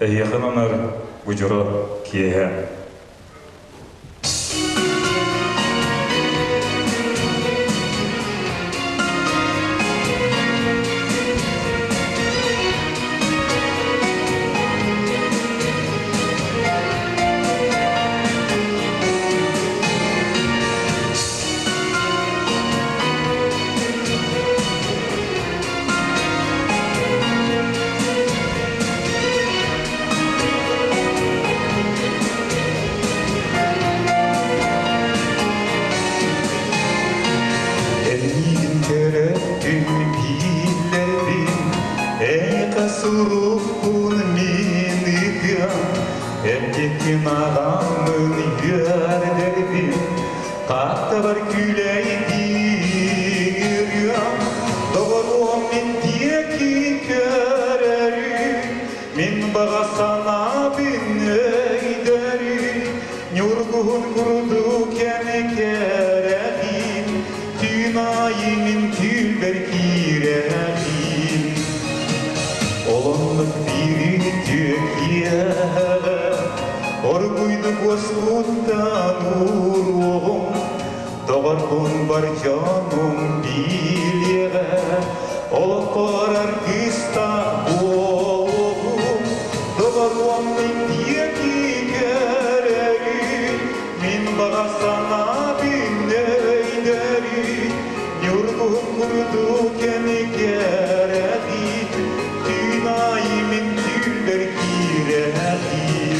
Эһиэхэ ананар бу дьоро киэһэ. Эйигин көрөттүм бииллэрбин, эйиэхэ сурукпун мин ыытыам, Эрдиккин аҕаммын үөрдэрбин, Тааттабар күүлэйдиир ырыам, Доҕоруом мин диэки көрөрүм, Мин баҕа санаабын өйдөрүм, Ньургуһун курдук кэми кэрэхин, Түүн аайы мин түүлбэр киирэхин. Олоннук биир үтүө киэһэҕэ Оргуйдук уоскуттан ууруоҕум, Доҕорбун бар дьонум билиэҕэ, Олохпор аргыста буолуоҕум, Доҕоруом мин диэки көрөрүн, Мин баҕа санаабын өйдөрүн, Ньургуһун курдук кэми кэрэҕин, Түүн аайы мин түүлбэр киирэҕин.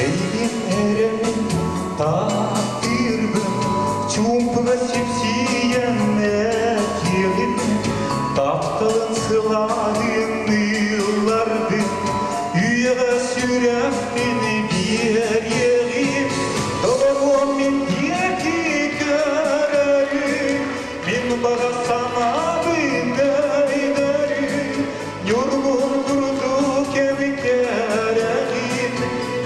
Эйигин эрэммин таптыырбын, чуумпуга сипсийэн этиэҕим, тапталын сылааһын ылларбын, үйэҕэ сүрэхпин биэриэҕим, доҕоруом мин диэки көрөрүм, мин баҕа санаабын өйдөрүм, Ньургун курдук кэми кэрэҕин,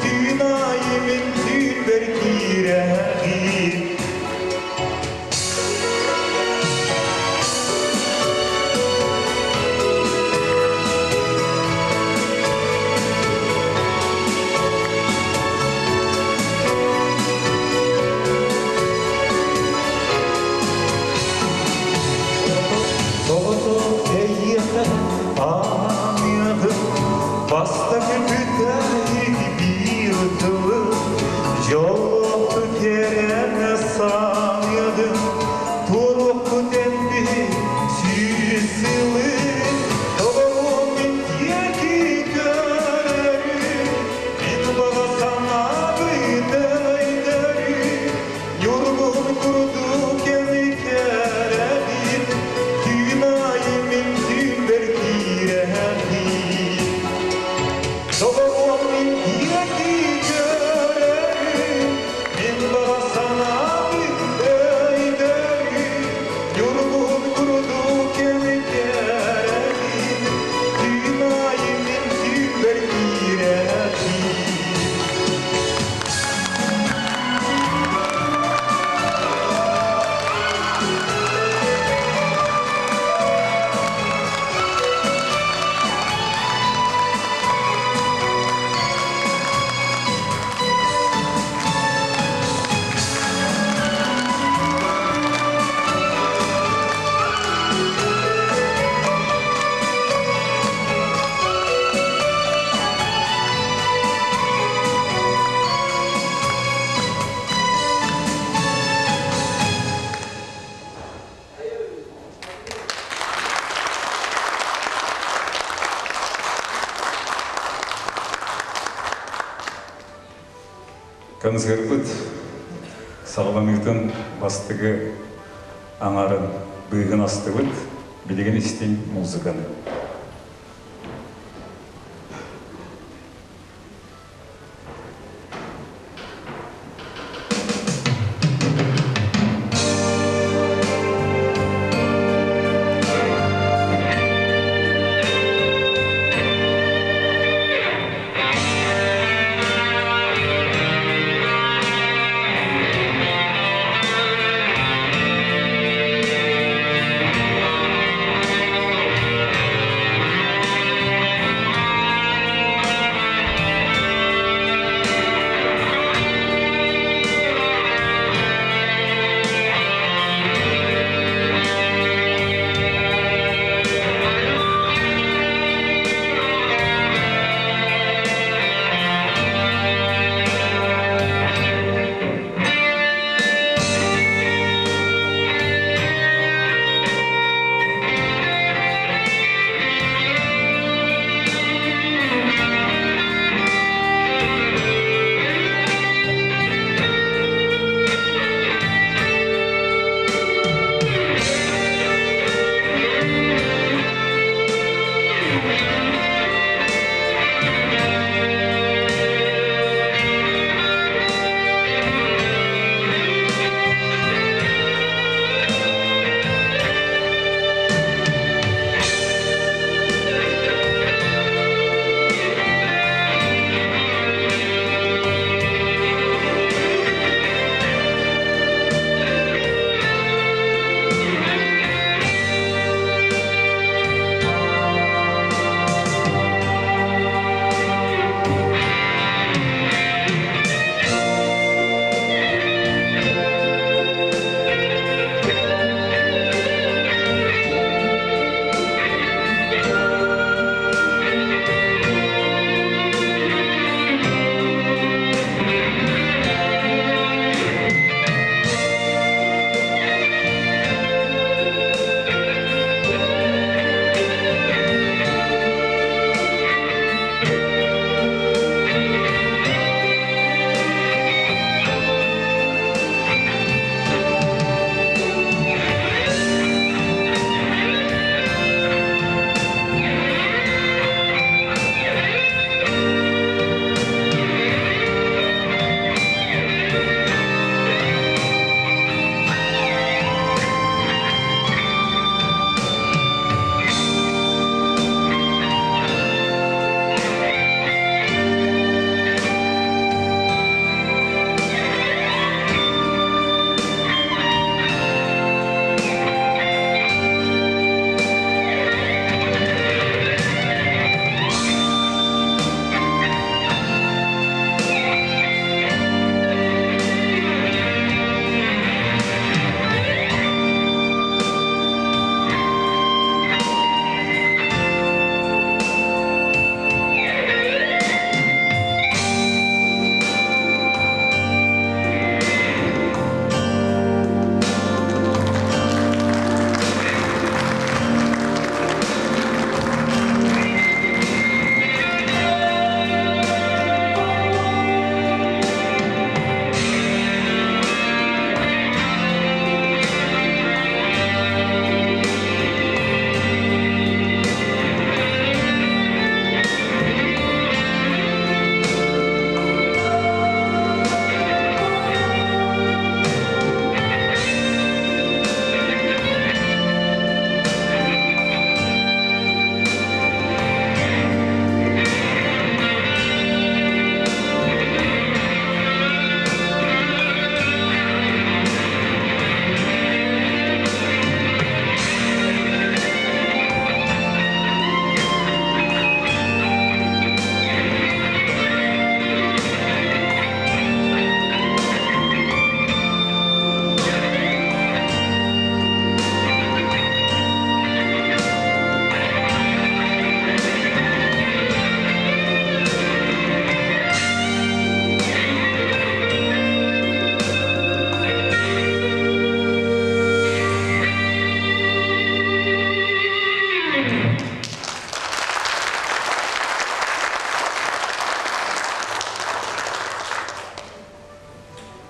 түүн аайы мин түүлбэр киирэҕин. Соҕотох эйиэхэ аныаҕым, бастакы бүтэһик биир тылы, дьоллоохтук кэрэнэ саныаҕым, туруохпут эн сүүс сылы, доҕоруом мин диэки көрөрүм, мин баҕа санаабын өйдөрүм, Ньургун курдук кэми кэрэбин, түүн аайы мин түүлбэр киирэбин. Доҕоруом мин диэки көрөрүм, мин баҕа санаабын өйдөрүм. Ньургун курдук кэми кэрэбин, түүн аайы мин түүлбэр киирэбин. Концерпыт саҕаланыытын бастакы аҥарын быыһын астыбыт. Билигин истиҥ музыканы.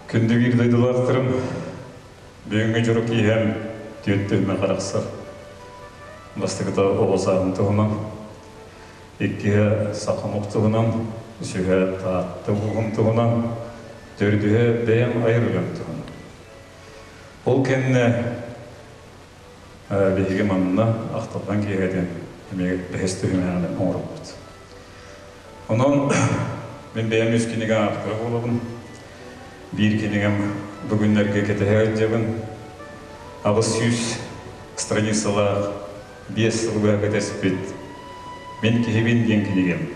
Күндү биир дойдулаахтарым, бүгүҥҥү дьоро киэһэм түөрт түһүмэх арахсар. Бастакыта оҕо сааһым туһунан, иккиһэ саха омук туһунан, үсүһэ Таатта улууһун туһунан, төрдүһэ бэйэм айар үлэм туһунан. Ол кэннэ биһиги манна ахтылҕан киэһэтин эмиэ бэһис түһүмэҕинэн оҥоробут. Онон мин бэйэм үс кинигэ ааптара буолабын. Биир кинигэм бүгүннэргэ кэтэһэ сылдьабын. 800 страницалаах 5 сылга кэтэспит «Мин киһибин» диэн кинигэм,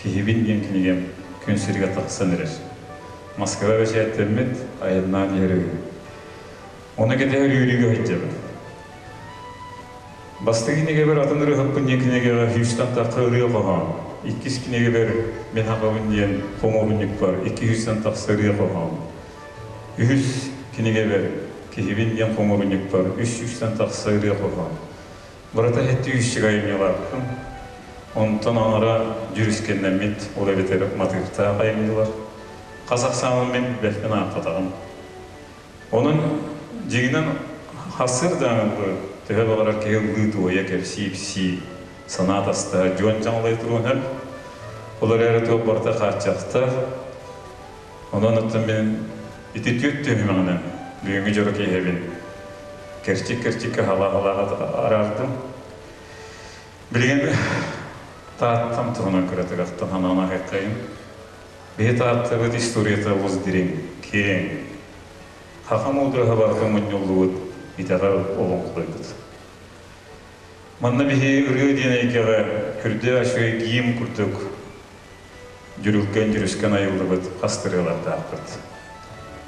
«Киһибин» диэн кинигэм күн сиригэр тахсан эрэр. Москва бэчээттэммит айаннаан иһэр үһү. Ону кэтэһэр үөрүүгэ сылдьабын. Бастакы кинигэбэр атын ырыаһыппын диэн кинигэҕэ сүүстэн тахса ырыа хоһоон. Иккис кинигэбэр Мин хахабын диэн хомуурунньукпар 200-тэн тахса ырыа хоһоон. Үһүс кинигэбэр Киһибин диэн хомуурунньукпар 300-тэн тахса ырыа хоһоон. Барыта 700 айымньылаахпын. Онтон аҥара дьүрүскэннэммит, ол эбэтэр матыыптаах айымньылар. Хас ахсаанын мин бэркин аахпатаҕым. Онон дьиҥинэн хассыыр даҕаны төһө баҕарар киһи ыллыы-туойа, кэпсии-ипсии, санаа атастаһа, дьон дьаҥалай туруон сөп. Ол эрээри туох барыта хааччахтаах. Онон оттон мин ити түөрт түһүмэҕинэн бүгүҥҥү дьоро киэһэбин кэрчик-кэрчиккэ халаа-халааҕа араардым. Билигин Тааттам туһунан кыратык ахтан санаан аһыаххайын. Биһи Тааттабыт историята олус дириҥ, киэҥ. Саха муудараһа барыта мунньуллубут итэҕэл олоҥхолойбут. Манна биһи ырыа диэн эйгэҕэ күрдэ үчүгэй гимн курдук дьүрүлгэн дьүрүскэн айыллыбыт хас ырыалардаахпыт.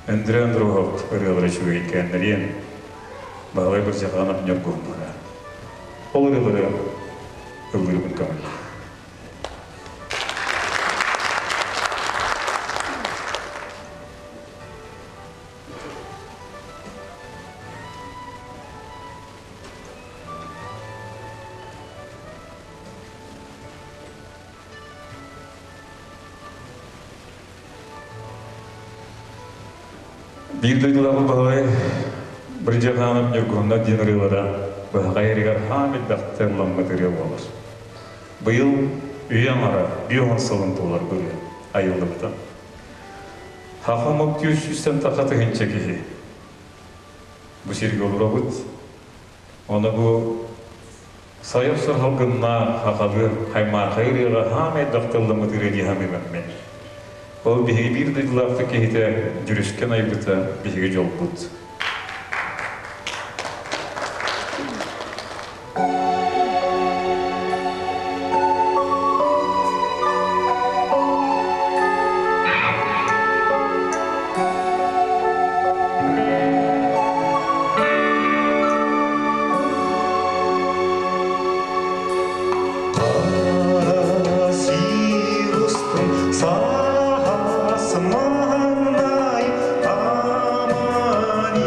Өндөрө Андруһов ырыалара үчүгэйкээннэриэн Баһылай Бырдьаханов Ньургуһуннара. Ол ырыалары ыллыырбын көҥүл. Биир дойдулааҕы Баһылай Бырдьаханов Ньургуһуннар диэн ырыалара быһаҕай эригэр хаам элбэхтэ ылламмыт ырыа буолар. Быйыл үйэ аҥара 50 сылын туолар ырыа айыллыбыта. Саха омук 200-тэн тахса тыһыынча киһи бу сиргэ олоробут. Ону бу сайып сырһалгыннаах хахалы хаймаархай ырыаҕа хаамай дахталламмыт ырыа дии саныыбын мин. Ол биһиги биир дойдулаахтык киһитэ дьүрүскэн айбыта биһиги дьолбут. Сир устун саас маҥнай аман.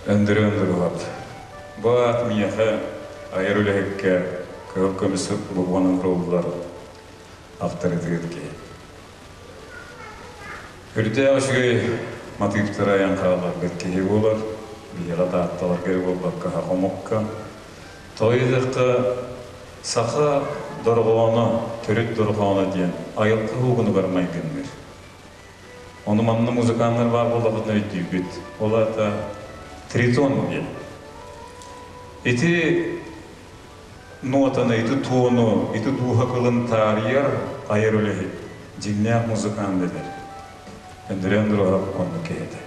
Өндөрө-өндөрүлап. Бу аат миэхэ айар үлэһиккэ кыһыл көмүс букванан суруллар авторитет киһи. Үрдээх үчүгэй матыыптары айан хаалларбыт киһи буолар. Биһиэхэ таатталарга эрэ буолбакка хомукка. Тоҕо диэтэххэ, саха дорҕооно, төрүт дорҕооно диэн айылҕа уһугунугар майгынныыр. Ону манна музыканнар баар буоллаххытына өйдүүгүт. Ол аата тритон диэн. Ити нотаны, ити туону, ити дууһа кылын таарыйар айар үлэһит, дьиҥнээх музыкант дэнэр. Өндөрө Андроһов оннук киһи этэ.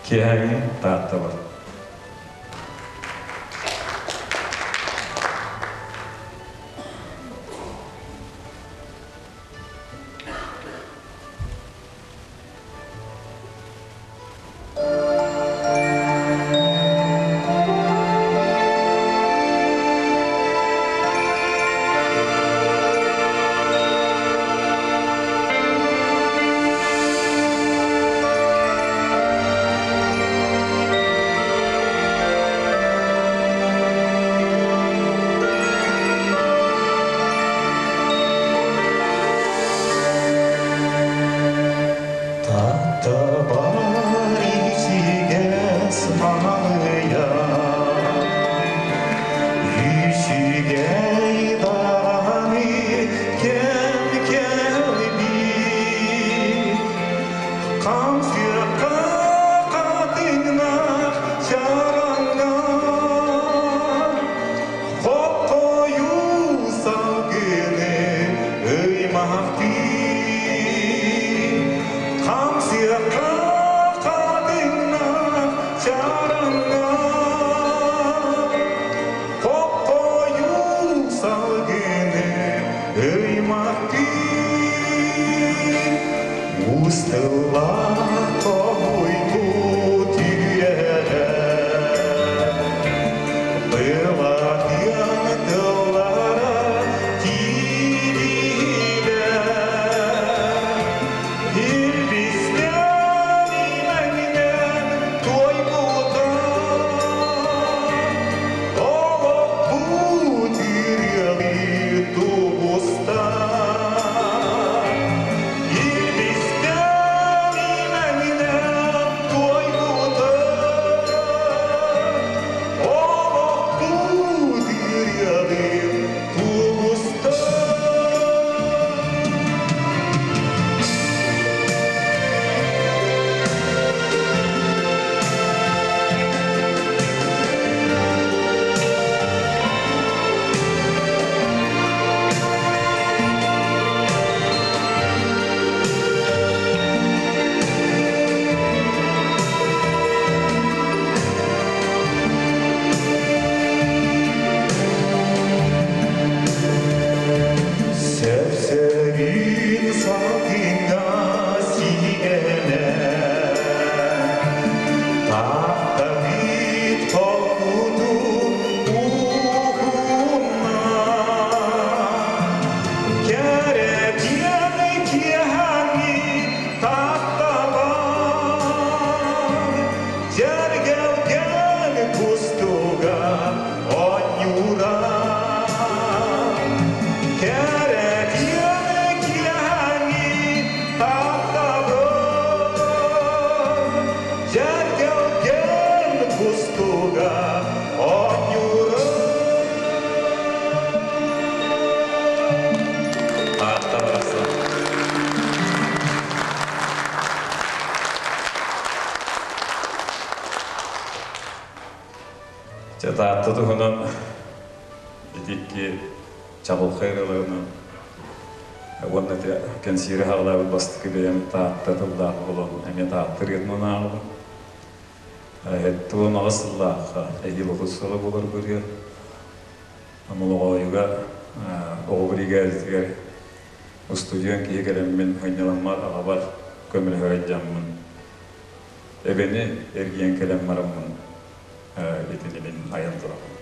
Киэһээҥҥи Таатта бар. Таптабар ичигэс маҥыйа, Үчүгэй даҕаны кэм кэлбит. Хамсыахха хатыҥнаах чараҥҥа, Хоппойуу салгыны ыймахтыы, Хамсыахха хатыҥнаах чараҥҥа, Хоппойуу салгыны ыймахтыы. Устуллар тоһуйбут үрэҕэ, Былатыан тыллара киирдилэр. Илбистээн имэҥнэн туойбута, Олохпут ырыалыы тубуста. Илбистээн имэҥнэн туойбута, Олохпут ырыалыы тубуста. Сөп-сөрүүн салгыҥҥа сигэнэ, Таптабыт холкутук уһунна. Кэрэтиэн киэһэҥҥи таптабан, Дьэргэлгэн кустуга оонньуура. Кэрэтиэн киэһэҥҥи таптабан, Дьэргэлгэн кустуга оонньуура. Таатта барахсан. Чэ, Таатта туһунан ити икки чаҕылхай ырыаларынан уонна ити кэнсиэри хаалаабыт бастакы бэйэм Таатта тыллаах буолан эмиэ Таатта ырыатынан ааҕабын. 78 сыллаахха эһиил 30 сыла буолар бу ырыа. Омолоҕоойуга оҕо биригээдэтигэр устудьуон киһи кэлэммин сынньаламмар аҕабар көмөлөһөр дьаммын эбэни эргийэн кэлэн бараммын итини мин айан турабын.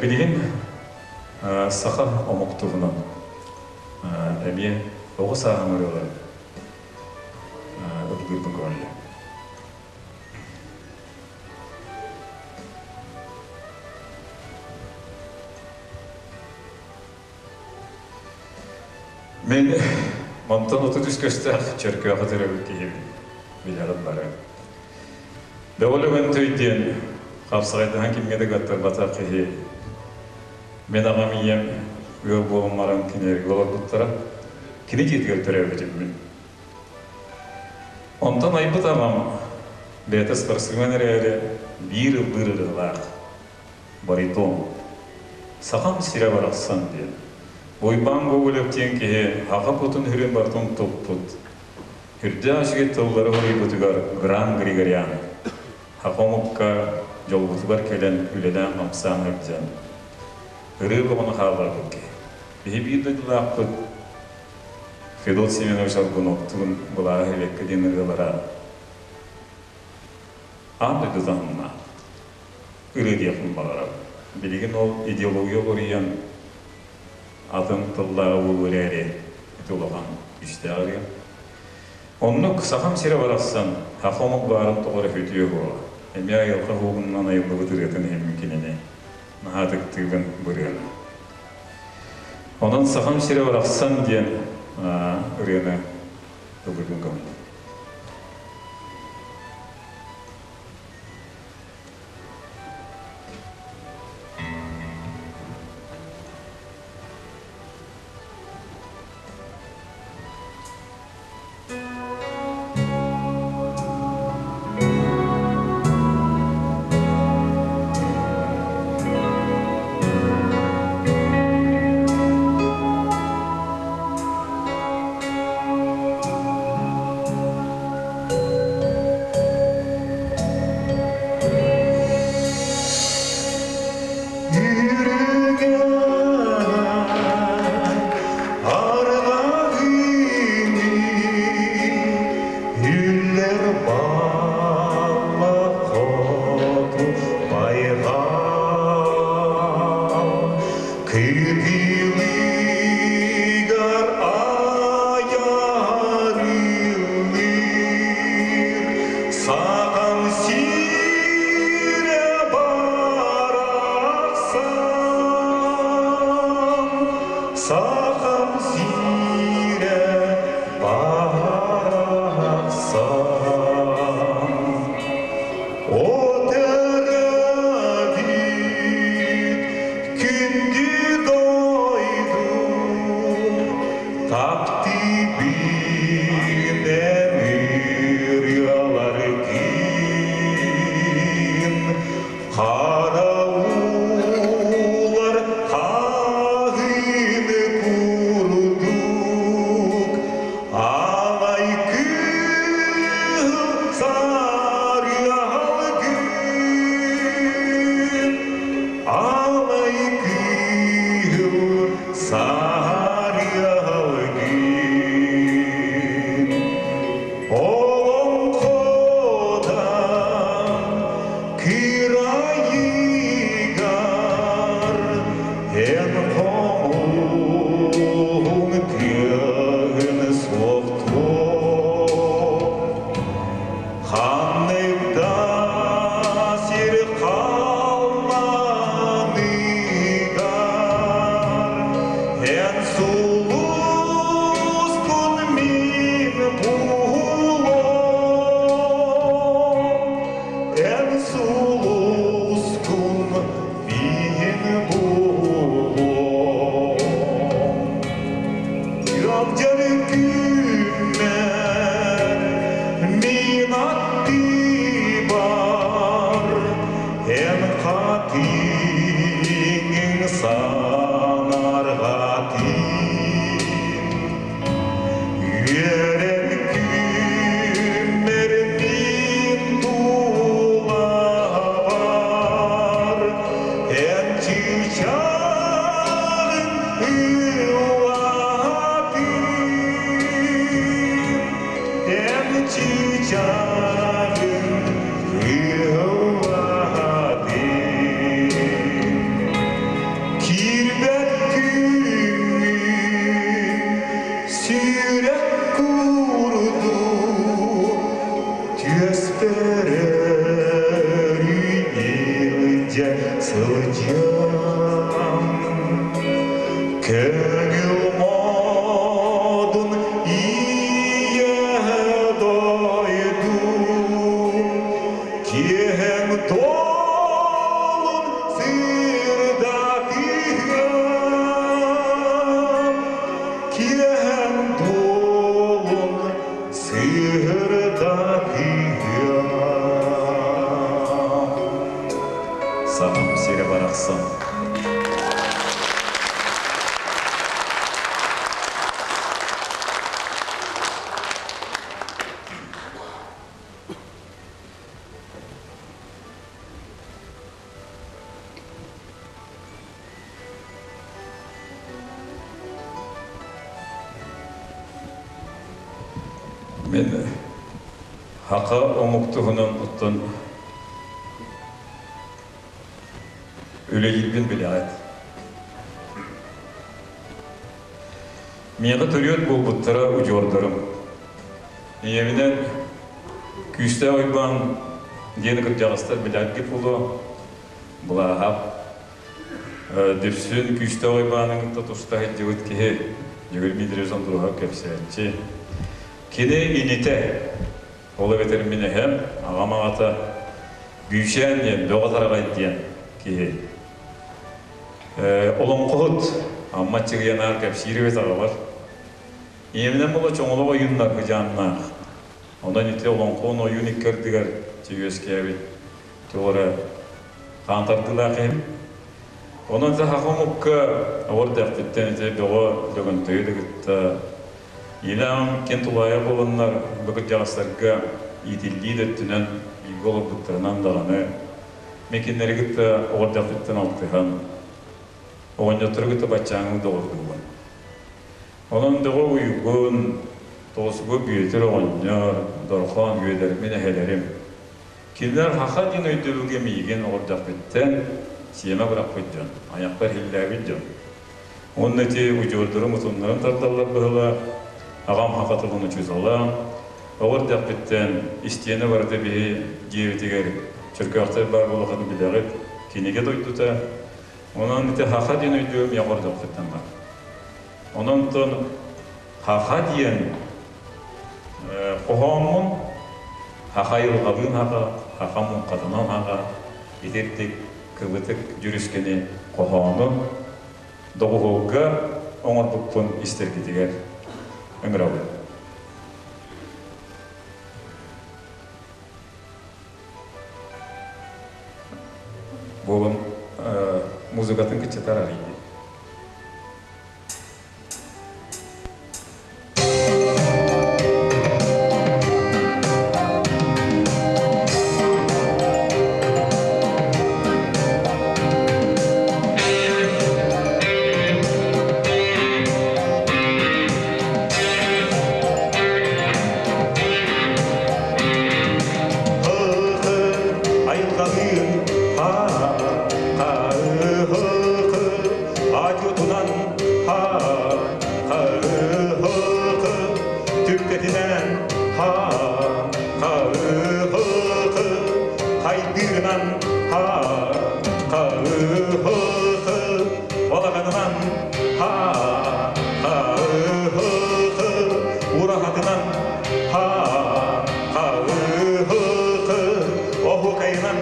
Билигин саха омук туһунан эмиэ оҕо сааһым ырыаларын ыллыырбын көҥүллээн. Мин мантан 33 көстөөх Чөркөөхө төрөөбүт киһибин. Билэҕит бары. Бөҕө Лөгөнтөй диэн хапсаҕайдаһан кимҥэ да кыаттарбатах киһи. Мин аҕам ийэм ыал буолан баран кинилэргэ олорбуттара. Кини дьиэтигэр төрөөбүтүм мин. Онтон айбыт аҕам бэйэтэ спортсмен эрээри биир ыллыыр ырыалаах баритон. Сахам сирэ барахсан диэн. Уйбаан Гоголев диэн киһи аҕа кутун үрүн барытын туппут. Үрдээх үчүгэй тыллары хоруйбутугар Гран Григорян саха омукка дьолбутугар кэлэн үлэлээн-хамсаан сылдьан ырыа бөҕөнү хаалларбыт киһи. Биһи биир дойдулаахпыт Федот Семенович Аргуновтуун Былааһы Эбэккэ диэн ырыалара аан дойду таһымнаах ырыа диэхпин баҕарабын. Билигин ол идеология уларыйан атын тыллааҕы буолуо эрээри ити улахан күүстээх ырыа. Оннук Сахам сирэ барахсан саха омук баарын тоҕо эрэ үтүө буола. Эмиэ айылҕа уһугунан айыллыбыт ырыатын иһиммин кинини наһаа ытыктыыбын бу ырыаны. Онон Сахам сирэ барахсан диэн ырыаны ыллыгын көҥүл. Саҕам сирэ барахсан, сахам сирэ барахсан. О төрөөбүт күндү дойдум, таптыыбын эн ырыаларгын. Хара уулар хаһыыны курдук, алай кыыл сарыалгын, алай кыыл сарыалгын. Олоҥходан кырайыгар эн хомуһуҥ тыаһын суохтуом. Ханнык да сир халлааныгар эн сулускун мин булуом, эн сулускун мин булуом. Ыалдьар күммэр мин аттыбар эн хатыҥын санарҕатым. Үөрэн күммэр мин тулабар эн чыычааҕын ыллаатым. Эн чыычааҕын ыллаатым. Киирбэт күҥҥүн сүрэх курдук түөспэр илдьэ сылдьыам. Көҥүл Киэһэм дуолун сыырдатыам. Сахам сирэ барахсан. Мен хака омук туһунан оттон үлэлиирбин билэҕит. Миэхэ төрүөт буолбуттара удьуордарым. Ийэбинэн Күүстээх Уйбаан диэн кырдьаҕастар билэргэ буолуо, Былааһап Дүпсүн Күүстээх Уйбаанын кытта туста сылдьыбыт киһи Дьөгүр Дмитриевич Андруһов кэпсээччи. Кини инитэ, ол эбэтэр мин эһэм, аҕам аҕата Бүүчээн диэн, Бөҕө Тараҕай диэн киһи. Олоҥхоһут Амма Аччыгыйанаар кэпсиир эбит аҕабар. Ийэбинэн буола чоҥолох ойууннар кыдьааннаах. Онон ити олоҥхоун ойуун икки ардыгар үөскээбит туох эрэ хаан тардыылаах иһим. Онон ити саха омукка оҕор дэхпиттэн ити бөҕө Лөгөнтөйү да кытта Илаам киэн тулаайах буоланнар бу кырдьаҕастарга иитиллии да өттүнэн бииргэ олорбуттарынан даҕаны мин кинилэри кытта оҕор дэхпиттэн алтыһан оҕонньоттору кытта баччааҥҥы доҕордуубун. Онон Доҕо Уйгун, Тоосугу Бүөтүр оҕонньор, Дорхоон Үөдэр мин эһэлэрим. Кинилэр һаха диэн өйдөбүлгэ миигин оҕордохпүттэн сиэмэ бырахпыт дьон, айахпар иһиллээбит дьон. Уонна ити удьуордарым утумнарын тардаллар быһыылаах, аҕам һаха тылын учуутала, оҕо эрдэхпиттэн истиэнэ барыта биһи дьиэбитигэр Чөркөөхтөр баар буолаххытын билэҕит, кинигэ дойдута. Онон ити һаха диэн өйдөбүл миэхэ ордохпуттан баар. Онон Хаха диэн хоһооммун Хаха айылҕалыын хаха, Хаха муҥхатынан хаха итирдик кыбытык дьүрүскэни хоһоону доҕуһуолга оҥорбуппун истэргитигэр ыҥырабын. Буолан музыкатын кыччатар арыйдым. Айылҕалыын Аатутунан түптэтинэн хайдыырынан балаҕанынан ураһатынан оһуокайынан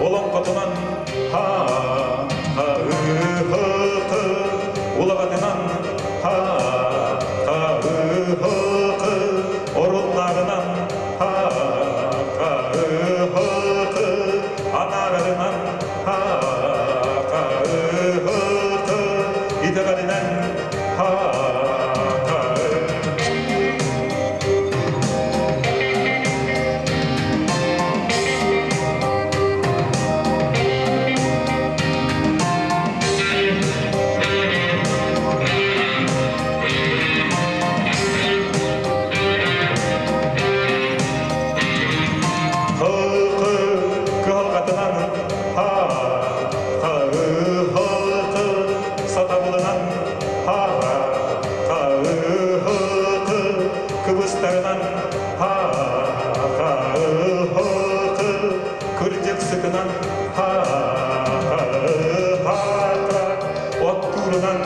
Олоҥхотунан улаҕатынан оруннааҕынан анаарарынан итэҕэлинэн. Кыһалҕатынан сатабылынан кыбыстарынан кырдьыксытынан оттуурунан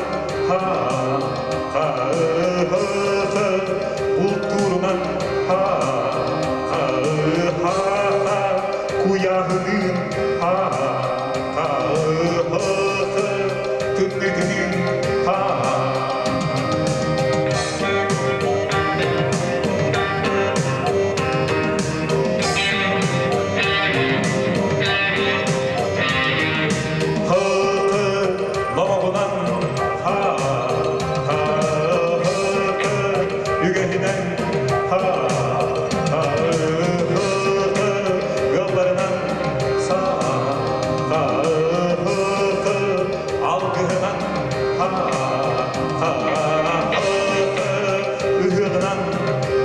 бултуурунан куйааһыныын. тымныытыныы ха. Хы-хы номоҕунан ха-ха хы үгэһинэн ха-ха хы ыалларынан са-ха хы алгыһынан ха-ха ыһыаҕынан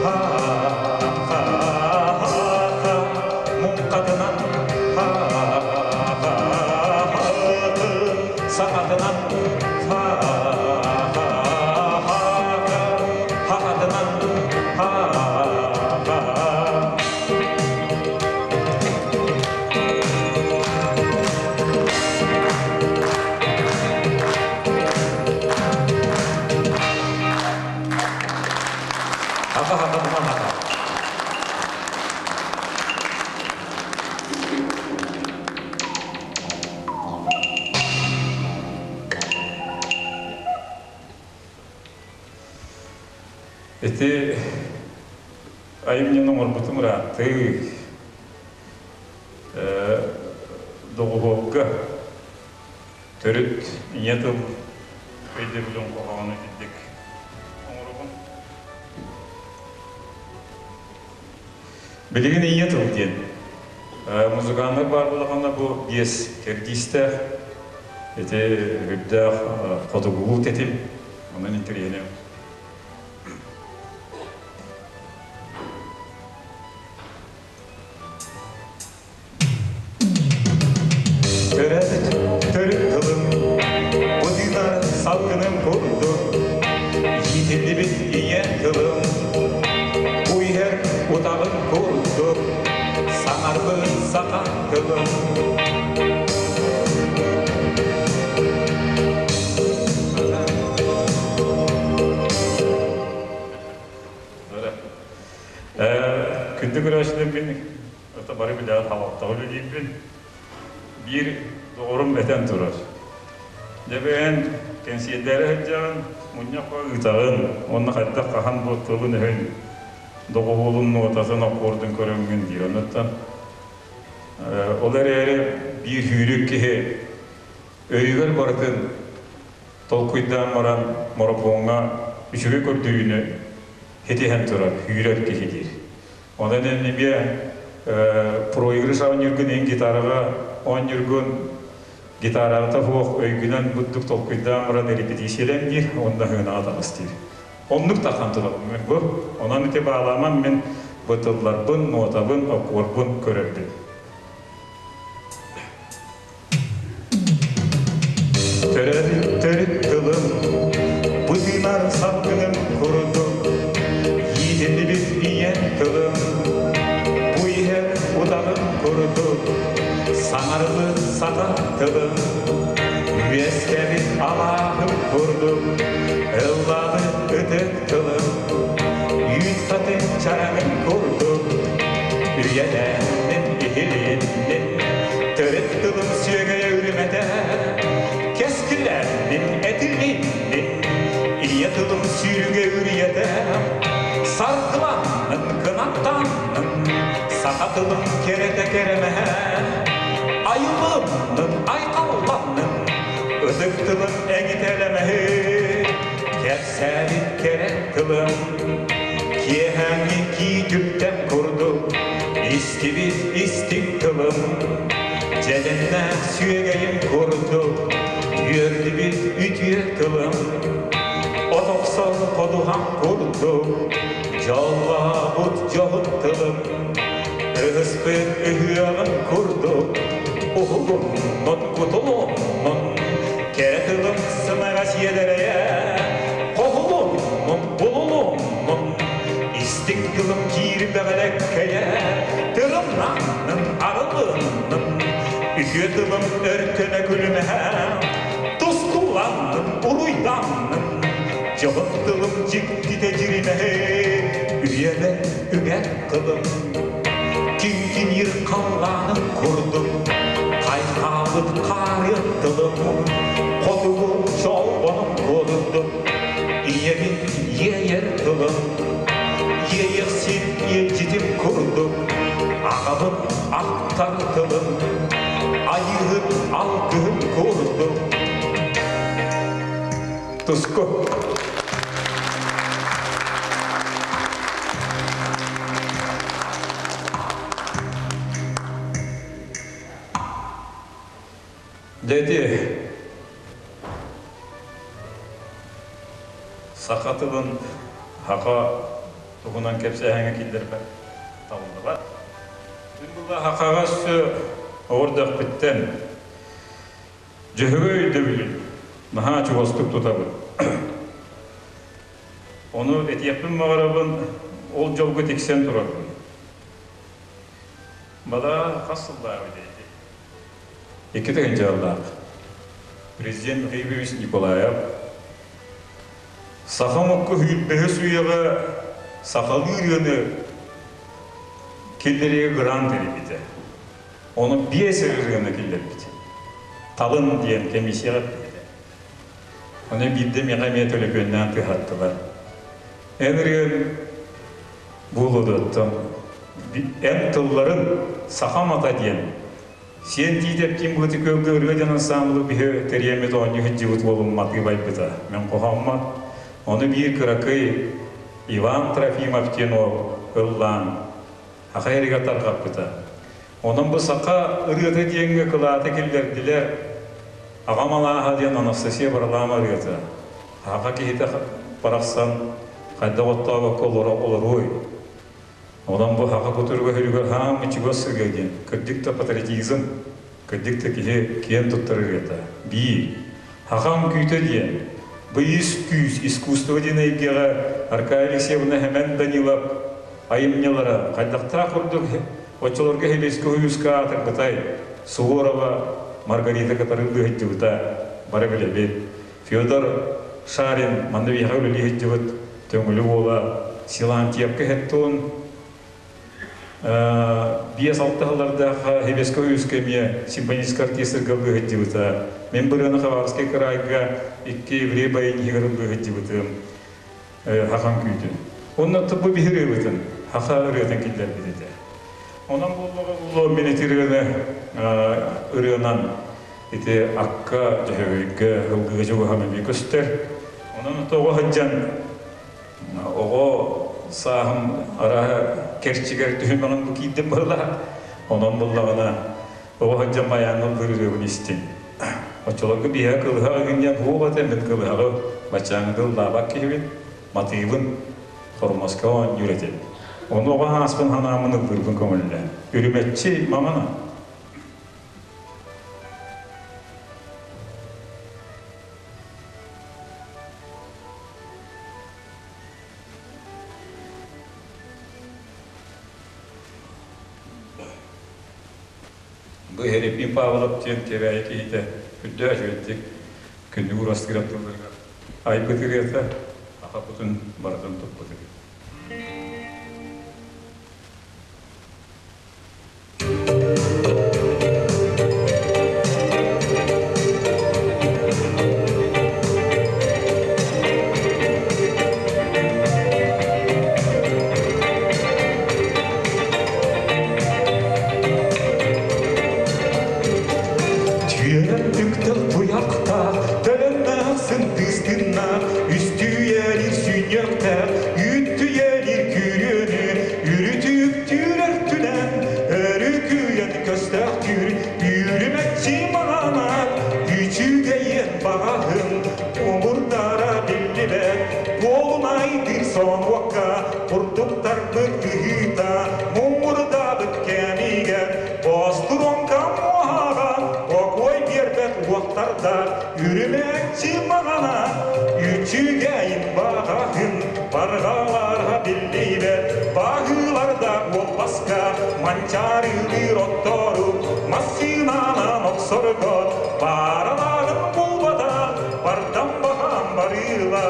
ха-ха муҥхатынан ха-ха саҥатынан ха-ха хаҥатынан ха-ха. Хаха-хаха-хаха. Ити айымньыны оҥорбутум ырааттыы доҕуһуолга төрүт ийэ тыл өйдөбүлүн хоһоону итинник оҥоробун. Билигин ийэ тыл диэн музыканнар баар буоллаҕына бу биэс кэрдиистээх ити үрдээх хотугулуу тэтим онон интэриэһинэй. Төрөөбүт төрүт тылым, бу тыынар салгыным курдук, иитиллибит ийэ тылым, бу иһэр утаҕын курдук, саҥарбыт саха тылым. Күндү көрөөччүлэрбин это бары билэҕит халалтаҕа үлэлиирбин биир доҕорум этэн турар. Дьэ бэйэн кэнсиэрдээри сылдьаҕын, мунньах ыытаҕын уонна хайдах хаһан бу тылын-өһүн, доҕуһуолун нуотатын, аккордун көрөҥҥүн диир. Оннуттан ол эрээри биир сүүрүк киһи өйүгэр барытын толкуйдаан баран моропуоҥҥа үчүгэй көрдөрүүнү ситиһэн турар, сүүрэр киһи диир. Онон эн эмиэ проигрыш оонньуургун эн гитараҕа оонньуургун гитараҕата суох өйгүнэн бурдук толкуйдаан баран репетициялээн диир уонна сыанаҕа таҕыс диир. Оннук тахан турабын мин бу. Онон ити баалааман мин бу тылларбын, нуотабын, окуорбун көрөрбүн. Төрөөбүт төрүт тылым, бу тыынар салгыным курдук, иитиллибит ийэ тылым, бу иһэр утаҕым курдук, саҥарбыт саха тылым, үөскэбит алааһым курдук, ыллаабыт ытык тылым, үүт хатыҥ чараҥым курдук, үйэлээннин иһилиннин, төрүт тылым сүөгэйэ үрүмэтэ, кэскилээннин этилиннин, ийэ тылым сүүрүгэ үрүйэтэ, саргыланнын кынаттаннын, саха тылым кэрэтэ кэрэмэһэ, айылыннын айхалланнын, ытык тылым эҥитэлэмэһи, кэпсээбит кэрэ тылым, киэһээҥҥи кии түптэн курдук, истибит истиҥ тылым, дьэдьэннээх сүөгэйим курдук, үөрдүбүт үтүө тылым, от охсор ходуһам курдук, дьоллообут дьоһун тылым, ыһыспыт ыһыаҕым курдук, уһулуннун кутулуннун, кэрэ тылым сымара сиэдэрэйэ, хоһулуннун булулуннун, истиҥ тылым киирбэҕэлэккэйэ, тырымнаннын арылыннын, үтүө тылым өркөнө күлүмэһэ, тускуланнын уруйданнын, дьоһун тылым дьиктитэ дьиримэһи, үйэбэр үгэн тылым, Хотугу чолбонум курдук, ийэбин иэйэр тылым, иэйэхсит иэдьитим курдук, аҕабын ахтар тылым, айыыһыт алгыһым курдук. Туску. Дети, саха тылын хаха туһунан кэпсээһиҥҥэ киллэрбэт табыллыбат. Мин була хахаҕа өссө оҕурдахпыттан дьөһөгөй өйдөбүлүн наһаа чугастык тутабын. Ону этиэхпин баҕарабын, ол дьолго тиксэн турарбын. Бада хас сыллааҕы ити? 2 тыһыынчалаах президент Михаил Ильич Николаев саха омукка сүүрбэһис үйэҕэ сахалыы ырыаны киллэриигэ грант тэрийбитэ. Ону биэс ырыаны киллэрбит. Талын диэн комиссияҕа эппитэ. Ону биирдэ миэхэ эмиэ төлөпүөннээн тыаһаттылар. Эн ырыан буолуодуттан эн тылларын сахам ата диэн Сиэн Тиитэптиин Быты Күөлгэ ырыа диэн ансаамбылы биһи тэрийэммит оонньуу сылдьыбыт уолум матыып айбыта. Мин хоһооммор ону биир кыракый Иван Трофимов диэн уол ыллаан саха эригэр тарҕаппыта. Онон бу саха ырыата диэҥҥэ кылааты киллэрдилэр. Аҕам алааһа диэн Анастасия Варлама ырыата. Саха киһитэ барахсан хайдах оттообокко олоро олоруой? Онон бу саха кутуруга өһүрүгэр хааммы чугас сырыа диэн кырдьык да патриотизм, кырдьык да киһи киэн туттар ырыата. Биир. Хахам күүтэ диэн бу ис күүс, искусство диэн эйгэҕэ Аркадий Алексеевна Хэмэн Данилов айымньылара хайдахтаах курдук оччолорго Хелискэ уйуска аатырбытай Суворова Маргарита кытары ыллыы бары билэбит. Федор Шарин манна биһиэхэ үлэлии сылдьыбыт Төҥүлү уола Силантьевка хеттуун 5-6 сыллардаах Хебеско үскэ эмиэ симфоническай оркестрга ыллыы сылдьыбыта. Мин бырыаны Хабаровскай кыраайга икки еврей баяниһыгар ыллыы сылдьыбытым хахан күүтүн. Онно бу биһи ырыабытын хаха ырыатын киллэрбит этэ. Онон буоллаҕа буолуо мин ити ырыаны ырыанан ити акка, дьөһөгөйгө, ылгыга чугаһан эмиэ көстөр. Онон тоҕо сылдьан оҕо сааһым арааһа кэрчигэр түһүмэҕин бу киирдим быһылаах. Онон буллаҕына оҕо сылдьан байааҥҥа ыллыыр ырыабын истиҥ. Оччолорго биһиэхэ кылыһах игин диэн суох этэ, мин кылыһаҕы баччааҥҥыта ыллаабат киһибин, матыыбын хормоска оонньуур этим. Ону оҕо ааспын санааммын ыллыырбын көҥүллээн. Үрүмэччи маҥана. Бу Эрепин Павлов диэн Кэбээйи киһитэ үрдээх үчүгэйдик күндү уурастыырап тылларыгар айбыт ырыата саха кутун барытын туппут үһү. Түөртүктэх туйахтаах, төлөннөөх сындыыстыннаах, үстүйэлир сүнньүөхтээх, үүттүйэлир күрүөнү, үрүтүктүүр өртүнэн, өрүкүйэн көстөөхтүүр, үүрүмэччи маҕанар, үчүгэйин баҕаһын, умурдара биллибэт, куолунайдыыр сонуокка, курдуктарбыт кыһыыта, муҥурдаабыт кэмигэр, Остуруҥка муоһаҕа бокуой биэрбэт уохтардаах үрүмэччи маҕана үчүгэйин баҕаһын барҕалара биллибэт баһыыларда уолбаска манчаарылыыр оттору массыынанан охсорго бааралааҕын булбата бардам баһаам барыыла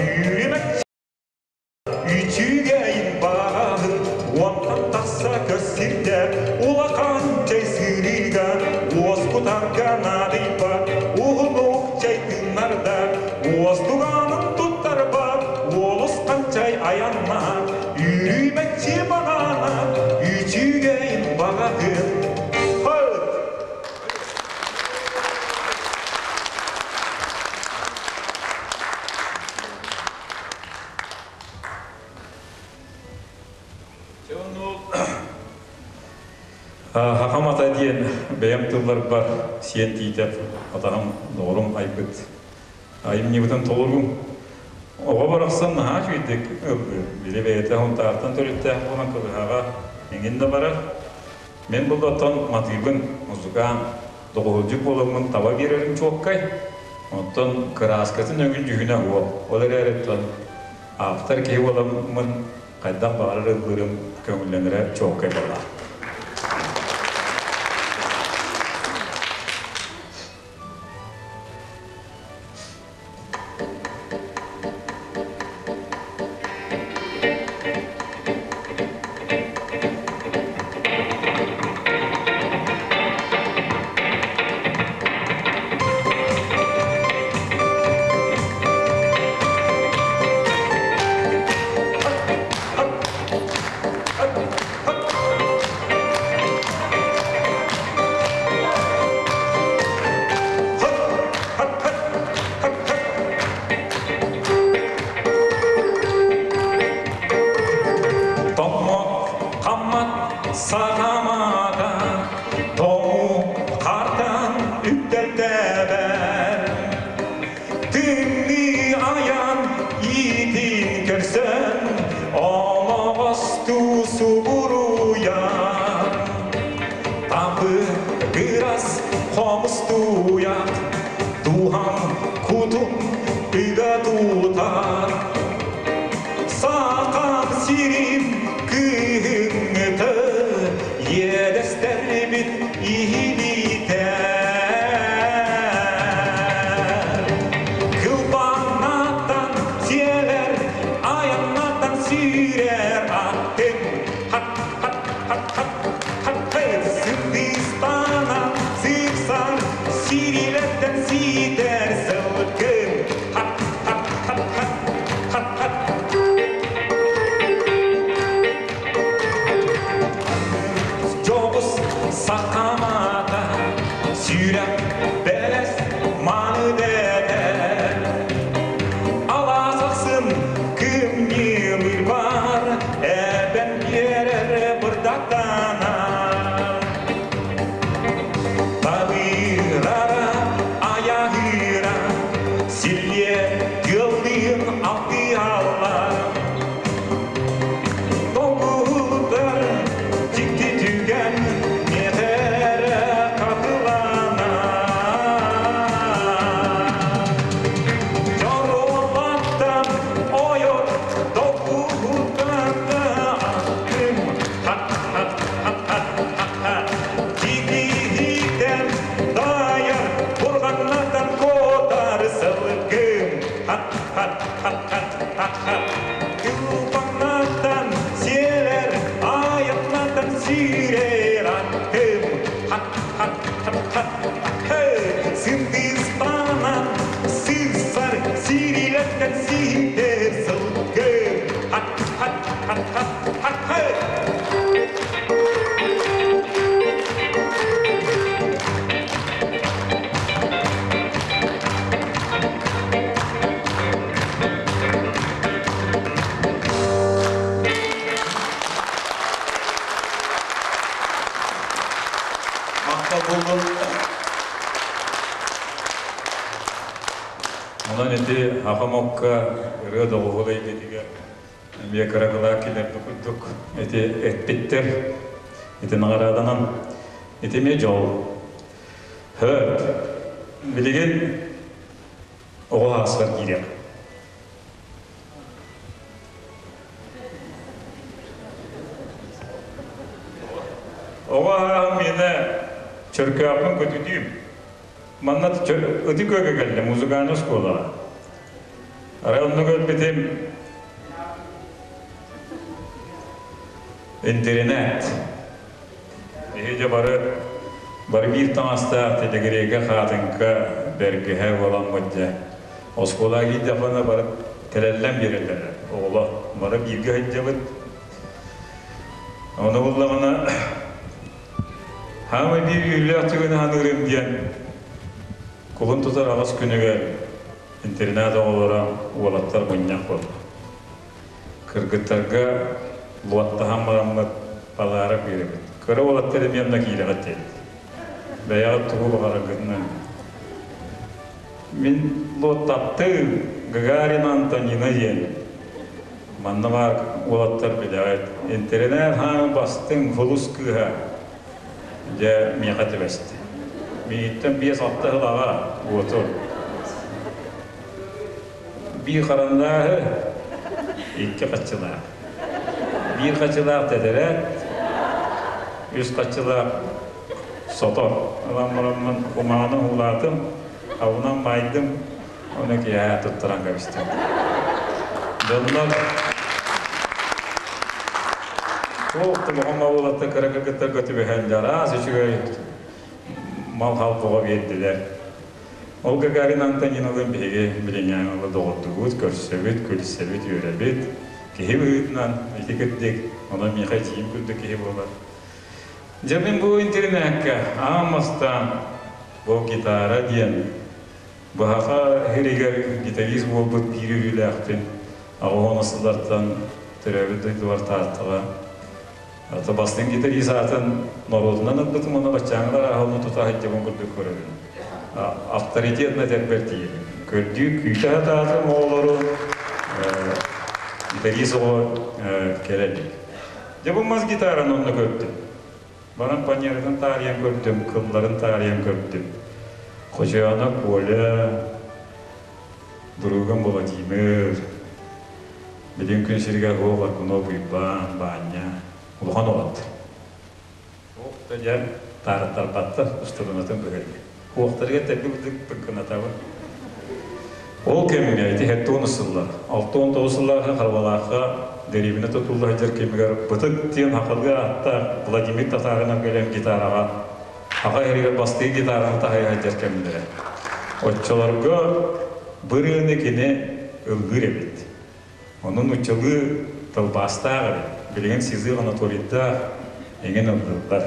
үрүмэччи Үчүгэйин баҕаһын уонтан тахса көс сирдэ улахан чэй сыырыыга уоскутарга наадыйба уһунук чэй. да уостуганын туттарбат уолус ханчай айанна үүрүүмэччи банаана үчүгэйин баҕатын Хыт! Хахам ата диэн бэйэм тылларбар сиэн Тиитэп атаһым доҕорум айбыт айымньыбытын толоруум. Оҕо барахсан наһаа үчүгэйдик ыллыыр. Били бэйэтэ Һунтаартан төрүттээх буолан кылыһаҕа эҥин да барар. Мин буллаттан матыыбын музыкант, доҕуһулдьут буоламмын таба биэрэрим чуолкай. Оттон кырааскатын өҥүн дьүһүнэ уол. Ол эрээри оттон автор киһи буоламмын хайдах баҕарар ыллыырым көҥүллэнэрэ чуолкай буоллаах. Томмот хаммат сатамата Тому хартан үктэлтэбэр Тымныы айан иитин көрсөн Омоҕостуу субуруйан Тапы кырас хомустуйат Туһам кутум ыга тутар Сахан сирин кыһыҥҥыты иэдэстэрбит иһилитэр. Кылбаҥнатан сиэлэр, айаннатан сүүрэр аттым хат-хат-хат-хат хат сындыыстана сыпсар сирилэртэн сиитэр сылгым хат-хат-хат-хат хат-хат Дьоҕус сахамата сүрэх бэлэс маны дэтэр Алаас ахсын кымньыылыыр бар эбэн биэрэр бырдактанар Табыырара айаһыыра силлиэ тыаллыын алтыаллар Долгутар дьикти түгэн миэхэ хатыланар. Дьоруоллартан ойор долгутар аттым хат-хат-хат-хат-хат Дьигиһитэн дайар бурҕаннатан куотар сылгым хат-хат-хат-хат-хат Кылбаҥнатан сиэлэр, айаннатан сүүрэр аттым хат-хат-хат-хат Сындыыстанан сырсар сириилэртэн сиһитэр сылгым хат-хат-хат-хат-хат Махтал буоллун. Онон ити Ахамокка ырыа доҕуһуол эйгэтигэр эмиэ кыракылаах килэрбит курдук ити эппиттэр. Ити наҕарааданан ити эмиэ дьол. Һөөт. Билигин оҕо ааспар киириэх. Оҕо ааһым миэнэ чөркөөхпүн көтүтүүм. Манна ытык күөгэ кэллэ музыкальнай оскуолаҕа. Арай онно көрбүтүм интэринээт. Биһиги дьэ бары бары биир таҥастаах тэтэгириэкэ хаатыҥка бэргэһэ буоламмыт дьэ. Оскуолаҕа киирдэхпинэ бары тэрэллэн биэрэллэрэ. Оҕолор бары бииргэ сылдьабыт. Ону буллаҕына хаамай биир үөрүүлээх түгэни саныырым диэн кулун тутар аҕыс күнүгэр интернат оҕолоро уолаттар мунньах буолла. Кыргыттарга луоттаһан бараммыт подарок биэрэбит. Кыра уолаттар эмиэ онно киирэҕит диэбит. Бэйэҕит тугу баҕараргытынан. Мин луоттаптыы Гагарина Антонина диэн. Манна баар уолаттар билэҕит. Интэринээт хаан бастыҥ хулус кыыһа дьэ миэхэ түбэстэ. Миигиттэн 5-6 сыл аҕа уоту. Биир харандааһы, икки хаччылаах. Биир хаччылаах тэтэрээт, үс хаччылаах сото. Ылан бараммын кумаҕаны уулаатым, абынан маайдым, ону киэһэ туттаран кэбистим. Дьоннор туох да оҕом уолатта кыра кыргыттарга түбэһэн дьараас үчүгэй мал-хал тоҕо биэрдилэр. Ол Гагарин Антониналыын биһиги билиҥҥээҥи доҕордуубут, көрсөбүт, күлсэбит, үөрэбит. Киһи быһыытынан ити кырдьык, онон миэхэ эдьиийим курдук киһи буолар. Дьэ мин бу интэринээккэ аан бастаан бу гитара диэн быһаха иһиригэр гитарист буолбут биир үөрүүлээхпин 80 сыллартан төрөөбүт дойдубар Тааттаҕа Ата бастыҥ гитарист аатын норуотунан ылбытым уонна баччааҥҥылар ааһылны тута сылдьабын курдук көрөбүн. Авторитетно тэрбэр тиийэбин. Көрдүү күүтэ сатаатым оҕолору гитарист оҕо кэлэ илик. Дьэ бу мас гитараны онно көрдүм. Баран паньератын таарыйан көрдүм, кылларын таарыйан көрдүм. Хочояна Коля, другом Владимир, Билин күн сиригэр уол Аргунов Уйбаан, Баанньа улахан уолаттар. Туох да диэн таарыттарбаттар, устурунатын быһыылыыр. Уохтарыгар тэрби курдук тыҥкынатабын. Ол кэмҥэ ити 79 сыллар, 69 сыллаахха Харбалаахха дэриэбинэ тутулла сылдьар кэмигэр Бытык диэн сахалыы ааттаах Владимир Татаринов кэлэн гитараҕа аҕа иһигэр бастыы гитараны таһыйа сылдьар кэмнэрэ. Оччолорго бу ырыаны кини ыллыыр эбит. Ону нууччалыы тылбаастаах эбит. Билигин Сизых Анатолийдаах эҥин ыллыыллар.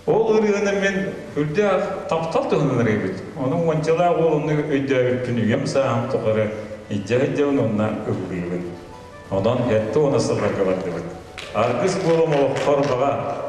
Ол ырыаны мин үрдээх таптал туһунан ырыабыт. Ону уончалаах уол онну өйдөөбүппүн үйэм сааһым тухары илдьэ сылдьабын уонна ыллыыбын. Онон сэттэ уона сылларга бардыбыт. Аргыс буолан олоххор баҕа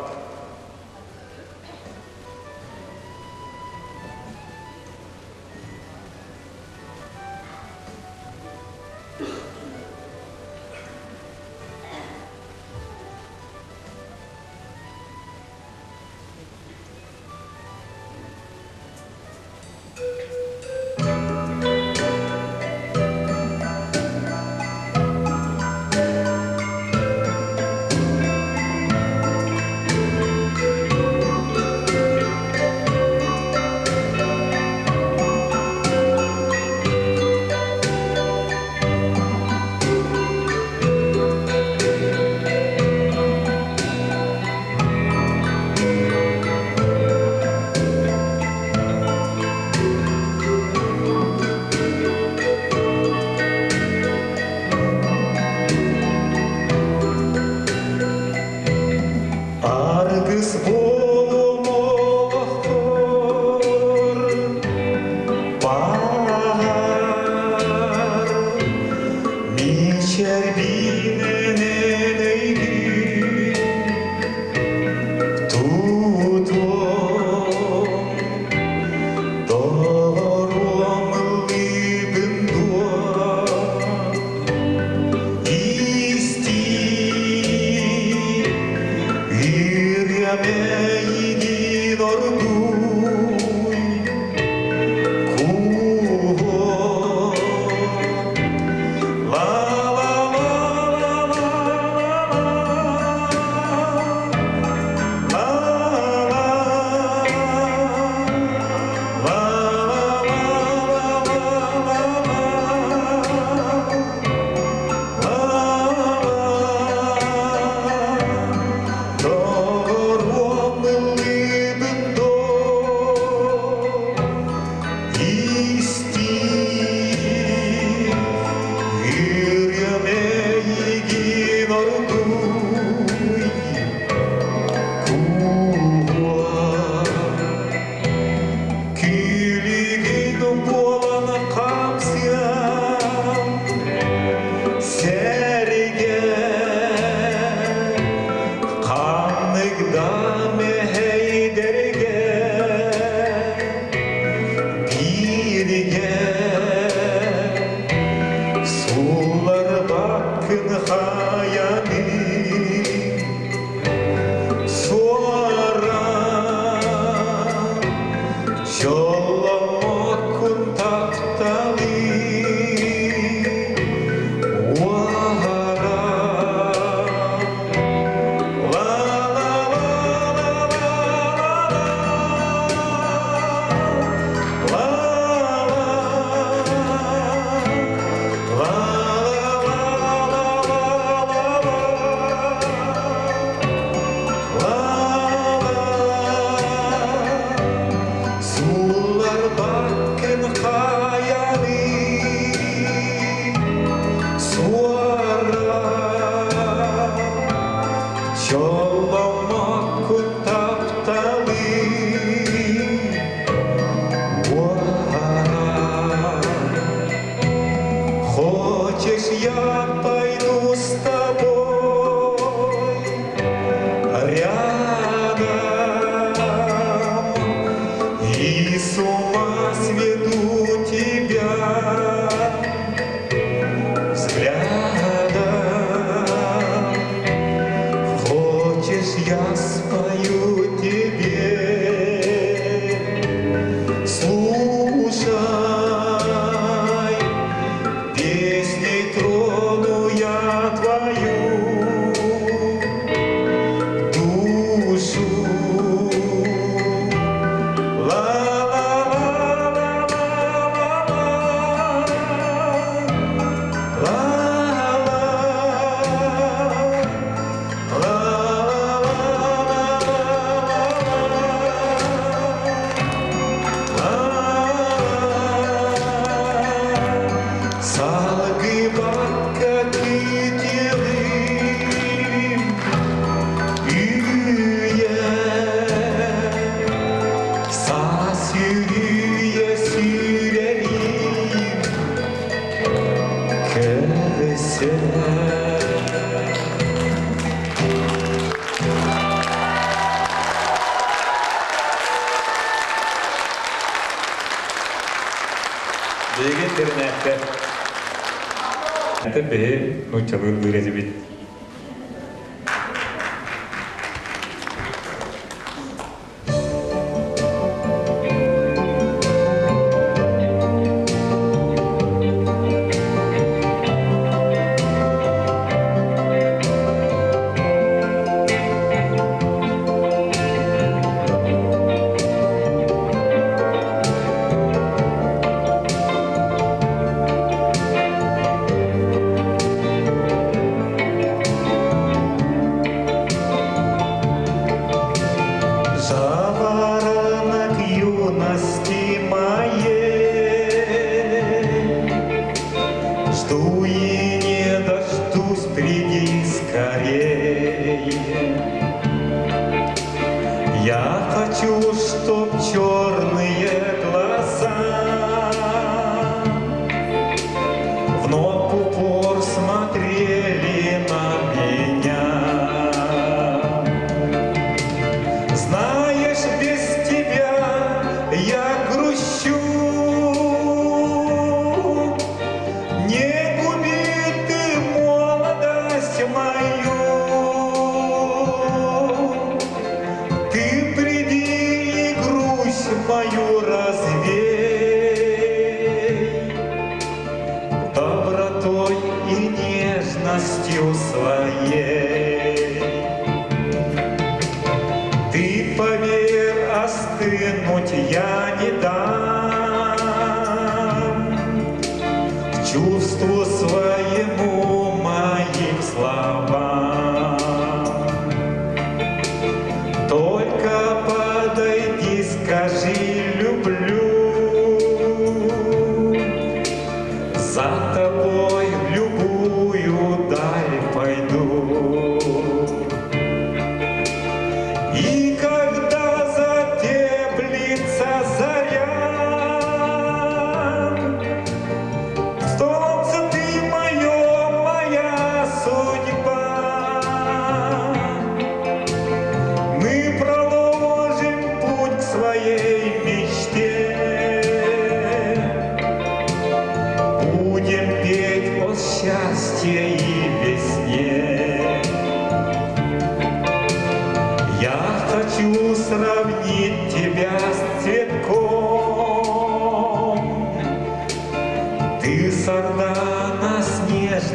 Баккын хайаны Суора Дьолломмоккун тапталы Уара Суулларбаккын хайаны суора Дьолломмоккун тапталы уора Хочешь, я пойду с тобой рядом и с ума сведу тебя взглядом. Хочешь, я спою тебе, слушай, песней трону я твою душу. Салгыбакка күүтүөҕүм үйэ Саас үрүйэ сүүрэрин көрсө. Биһиги интэринээттэр биһи нууччалыы ыллыыр этибит. Жаворонок юности моей, Жду и не дождусь, приди скорей. Я хочу, чтоб черные глаза Вновь в упор смотрели на меня. Знаешь, без тебя я грущу. Не губи ты молодость мою. Ты приди и грусть мою развей Добротой и нежностью своей. Ты поверь, остынуть я не дам Чувству своему моим словам. Только подойди, скажи люблю. За тобой в любую даль пойду. И когда затеплится заря, Солнце ты мое, моя судьба. Мы проложим путь к своей мечте. Будем петь о счастье и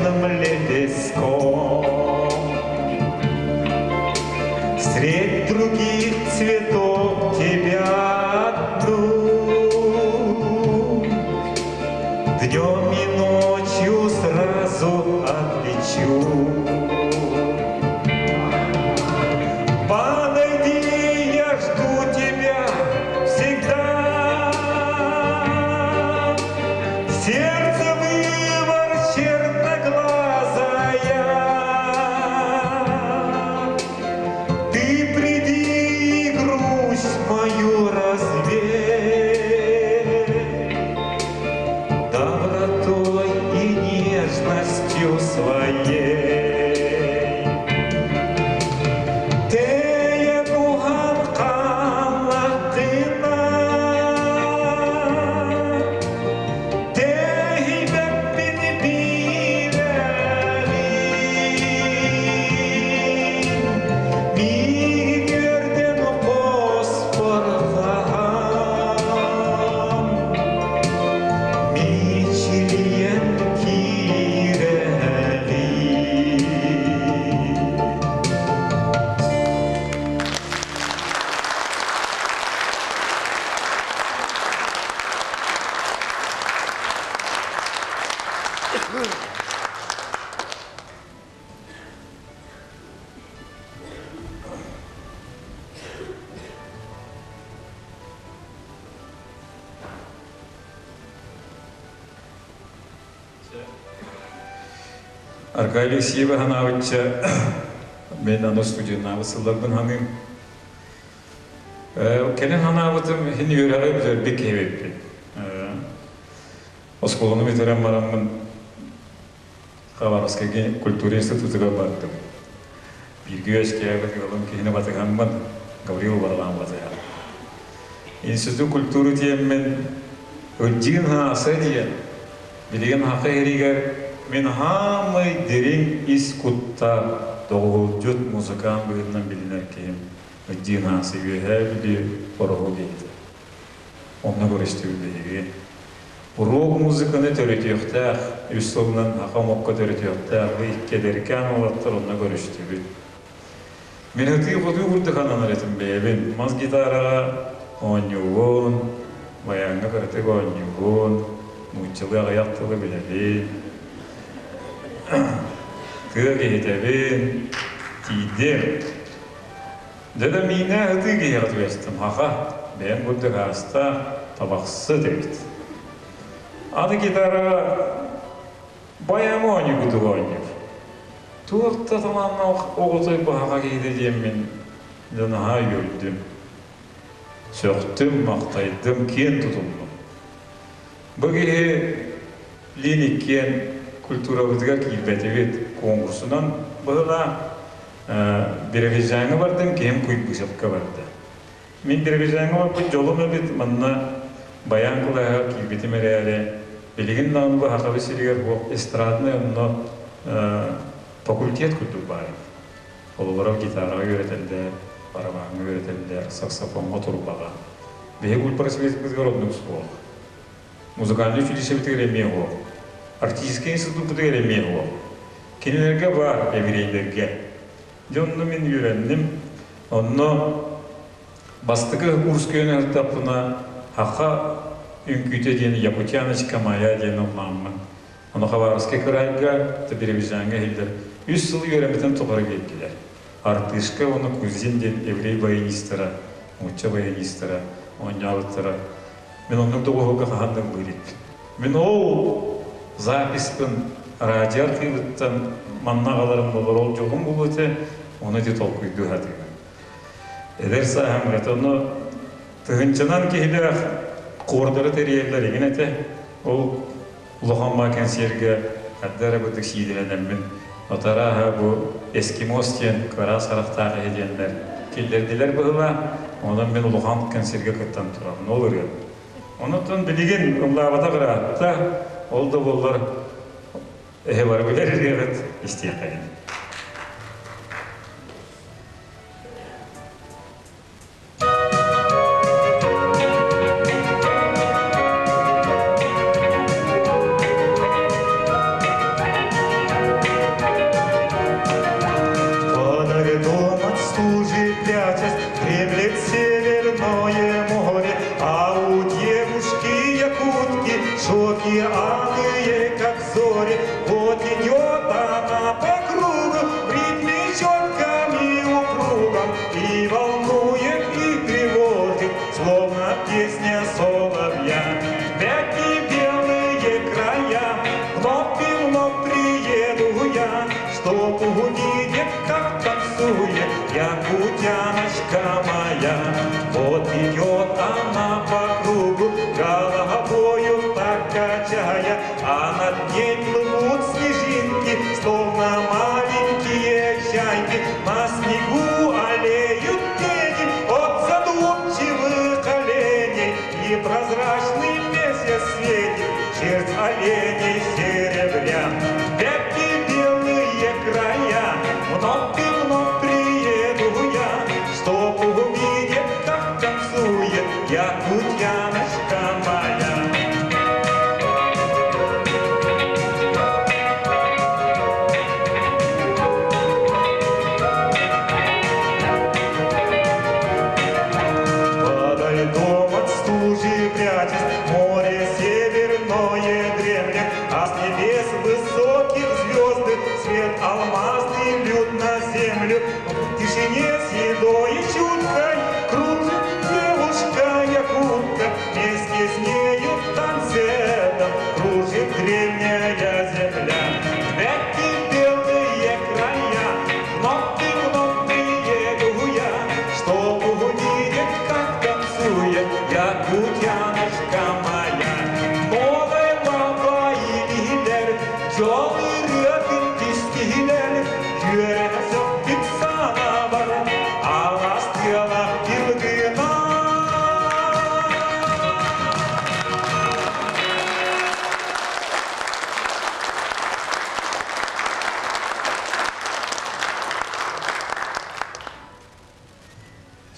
нежным лепестком. Средь других цветов тебя одну Днем и ночью сразу отличу. Подойди, я жду тебя всегда. Сердце выбор черноглазая. Ты приди, грусть мою развей добротой и нежностью своей. Тэйэн уһан хааллаххына, тэһийбэппин биирэҕин. Миигин үөрдэн хоспор хаһан, мичилийэн киирэҕин. Аркадий Алексеева ханаабычча мен аны студеннаабыт сылларбын ханыым. Кэлин ханаабытым иһин үөрэҕи бүтэрбит киһибиппин. Оскуоланы бүтэрэн бараммын Хабаровскайга культура институтугар бардым. Бииргэ үөскээбит ыалым киһини батыһаммын Гаврил Варлам батыһар. Институт культуры диэммин Ылдьыын Хааса диэн билигин Хаха иһиригэр мин хаамай дириҥ ис куттаах доҕуһулдьут музыкант быһыытынан билинэр киһим Ылдьыын Хааса Үөһээ Бүлүү Ороһу киһитэ. Онно көрүстүбүт биһиги. Рок музыканы төрүтүөхтээх, үс сылынан саха омукка төрүтүөхтээх бу икки эдэркээн уолаттар онно көрүстүбүт. Мин ытыы-хотуу курдук ананар этим бэйэбин. Мас гитараҕа оонньуубун, баяҥҥа кыратык оонньуубун, нууччалыы аҕыйах тылы билэбин. Тыа киһитэбин, тиийдим. Дьэ да миинэ ытыы киһиэхэ түбэстим, хаха, бэйэм курдук ааста, табахсыт эбит. Аны гитараҕа баяҥы оонньуубутугу оонньуур. Туох да талааннаах оҕотой баһаҕа киһитэ диэммин дьэ наһаа үөрдүм. Сөхтүм, махтайдым, киэн тутуннум. Бу киһи Лин иккиэн культурабытыгар киирбэтибит конкурсунан быһылаах Биробиджаҥҥа бардым, киһим Куйбышевка барда. Мин Биробиджаҥҥа барбыт дьолум эбит, манна баян кылааһыгар киирбитим эрээри, билигин даҕаны бу Сахабыт сиригэр бу эстраднай онно факультет курдук баар эбит. Холобура гитараҕа үөрэтэллэр, барабааҥҥа үөрэтэллэр, саксофоҥҥа, турбаҕа. Биһиги культпросветпытыгар оннук суох. Музыкальнай училищебытыгар эмиэ суох. Артистическай институппутугар эмиэ суох. Кинилэргэ баар, еврейдэргэ. Дьэ онно мин үөрэнним. Онно бастакы курска үөрэнэртэхпинэ Хаха үҥкүүтэ диэн Якутяночка моя диэн ыллааммын. Ону Хабаровскай кыраайга, Биробиджаҥҥа иһиллэр. Үс сыл үөрэммитин тухары биэрдилэр. Артышка уонна Кузин диэн еврей баянистара, нуучча баянистара оонньообуттара. Мин оннук доҕуһуолга хаһан да ыллыыр иликпин. Мин ол записпын радио архивыттан манна аҕаларым буолар ол дьолум буолуо этэ, ону ити толкуйдуу сатыыбын. Эдэр сааһым это ону тыһыынчанан киһилээх хуордары тэрийэллэр игин этэ. Ол улахан баа кэнсиэргэ хадда эрэ бытык сиидэлэнэммин отарааһа бу эскимос диэн кыраас харахтаах эһи диэннэр киллэрдилэр быһыылаах. Онон мин улахан кэнсиэргэ кыттан турабын ол ырыа. Онон билигин ыллаабатах ыраатта, ол да буоллар эһи бары билэр ырыаҕыт истиэххэйин. море. Вот идет она по кругу, в ритме четком и упругом, и волнует, и тревожит, словно песня соловья. Пятни белые края, вновь и вновь приеду я, чтоб увидеть, как танцует якутяночка моя. Вот идет она по кругу, головою так качая, а над ней плывут снежинки, словно маленькие чайки. На снегу олеют тени от задумчивых оленей, и прозрачный месяц светит шерсть оленей серебря. Пятни белые края, вновь и вновь приеду я, чтоб увидеть, как танцует якутяночка моя. Подо льдом от стужи прячась, море северное дремлет, а с небес высоких звезды свет алмазный льют на землю. В тишине седой и чуткой кружит девушка якутка, вместе с нею в танце этом кружит древняя земля. Пятни белые края, вновь и вновь приеду я, чтоб увидеть, как танцует якутяночка моя. Новая баба илер, жол ырыатын тистилер, күөрэ сөппүт санабар, алас тыалах тылгына.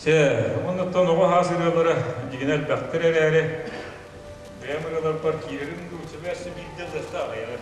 Се, оннуттан оҕо хаас ырыалара дьигинэ элбэхтэр эрээри, бэйэм ырыаларбар киирэрим дуу, сөбөөссө биирдэ ылыахта аҕыйаҕы.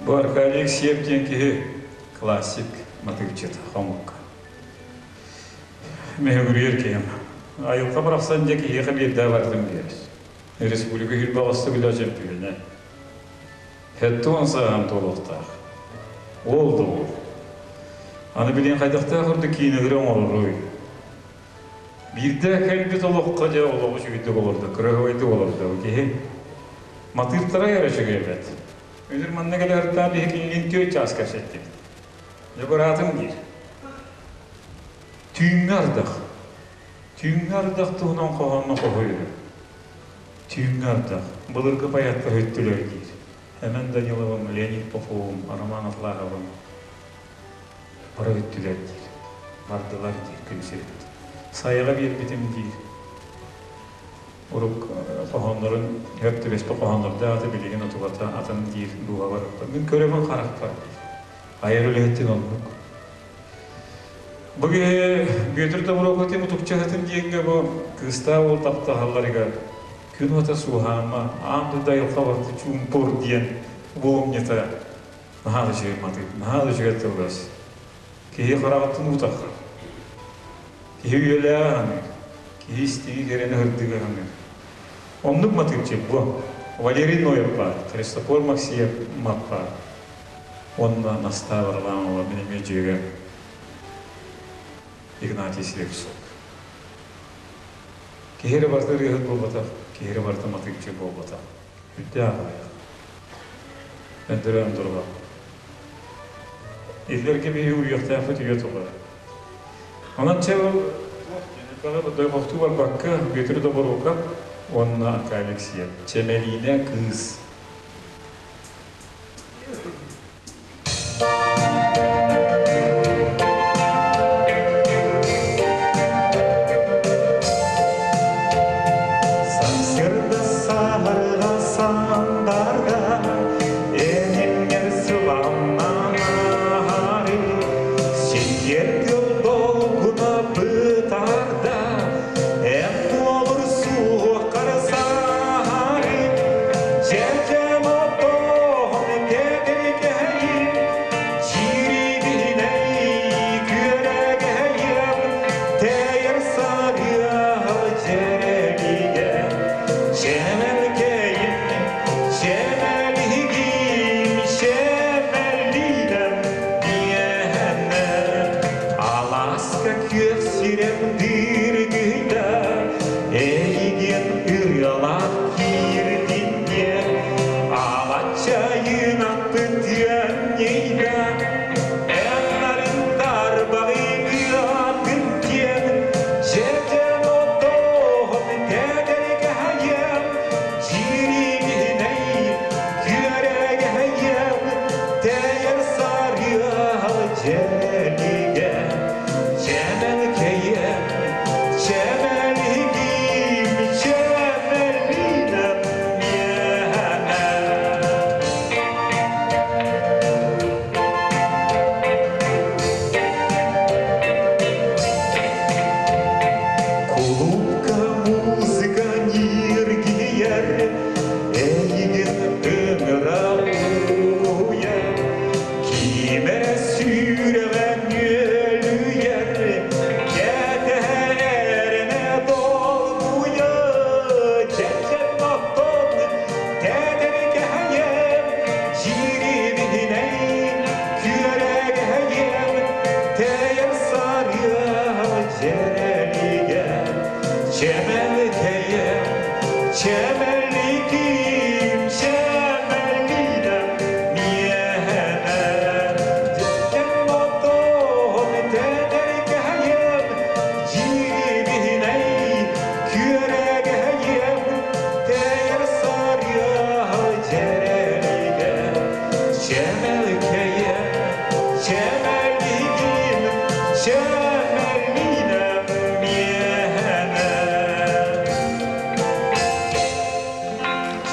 Бу Аркадий Алексеев диэн киһи классик матыыпчыт хомукка. Мөһүгүрүйэр киһим. Айылҕа барахсан дьэ киһиэхэ биэрдээ барытын биэрэр. Республика Хирбаҕаста билэ чөмпүйүнэ. 70 сааһын туолуохтаах. Уол да уол. Аны билигин хайдахтаах курдук киинэлэри оҥороруй? Биирдэ кэлбит олоххо дьэ олоҕу үчүгэйдик олордо, кыраһыабайдык олордо бу киһи. Матыыптара эрэ үчүгэй эбээт. Үнүр манна кэлэ биһи кинилиин түөрт чаас кэпсэттибит. Дьэ быраатым диир. Түүҥҥү ардах. Түүҥҥү ардах туһунан хоһоонно хоһуйар. Түүҥҥү ардах. Былыргы поэттар өттүлэр диир. Эмэн Даниловым, Леонид Поповым, Роман Атлаховым бары өттүлэр диир. Бардылар диир күн сирбит. Сайаҕа биэрбитим диир. Урук хоһооннорун хөп түбэспит хоһооннордоох аты билигин отубата атын диир дууһабар. Мин көрөбүн харахпар диир. Айар үлэһиттин оннук. Бу киһи Бүөтүр Доброхотин мутукчаһытын диэҥҥэ бу кыыстаах уол таптаһалларыгар күн уота суоһаама, аан дойду айылҕа барыта чуумпур диэн буомньута наһаа да үчүгэй матыып, наһаа да үчүгэй тыллас. Киһи хараҕыттан утаххар. Киһи үйэлээҕи аныыр. Киһи истиҥи кэрэни сырдыгы аныыр. Оннук матыыпчык бу. Валерий Ноев баар, Христофор Максиев баар. Уонна Настаа Варламова мин эмиэ дьүөгэм Игнатий Слепцов. Киһи эрэ барыта ырыаһыт буолбатах, киһи эрэ барыта матыыпчык буолбатах. Үрдээх аҕыйах. Өндөрөөн турба. Иллэргэ биһи уйуохтаахпыт үйэ тухары. Онон чэ ол дойҕохтуу барбакка Бүөтүр Доборуокап уонна Ака Алексеев Чэмэлиинэ кыыс. Сарсыарда саһарга сандарга Энингер сыламнанаары Сиер долгуна бытарда. Кулуупка музыка ньиргийэр, эйигин ыҥыра угуйар, ким эрэ сүрэҕэ нүөлүйэр, кэтэһэр эрэнэ долгуйа, дьэдьэн оттон тэтэркэһэйэм, дьириминэй күөрэгэйэм, тэйэр сарыал дьэрэлигэ, чэмэлкэйэм, чэмэликим, чэмэлинэм миэхэнэ. Дьэдьэн оттон тэтэркэһэйэм, дьириминэй күөрэгэйэм, тэйэр сарыал дьэрэлигэ, чэмэлкэйэм, чэмэлигим, чэмэлинэм миэхэнэ.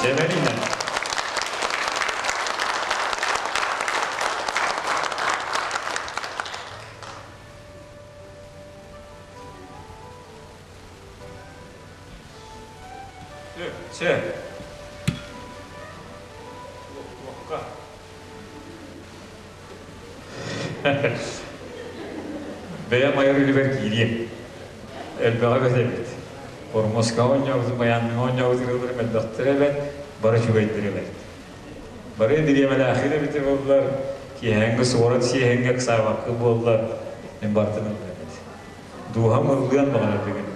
Чэмэлинэ. Чэ. Луохка. Бэйэм айар үлүбэр киириэм. Элбэҕи бэтэбит. Хормуоска оонньообутум, байаанныҥа оонньообут ырыаларым элбэхтэр эбэт, бары үчүгэйдэр эбэт. Бары бириэмэлээххит эбитэ буоллар, киэһээҥҥи суорат сиэһэҥҥэ ыксаабакка буоллар, мин бартын ыллыам этэ. Дууһам ыллыан баҕарар бүгүн.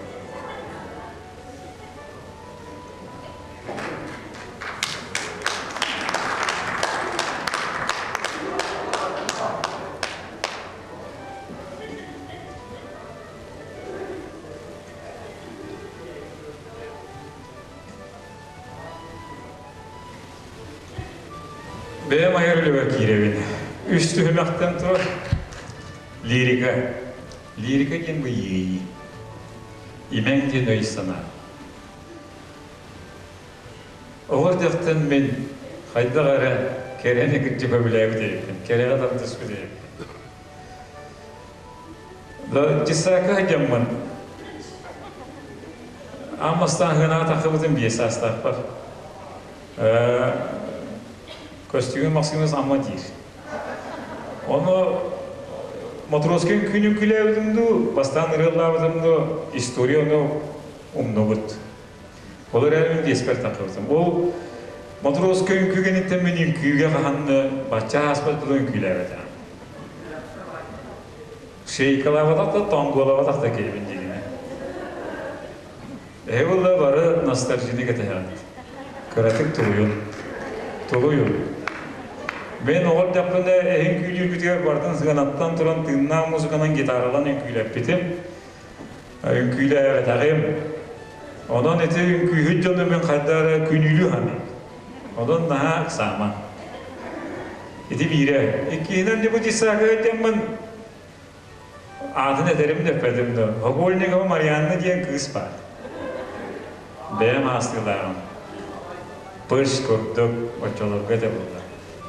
Бэйэм айар үлэбэр киирэбин. Үс түһүмэхтэн турар лирика. Лирика диэн бу иэйии. Имэҥ диэн өй-санаа. Оҕо эрдэхтэн мин хайдах эрэ кэрэни кырдьык сөбүлээбит эбиппин, кэрэҕэ тардыспыт эбиппин. Да дьыссаакка сылдьаммын аан бастаан сыанаҕа тахсыбытым 5 саастаахпар. Көстүүмүн Максимус Амма диир. Ону Матроскин үҥкүүнү үҥкүүлээбитим дуу, бастаан ырыалаабытым дуу, история ону умнубут. Ол эрээри мин биэспэр таххыбытым. Ол Матроска үҥкүү кэнниттэн мин үҥкүүгэ хаһан бачча ааспат буолан үҥкүүлээбэтэҕим. Шейкалаабатах да, тонгуолаабатах да киһибин диигинэ. Эһи буолла бары ностальгияны кэтэһэҕит. Кыратык тулуйун. Тулуйун. Мен оҕо эрдэхпинэ эһин күүлүүрбүтүгэр бардын сыанаттан туран тыыннаах музыканан гитаралан үҥкүүлэппитим. Үҥкүүлээбэтэҕим. Онон ити үҥкүүһүт дьону мин хайда эрэ күнүүлүү саныыбын. Онон наһаа ыксаамаҥ. Ити биирэ. Иккиһинэн дьэ бу дьыссаакка дьэммин Аатын этэрим да эппэтим да, Огольникова Марианна диэн кыыс баар. Бэйэм аастыылааҕым. Пыш курдук оччолорго этэ буолла.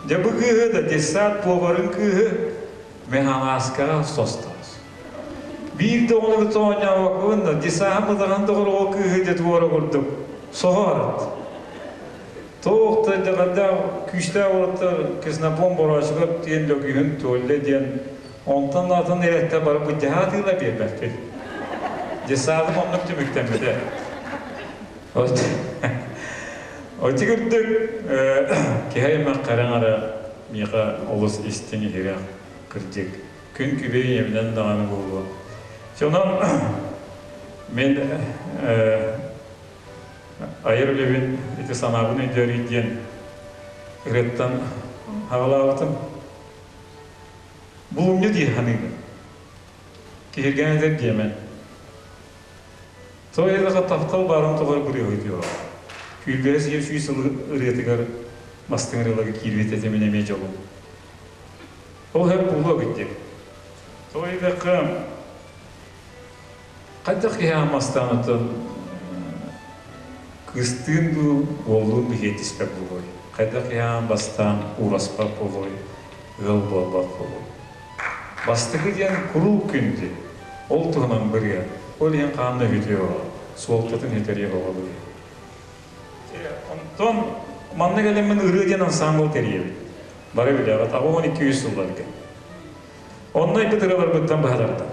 Дьэ бу кыыһы да детсад поварын кыыһы мен алааскаҕа состоос. Биир да оҕону кытта оонньообоккун да детсаһым быдаҕан доҕор оҕо кыыһы дьэ туора курдук соһо Туох да итэҕэллээх күүстээх уолаттар Ксенофонт Бороочукап диэн Лөгүһүн Туолля диэн онтон атын ирэттэ бары быдьаһаатыыла биэрбэппит. Десадым оннук түмүктэммитэ. Очи курдук киһи аймах хараҥ ара миэхэ олус истиҥ иһирэх кырдьык күн күбэй ийэбинэн даҕаны буолуо. Сонон мен айар үлэбин ити санаабын өйдөөрүй диэн ырыаттан аҕалаабытым. Булумньу дии саныыбын. Киһиргээн этэр диэмэн. Тоҕо диэтэххэ таптал баарын тухары бырыаһый Күүлбэһэ сиэ сүүс сыл ырыатыгар бастыҥ ырыаларга киирбит этэ мин эмиэ дьолум. Ол һэп буолуо эбит диэн. Тоҕо диэтэххэ Хайдах киһи аан оттон кыыстыын дуу, уоллуун биһиэтиспэт буолуой? Хайдах киһи аан бастаан уураспат буолуой, ыал буолбат буолуой? Бастакы диэн куруук күндү. Ол туһунан бырыа. Ол иһин хаанна үтүө оҕо, суолтатын итэриэх оҕо бу. Онтон манна кэлэммин ырыа диэн ансаамбыл тэрийэбит. Бары билэҕит, 82 сылларга. Онно айбыт ырыаларбыттан быһа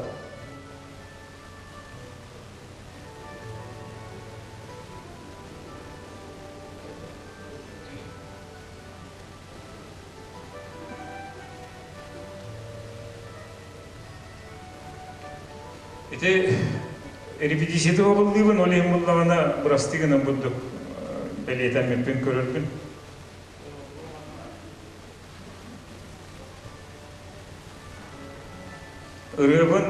Ити репетицияты оҕоллуубун, ол иһин буллаҕына бырастыы гынан бурдук бэлиэтэммиппин көрөрбүн. Ырыабын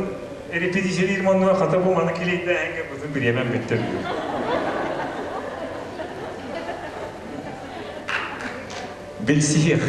репетициялиир моннуга хата бу маны килиэйдээһиҥҥэ бутун бириэмэм бүттэ. Билсиһиэх.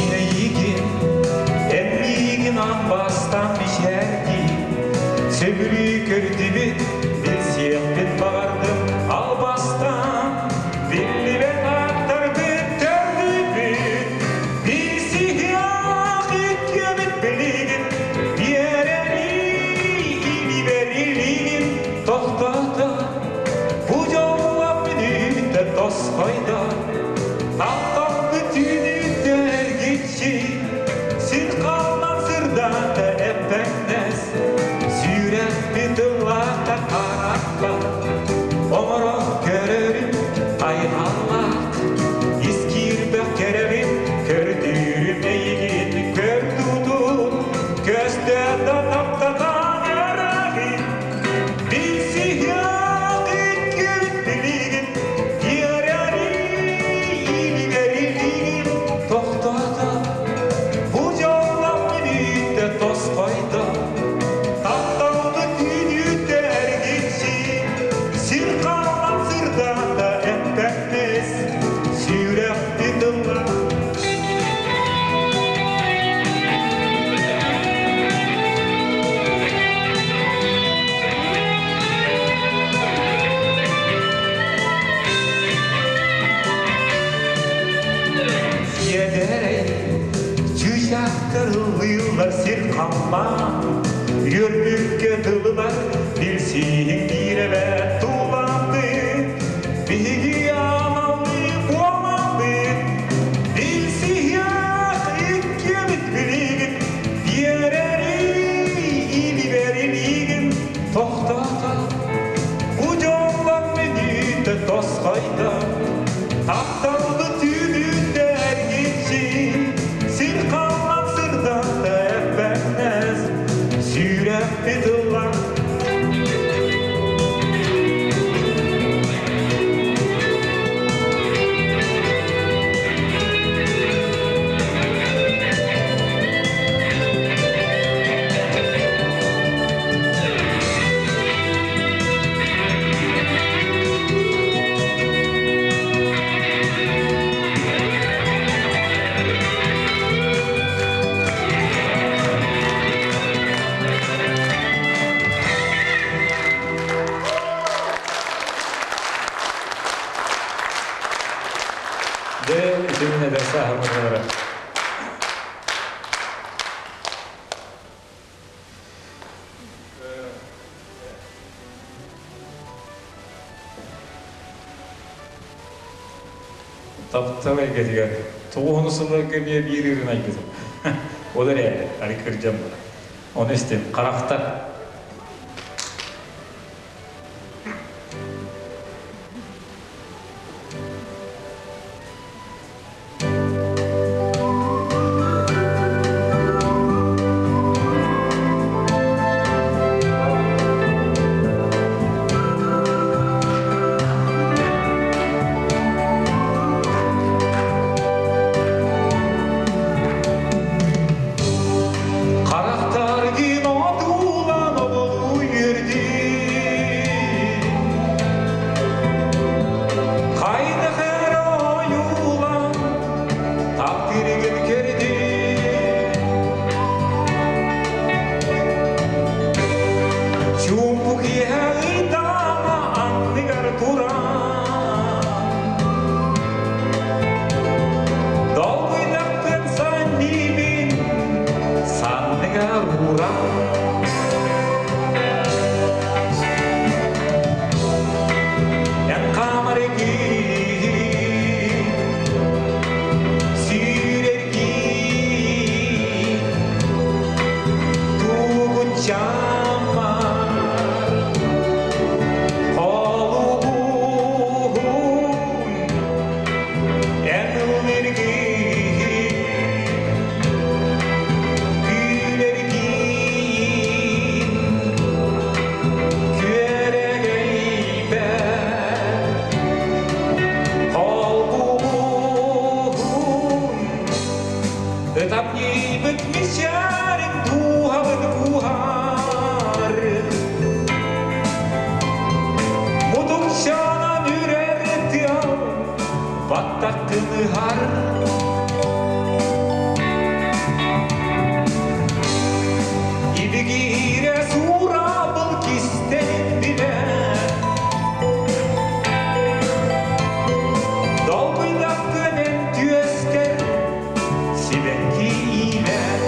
Миигин, эн миигин бастан мичээрдии, Сөбүлүү көрдүбүт, билсиэхпин баҕардым албастан, Биллибэт ааттарбыт төрдүбүт, Билсиһиэх иккиэбит билигин, Биэрэрий илиибэр илиигин тохтото, Бу дьоллоох мүнүүтэ тосхойдо, Тапталбыт түүнүтэ эргиччи, Сир халлаан сырдаата эппэҥнэс, Сүрэхпит ыллаата харахха, Оҥорон көрөрүм айхаллаах, Ис киирбэх кэрэбин көрдүүрүм эйигин көрдутун, Көстө да таптатан эрэгин, Билсиһиэх иккибит билигин, Иэрэрий, тохтото, бу дьоллоох мүнүүтэ тосхойдо, Тапталбыт үүнүүтэ эргиччи, Сир хаалан сырдаата эппэттис, Сүрэхпит ылла. Сиэдэрэй, чыычаахтар ыллыыллар сир халлаан, Үөрбүккэ тылылар билсииһиҥ биирэбэ тулаабыт, Биһиги аналлыы буолабыт, билсиһиэх иккиэбит билигин, Биэрэрий илибэр илиигин тохтото, Бу дьоллон мүнүүтэ тосхойдо, Тапталлы түүнүтэ эргиччи, Сир халлаан сырдата эппэҥнэс, Сүрэхпит ыллар. Дьэ, итиннэ эдэр сааһым Таптал эйгэтигэр тоҕуһуну сылларга эмиэ биир ырын айбытым. Ол эрээри, ары кырдьан баран. Ону истин, харахтар. Харахтаргын Чуумпу киэһэ ыйдаама анныгар туран Долгуйдахпын саннибин санныгар ууран Эн хаамар киһи сүүрэр киһи Тугуччаммар холугун эн ыллыргын күлэргин күөрэгэйбэр холбугун Ытамньыйбыт мичээрин дууһабыт кууһар Мутукчаанан үрэр тыал баттаххын ыһар Ибигиирэ суурабыл кистэлин билэн Долгуйдаххын эн түөскэр сибэкки иилэн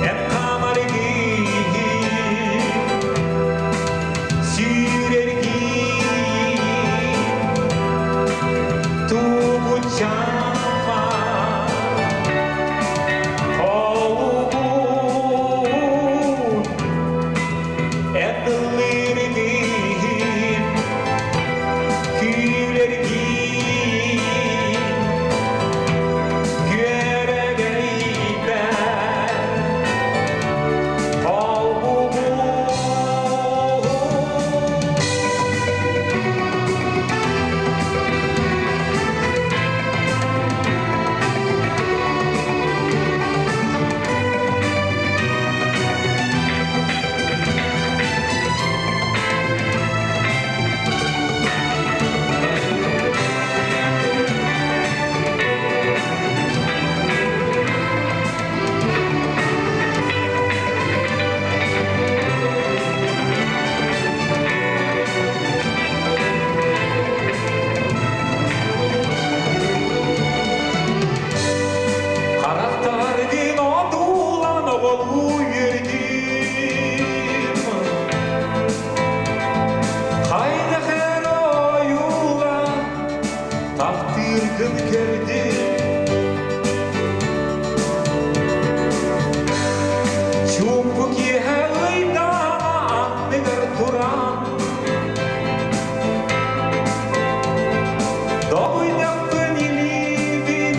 Эн хаамар киһи сүүрэр киһи тугуччаммар холугун эн ыллыыр киһи күлэргин күөрэгэйбэр холбугун. Харахтаргын одуулан оҕолуу үөрдүм Хайдах эрэ ойуулаан таптыыргын көрдүм Чуумпу киэһэ ыйдаана анныгар туран Долуйдахпын илиибин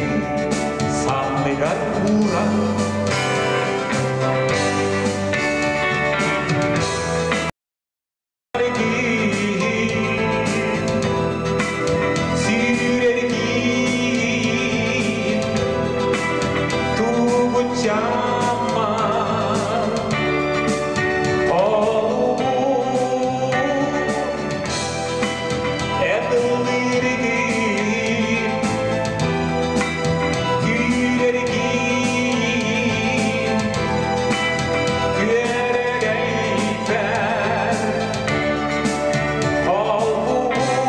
санныгар ууран Сүүрэргин тугуччаммар холугун эн ыллыыргын күүрэргин күөрэгэйбэр холбугун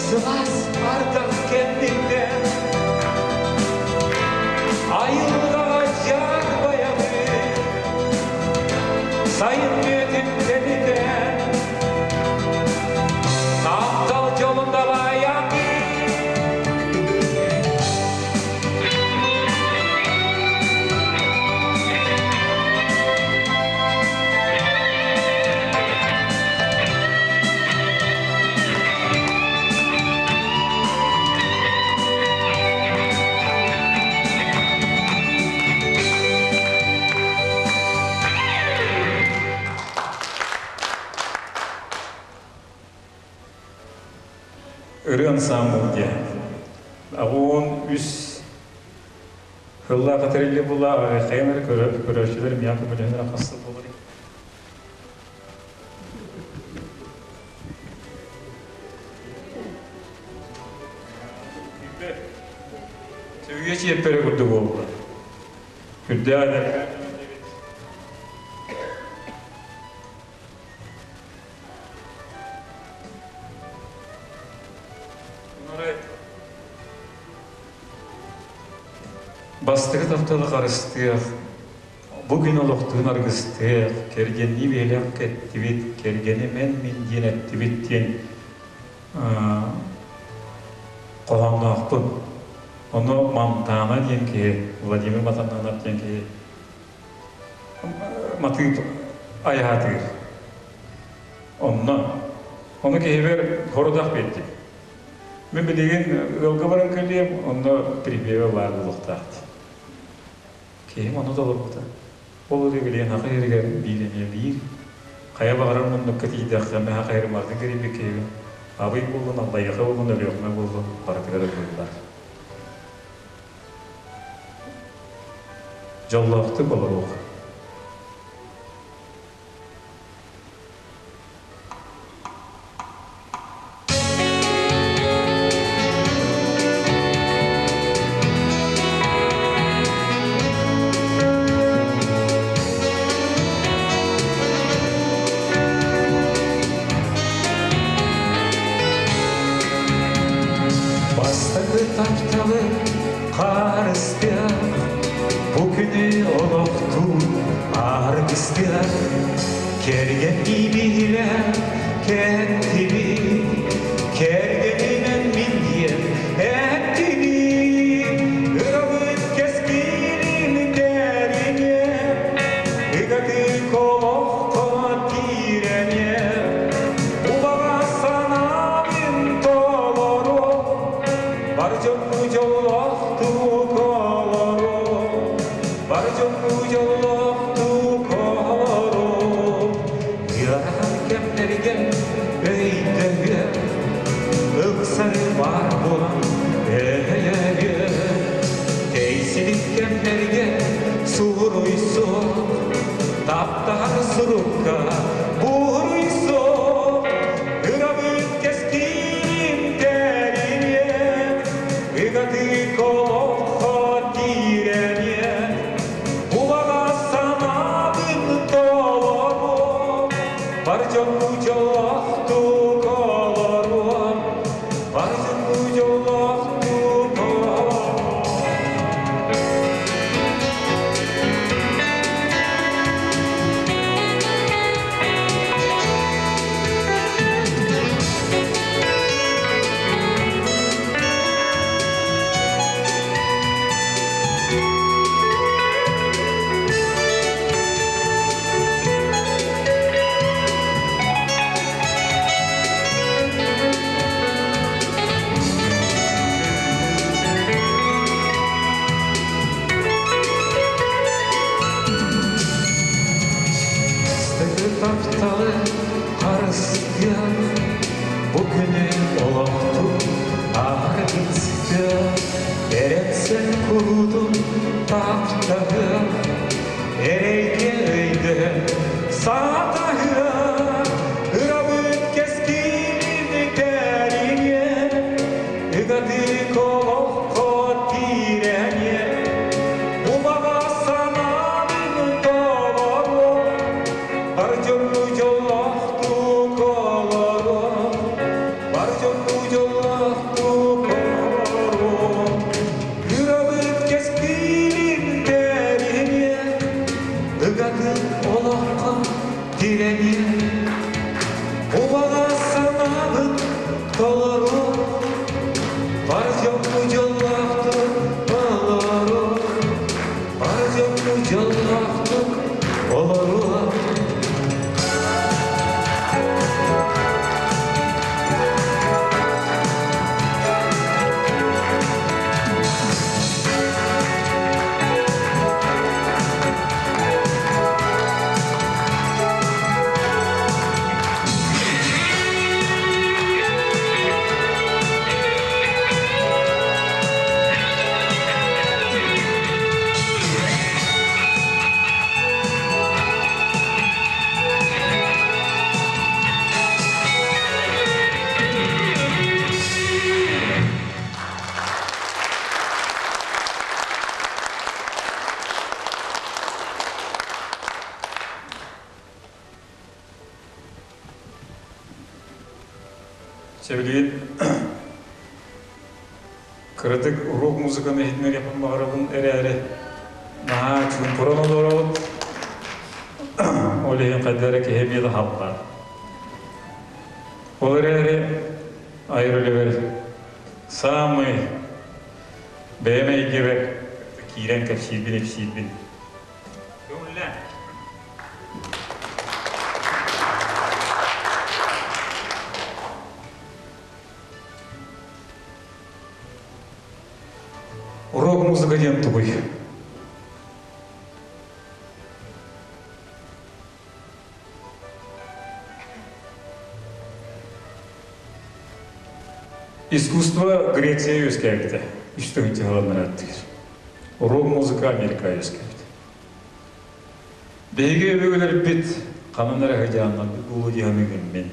сылаас ардах кэнниттэн айылҕаҕа дьаарбайабын сайын мүөтүн тэнитэн таптал дьолун дабайабын. Ырыа ансаамбыл диэн. 83 сыллаах тэриллии буолла, хайан эрэ көрөөччүлэр миэхэ көмөлөһөнөр хас сыл буолар. Үйэ Үйэ чиэппэрэ курдук буолла. Үрдээх эдэркээн дьон этибит. Бастакы тапталы харыстыах, бу күн олохтуун аргыстыах, кэргэннии биһилэх кэттибит, кэргэним эн мин диэн эттибит диэн хоһоонноохпун. Ону Мантаана диэн киһи, Владимир Матаннанов диэн киһи матыып айаатыыр. Онно ону киһибэр хорудах биэрдим. Мин билигин ыалга баран кэлиэм, онно припеве баар буолуохтаах дии. Киһим ону толорбута. Ол эрэ билигин аха иһэригэр биир эмиэ биир. Хайа баҕарар муннукка тиийдэххэ, мэһэ хайыр баҕатын кэрийбит киһибин. Абый буоллун, Аллайыаха буоллун, Өлүөхүмэ буоллун, барытыгар ыллыыллар. Дьоллоохтук олоруох. Бастакы тапталы харыстыах, бу күнү олохтуу аргыстыах, кэргэн биилэ кэттибит, кэргэнинэн мин диэн эттибит, ырабыт кэскилин тэриҥэ, ыгатык олоххо киирэниэ, убаҕас санаабын толоруо, бар дьонну дьоллоохтук олоруо, бар дьонну дьоллоохтук олоруо. Ыарахан кэмнэргэ өйдөһүө, ыксары баар буолан өйөһүө, тэйсибит кэмнэргэ суруйсуо, таптаһар сурукка буруйсуо, ырабыт кэскилин тэриниэ, ыгатык олоххо киирэниэ, Улаҕа санаабын толоруо, бар дьонну дьоллоохтук олоруо, бар дьонну дьоллоохтук олоруо. Бастакы тапталы харыстыах, бу күнү олохтуу аргыстыах, эрэнсэн куруутун таптаһыах, эрэйгэ өйдөһөн саатаһыах, ырабыт кэскилин тэриниэ, ыгатык олоххо тирэниэ, убаҕас санаабын толоруо, бар дьонну дьоллоохтук олоруо, бар дьонну дьоллоохтук олоруо. Ырабыт кэскилин тэриниэ, ыгатын олоххо Сөбүлүүн кыратык рок музыканы иһитиннэриэхпин баҕарабын эрээри наһаа чуумпуран олоробут. Ол иһин хайда эрэ киһи эмиэ да хаалла. Ол эрээри айар үлэбэр саамай бэйэм эйгэбэр киирэн кэпсиирбин ипсиирбин Көҥүллээн. Рок-музыка диэн тугуй? Искусство Греция үөскээбитэ. Үс тыһыынча сылынан аттыыр. Рок-музыка Америка үөскээбитэ. Биһиги өбүгэлэрбит ханан эрэ сыдьааннарбыт буолуо дии саныыбын мин.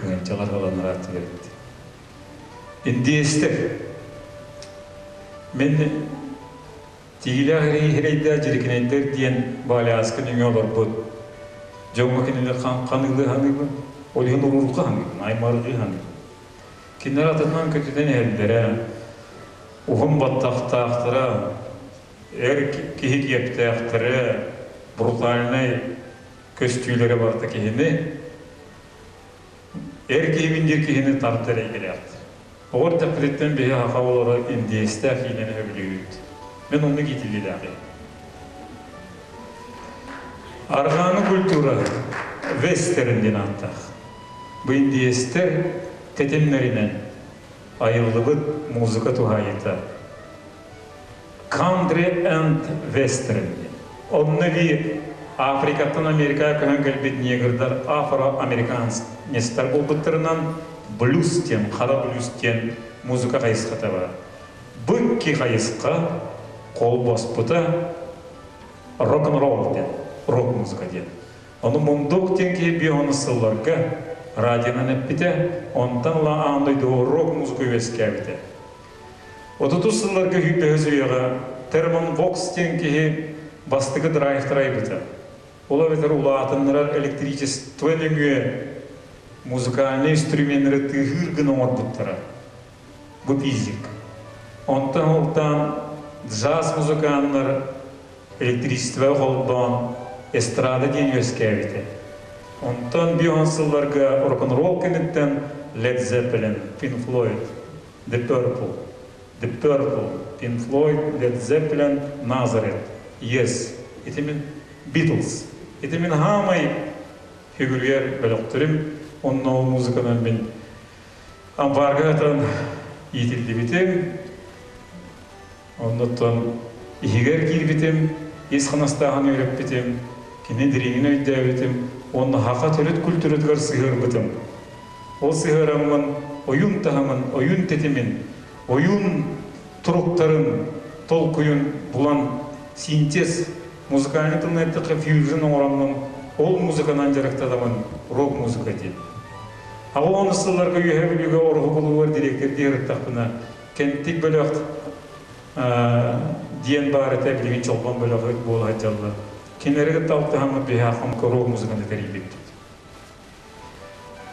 Тыһыынчалар сыланнар аттыгар эбит. Индиэстэр. Мин Тиилээх эрэйдээх дьирикинэйдэр диэн баалааска нөҥүө олорбут дьоҥҥо кинилэр ханыылыы саныыбын, ол иһин уруурҕа саныыбын, аймарҕыы саныыбын. Кинилэр атынан көтүтэн иһэллэрэ, уһун баттахтаахтара, эр киһи киэптээхтэрэ, брутальнай көстүүлэрэ барыта киһини эр киһибин диир киһини тардар эйгэлээхтэр. Оҕо эрдэхпититтэн биһи саха оҕолоро индиэстээх киинэни сөбүлүүбүт. Мин оннук иитиллиилээхпин. Арҕааҥы культура вестерн диэн ааттаах. Бу индиэстэр тэтимнэринэн айыллыбыт музыка туһаайыыта. Country and Western диэн. Онно эбии Африкаттан Америкаҕа көһөн кэлбит негрдар афроамериканецтар буолбуттарынан блюз диэн, хара блюз диэн музыка хайысхата бар. Бу икки хайысха холбоспута рок-н-ролл диэн, рок-музыка диэн. Ону Мундук диэн киһи биоһону сылларга радионан эппитэ, онтон ыла аан дойдуга рок-музыка үөскээбитэ. Отутус сылларга сүүрбэһис үйэҕэ Термон Вокс диэн киһи бастакы драйвтары айбыта. Ол эбэтэр улаатыннарар электричество нөҥүө музыкальнай инструменнары тыаһыыр гына оҥорбуттара. Бу физик. Онтон ылтаан джаз музыканнар электричество холбоон эстрада диэн үөскээбитэ. Онтон бион сылларга рок-н-ролл кэнниттэн Led Zeppelin, Pink Floyd, The Purple, The Purple, Pink Floyd, Led Zeppelin, Nazareth, Yes, ити мин Beatles. Ити мин хаамай хүгүрүйэр бөлөхтөрүм, онно ол музыканан мин ампаарга сытан иитиллибитим, Оннуттан иһигэр киирбитим, ис ханастааһын үөрэппитим, кини дириҥин өйдөөбүтүм уонна саха төрүт культуратыгар сыһыарбытым. Ол сыһыараммын ойуун таһымын, ойуун тэтимин, ойуун туруктарын, толкуйун булан синтез, музыкальный тылынан эттэххэ фьюжн оҥороммун, ол музыканан дьарыктанабын, рок-музыка диэн. Аҕа уонус сылларга Үөһээ Бүлүүгэ Ороһу кулуубар дириэктэрдии сырыттахпына, Кэнтик бөлөх диэн баар этэ, билигин Чолбон бөлөх буола сылдьаллар. Кинилэри кытта алтыһаммыт биһи рок музыканы тэрийбиппит.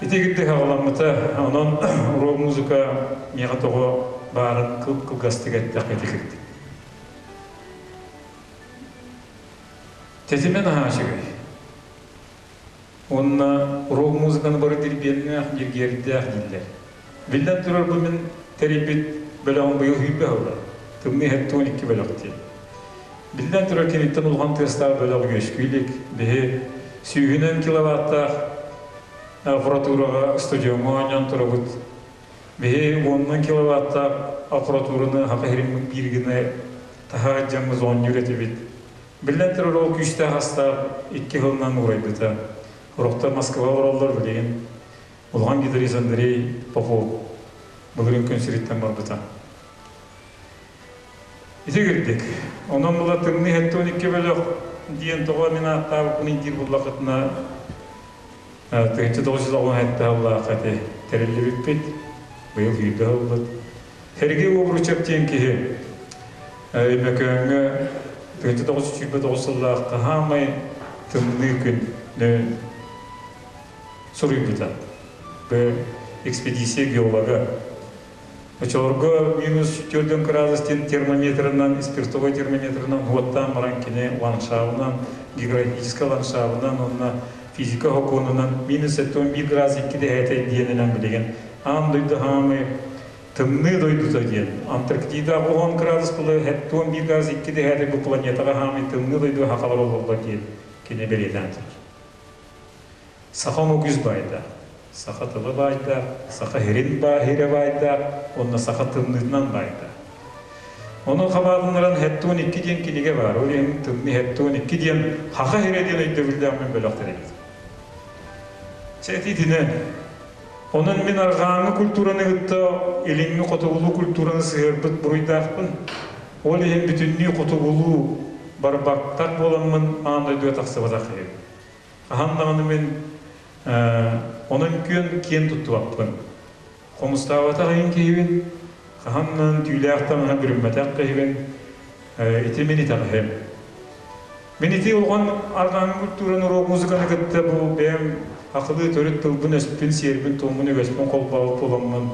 Ити кырдьык аҕаламмыта, онон рок музыка миэхэ тоҕо баарын кылгастык эттэххэ ити кырдьык. Тэтимэ наһаа үчүгэй. Уонна рок музыканы бары дирбиэннээх, ньиргиэрдээх дииллэр. Биллэн турар, бу мин тэрийбит бөлөҕүм быйыл сүүрбэ сыла. Тымныы 72 бөлөх диэн. Биллэн турар, киниттэн улахан тыастаах бөлөх үөскүү илик. Биһи сүүһүнэн киловаттаах аппаратураҕа стадиоҥҥа оонньоон турабыт. Биһи уонунан киловаттаах аппаратураны саха сирин биир гына таһаа дьаммыз оонньуур этибит. Биллэн турар, ол күүстээх астаах икки сылынан уурайбыта. Сорохтор Москва олороллор билигин. Улахан гитарист Андрей Попов былырыын күн сириттэн барбыта. Ити кирдик. Онон була тымныы 72 бөлөх диэн тоҕо мин ааттаабыппын диир буллахытына 1997 сыллаахха ити тэриллибиппит. Быйыл сүүрбэ сылбыт. Сергей Обручев диэн киһи Өймөкөөҥҥө 1929 сыллаахха хаамай тымныы күн суруйбута. экспедиция геолога. Оччолорго минус 4 градус диэн термометрынан, спиртовой термометрынан уоттаан баран кини ландшафтынан, географическай ландшафтынан уонна физика сокуонунан минус 71 градус 2 дэһээтэ диэнинэн билигин аан дойду хаамый тымныы дойдута диэн. Антарктида 10 градус була 71 градус 2 дэһээтэ бу планетаҕа хаамый тымныы дойду хахалар олороллор диэн кини бэлиэтээн турар. Саха омук үс баайдаах. Саха тыла баайдаах, саха сирин сирэ баайдаах уонна саха тымныытынан баайдаах. Ону хабаатыннаран Хеттуон 2 диэн кинигэ баар. Ол иһин тымныы Хеттуон 2 диэн хаха сирэ диэн өйдөбүллээх мин бөлөх тэрийбитим. Чэ итинэн. Онон мин арҕааҥҥы культураны кытта илиҥҥи хотугулуу культураны сыһыарбыт буруйдаахпын. Ол иһин бүтүннүү хотугулуу барбаттар буоламмын аан дойдуга тахсыбатах киһибин. Хаһан даҕаны мин онон күөн киэн туттубаппын. Хомустаабатах иһин киһибин, хаһан даҕаны түүлээх таҥаһы бүрүммэтэх киһибин, ити мин итэҕэһим. Мин ити улахан арҕааҥҥы культураны рок музыканы кытта бу бэйэм акылыы төрүт тылбын-өспүн, сиэрбин-туоммун, үгэспин холбообут буоламмын,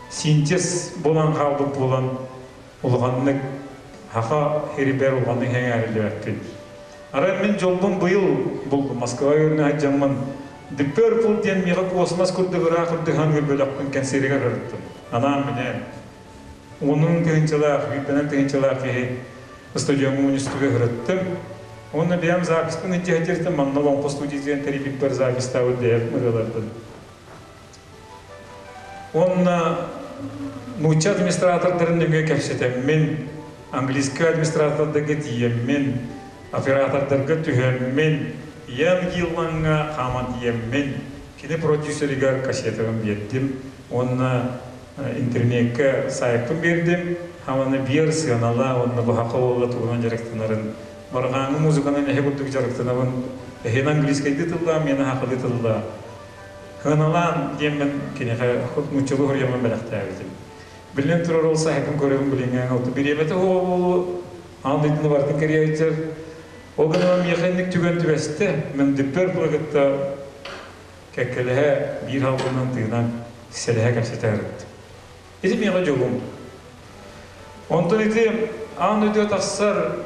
синтез буолан хаалбыт буолан, улаханнык саха сиригэр улаханнык сэҥээриллибэппин. Арай мин дьолбун быйыл буллум. Москва үөрэнэ сылдьаммын The Purple диэн миэхэ космос курдук ыраах үрдүһэн бөлөхпүн кэнсиэригэр ырыттым. Анаан минээн. Уонун тыһыынчалаах, сүүрбэнэн тыһыынчалаах киһи стадиоҥҥа мунньустуга ырыттым. Уонна бэйэм записпын илдьэ сылдьартым, манна Олоҥхо студиятыгар тэрийбиппэр запистаабыт бэйэм ырыаларбын. Уонна нуучча администратордарын нөҥүө кэпсэтэммин, английскай администратордарга тиийэммин, оператордарга түһэммин, Ян Гиллаҥҥа хааман тиийэммин, кини продюсеригар кассетабын биэрдим уонна интернеккэ сайтпын биэрдим. Хаманы биэр сыаналаа уонна быһака уолла тугунан дьарыктанарын барҕааҥҥы музыканан эһи курдук дьарыктанабын. Эһиэн английскайдыы тыллаа, миэнэ сахалыы тыллаа. Кыаналаан диэммин киниэхэ нууччалыы хоруйаммын бэлэхтээбитим. Биллэн турар ол саһыкын көрөбүн билиҥҥэ ол бириэмэтэ суоҕа буолуо, аан дойдуну барытын кэрийэ Ол гынан миэхэ инник түгэн түбэстэ. Мин дүппэр кытта кэккэлэһэ биир халбынан тыынан сэлэһэ кэпсэтэ сырыттым. Ити миэхэ дьолум. Онтон ити аан дойдуга тахсар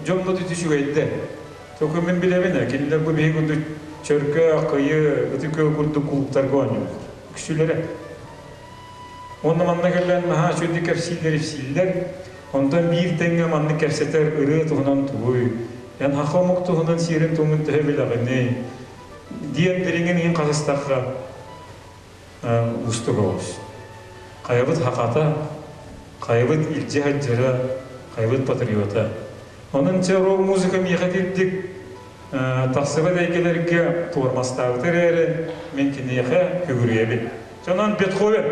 дьоммут ити үчүгэйдэр. Только мин билэбин, кинилэр бу биһиги курдук чөркө, кыйы, ытык күөл курдук кулууптарга оонньууллар. Үксүлэрэ. Уонна манна кэлэн наһаа үчүгэйдик кэпсииллэр, ипсииллэр. Онтон биир тэҥҥэ маннык кэпсэтэр ырыа туһунан тугуй? Эн саха омук туһунан сиэрин-туомун төһө билэҕиний? диэн дириҥин иһин хасыстахха уустук оҕус. Хайабыт хахата, хайабыт илдьэ сылдьара, хайабыт патриота. Онон чэ рок-музыка миэхэ тирдик тахсыбат эйгэлэргэ туормастаабыта эрээри, мин киниэхэ күгүрүйэбин. Онон Бетховен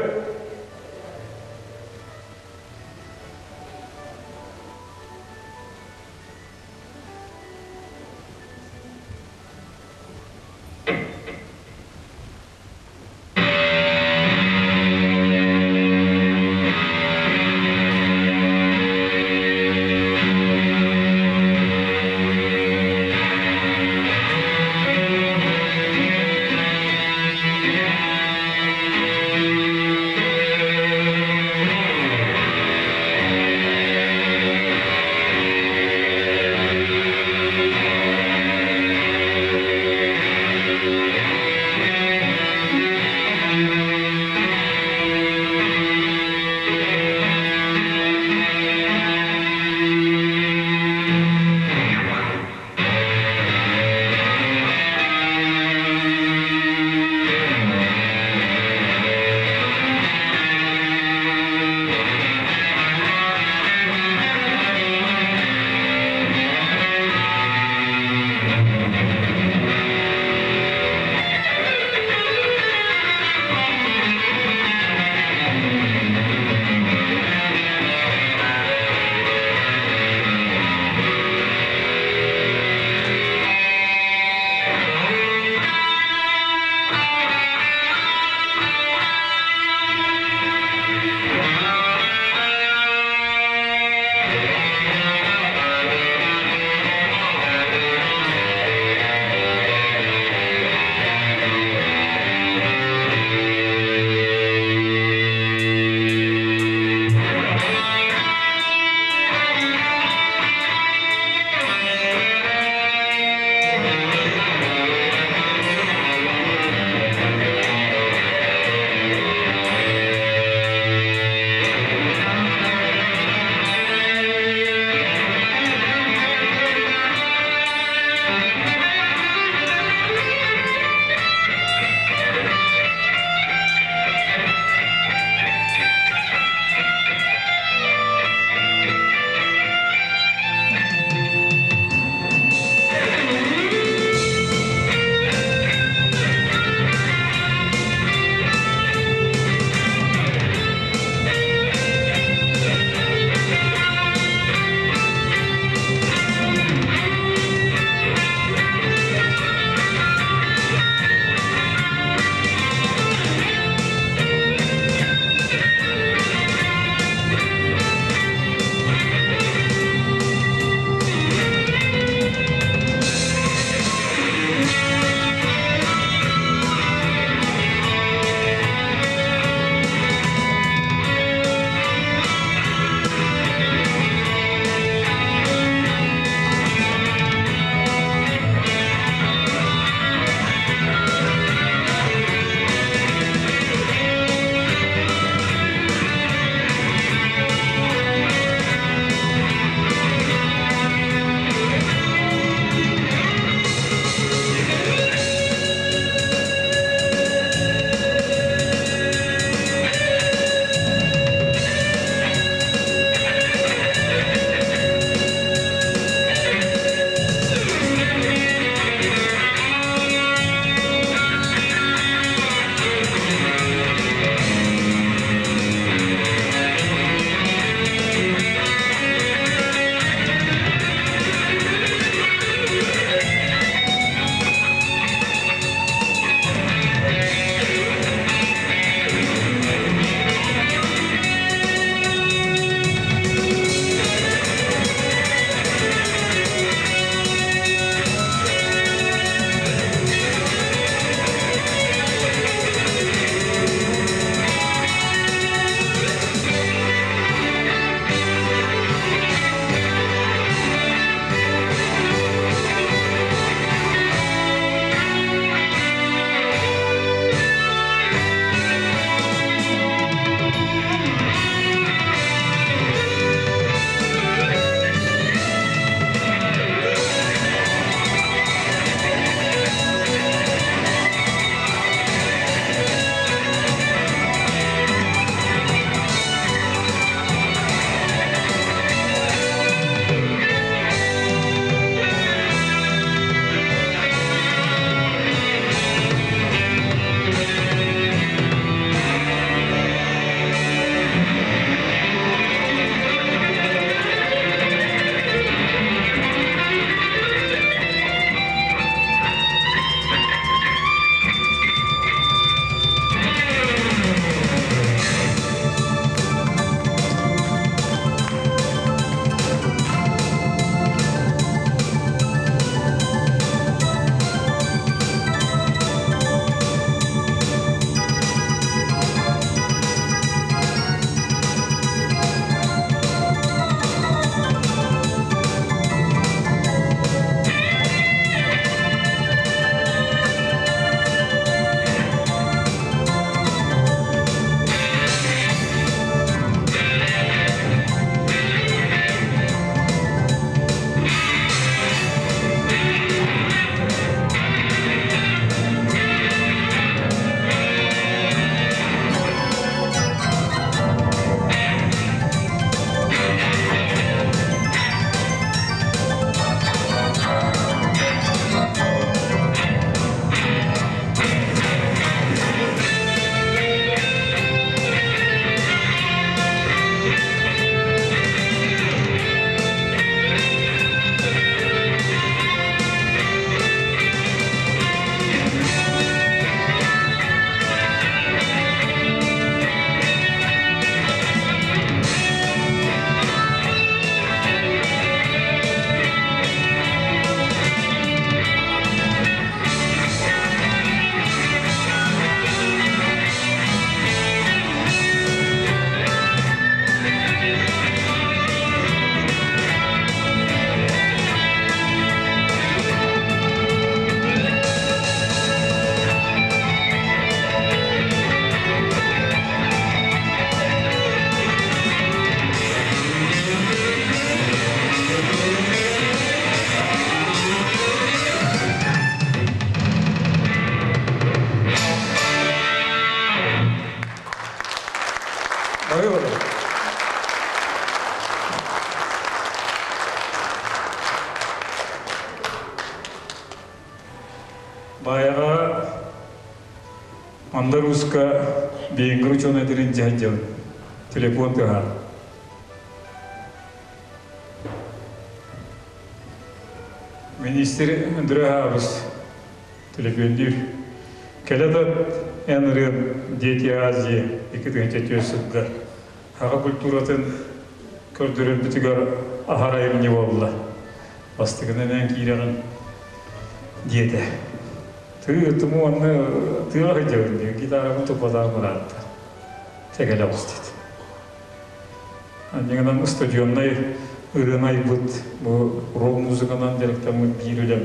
Баайаҕа Мандар Ууска венгр учуонайдарын дьаһайдьабын. Телефон тыаһаан. Министр Андреа Абыс төлөпүөннүүр. Кэлэ да эн ырыам Дети Азии 2004 сылга саха культуратын көрдөрөрбүтүгэр аһар айымньы буолла. Бастакынан эн киирэҕин диэтэ. Тыы туму онно тыаҕа сылдьабын дии, гитарабын туппатаҕым ыраатта. Тэгэлэ оҕус диэтэ. Анньыгынан стадионнай ырыаны айбыт бу рок-музыканан дьарыктаммыт биир үлэм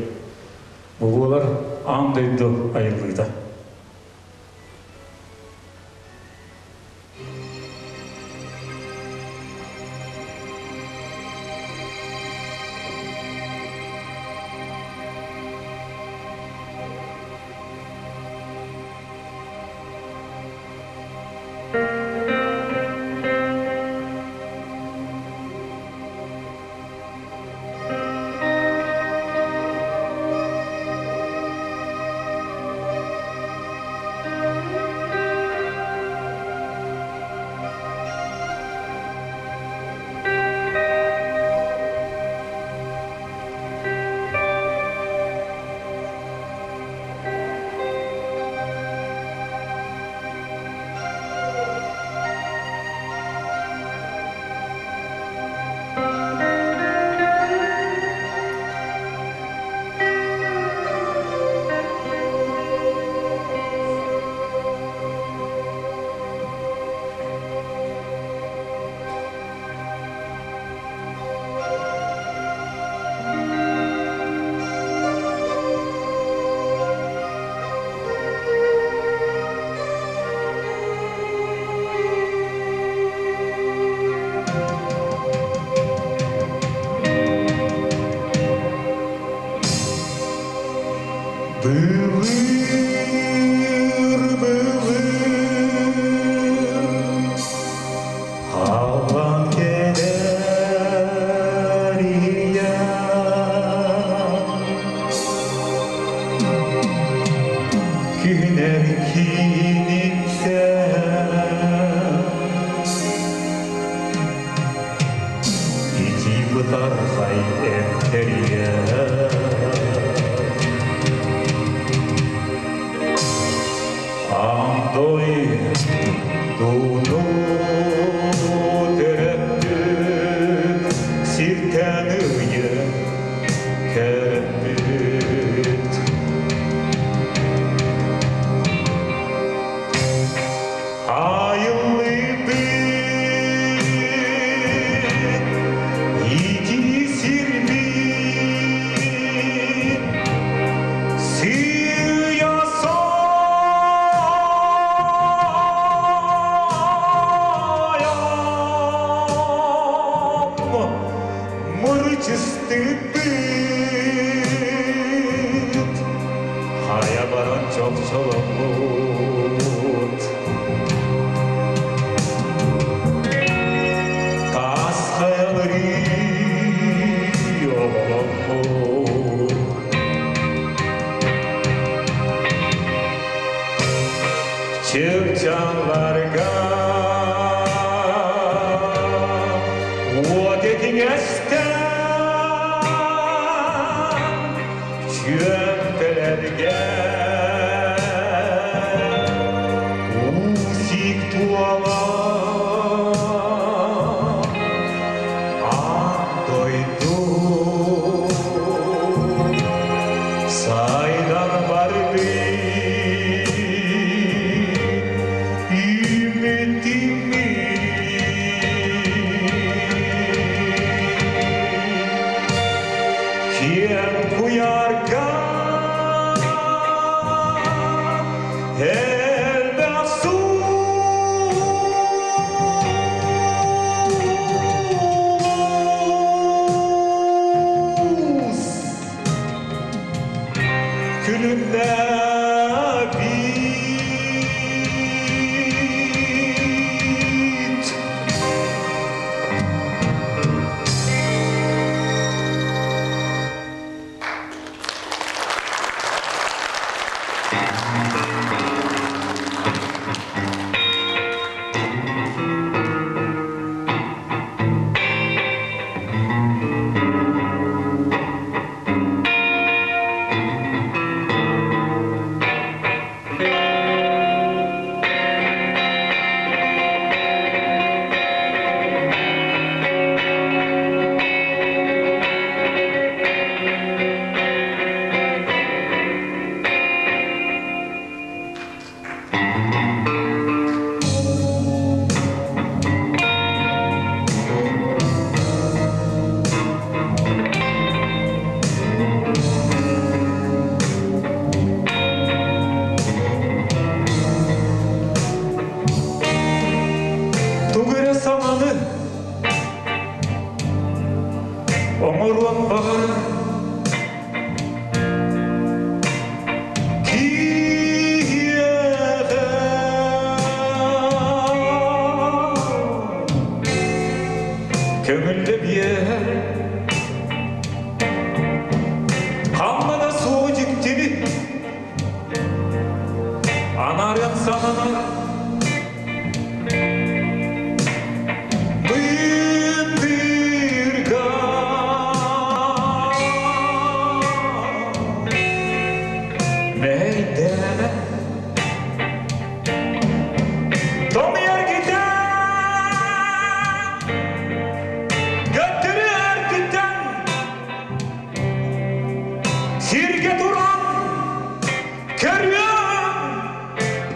бу буолар аан дойду айыллыыта. Былыр, былыр, халлаан кэлэр ийэ. Күнэр киниттэн ити бытархай эмтэрийэ. Андой дууну төрөппүт сиртэн ыйы кэлбит. Айыллыбыт ити сирбит сыыйа саайан мырчыстыппыт хайа баран чопчоломмут таас хайалары оҕоломмут чыпчаалларга уот этиҥэстэн чүөмпэлэргэ уусик туола аан дойду сайдан барбыт үмүтүмүт киэҥ куйаарга элбэх суус күлүмнэбит. Оҥоруон баҕарар киһиэхэ көҥүллэ биэр ханна да суоҕу дьиктини анаарыан сананар Мындырга мэйдэнэ Томуйар гитар Götürür tüten Сиргэ туран көрүөм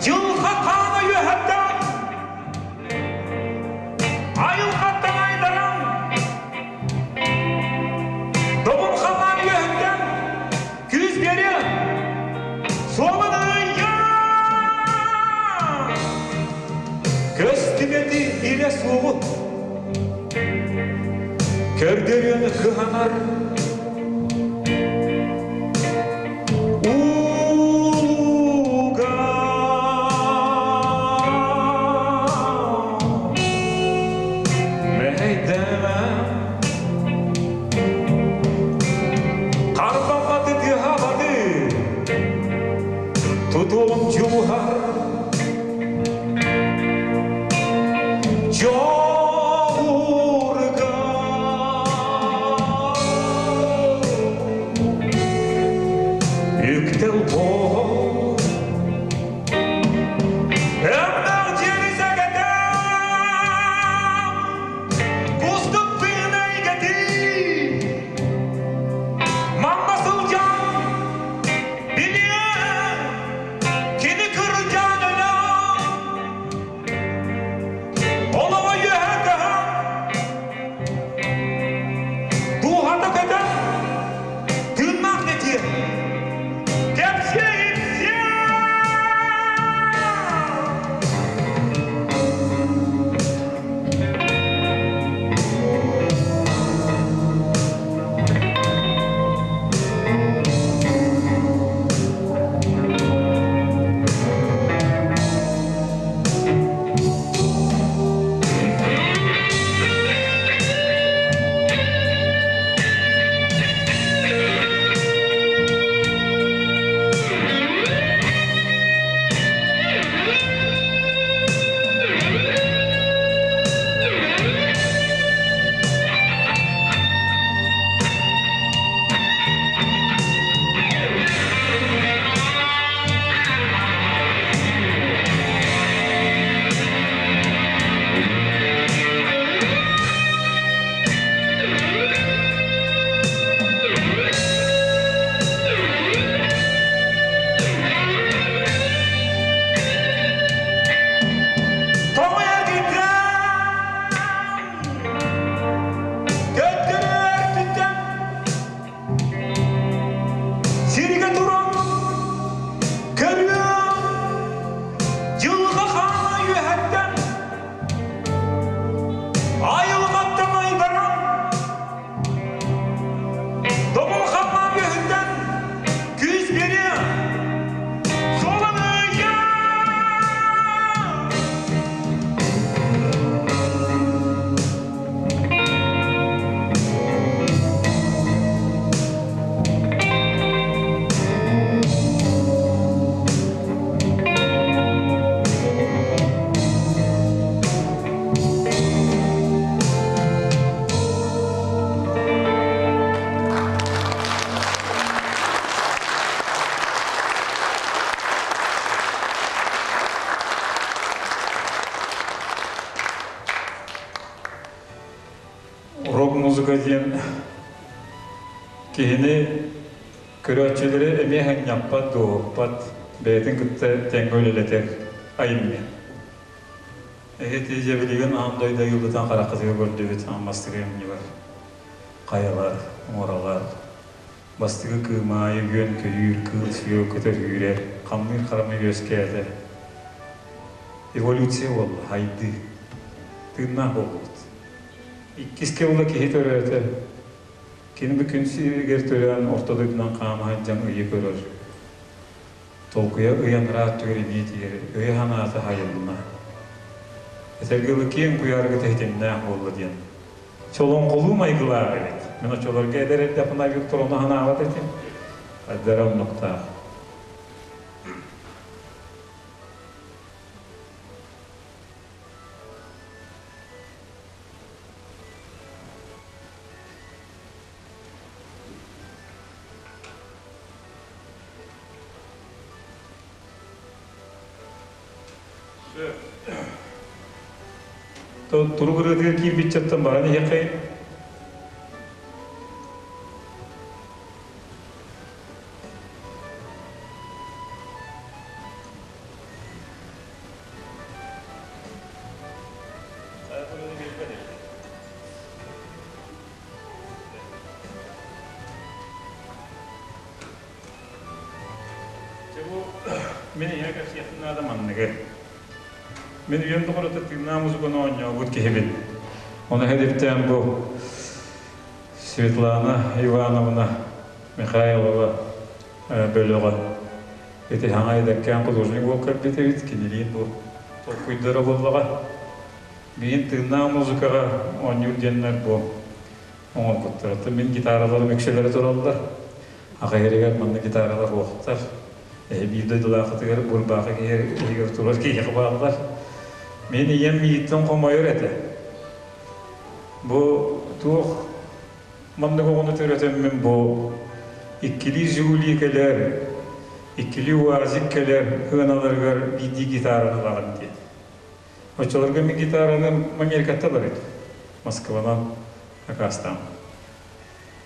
Дьылҕа хаана үөһэттэн Айылҕаттан айдаран Добун халлаан үөһэттэн Күүс биэриэ Суолун ыйыа Көстүбэти илэ суоҕу Көрдөрүөн кыһанар Ууга мэһэйдэмэ Харбамматы тыаһаабаты тутуом дьулуһар Дьоҕурга Үктэл буол Өмнөх дьиэни сэгэтэн Кустук тыына эйгэтин Манна сылдьан билиэм Кини кырдьан өлөн Олоҕо үөһэ көһөн Дууһата көтөн Тыыннаах дэтиэ Кэпсиэ-ипсиэ Тоҕуйа гитар Көттөрөр түтэн Сиргэ туран көрүөм Дьылҕа хаана үөһэттэн Айылҕаттан айдаран Добун халлаан үөһүттэн күүс биэриэ Суолан ыйыа Рок-музыка диэн киһини көрөөччүлэри эмиэ ханньаппат, дуоһуппат, бэйэтин кытта тэҥҥэ үлэлэтэр айымньы. Эһити дьэ билигин аан дойду айыллытан хараххытыгар көрдүбүт аан бастакы айымньылар хайалар, муоралар, бастакы кыымаайы үөн-көйүүр, кыыл-сүөл көтөр үүрэр, хамныыр харамай үөскээтэ. Эволюция буолла, хайдыы. Тыыннаах буоллубут. Иккис кылла киһи төрөөтө. Кини бу күн сиригэр төрөөн орто дойдунан хаама сылдьан ыйы көрөр. Толкуйа ыйан ыраат түгэр эмиэ тиийэр, өйө-санаата айылынна. Этэргэ дылы киэҥ куйаарга тэһитиннээх буолла диэн. Солоҥхолуу майгылаах эбит. Мин оччолорго эдэр эрдэхпинэ Виктор ону санаабат этим. Хайдара оннуктаах. Турук ырыатыгар киирбиччэттэн баран иһиэххэйин. Дьэ бу мин ийэ кэпсиэхпин наада манныгы. Мин үйэм тухары тыыннаах музыканы оонньообут киһибин. Ону хэдиптээн бу Светлана Ивановна Михайлова бөлөҕө ити хаҥа эдэркээн художник буол кэлбит эбит. Кинилиин бу толкуйдара буоллаҕа. Миин тыыннаах музыкаҕа оонньуур диэннэр бу оҥорбуттар. Оттон мин гитараларым үксэлэрэ тураллар. Аҕа иһэригэр манна гитаралар уохтар. Эһи биир дойдулаахытыгар Бурбаахы иһигэр турар киһиэхэ бааллар. Мин ийэм миигиттэн хомойор этэ. Бу туох маннык оҕону төрөтөммүн бу иккилии Жигули кэлэр, иккилии УАЗик кэлэр сыаналарыгар биирдии гитараны ылаҕын диэн. Оччолорго мин гитараны Америкаттан ылар этим. Москванан акаастаан.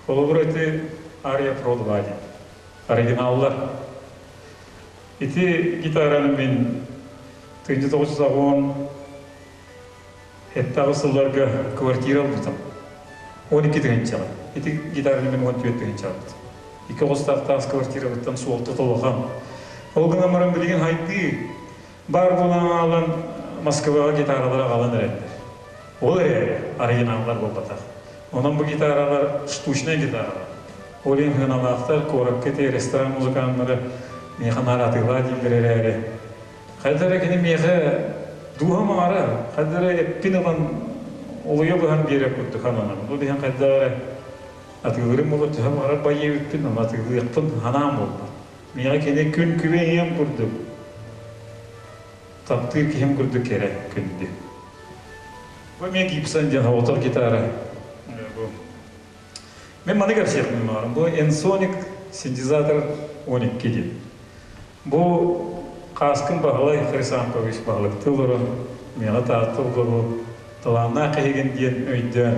Холобур ити Ария Про 2 диэн. Оригиналлар. Ити гитараны мин 1910 7 сылларга квартира ылбытым. 12 тыһыынчаҕа. Ити гитараны мин 14 тыһыынчаҕа ылбытым. Икки оҕустаах таас квартирабыттан суолта толухан. Ол гынан баран билигин хайдыы Баар буолан аҕалан Москваҕа гитаралары аҕалан эрэллэр. Ол эрээри оригиналлар буолбатах. Онон бу гитаралар штучнай гитаралар. Ол иһин сыаналаахтар куоракка ити ресторан музыканнара миэхэ наар атыылаа дииллэр эрээри хайда эрэ кини миэхэ дууһам аҥара, хайда эрэ эппин ылан олуйа быһан биэрэр курдук ананабын. Ол иһин хайда эрэ атыылыырым буолуо төһө баҕарар байыа эбиппин, ону атыылыахпын санаам буолбат. Миэхэ кини күн күбэй ийэм курдук, таптыыр киһим курдук кэрэ, күндү. Бу эмиэ Гибсон диэн оҕотор гитара. Бу. Мен маны кэпсиэхпин баҕарым. Бу Ensoniq синтезатор 12 диэн. Бу Хааскын Баһылай Хрисанпович баһылыкты олорон, миэхэ Таатта олору талааннаах киһигин диэн өйдөөн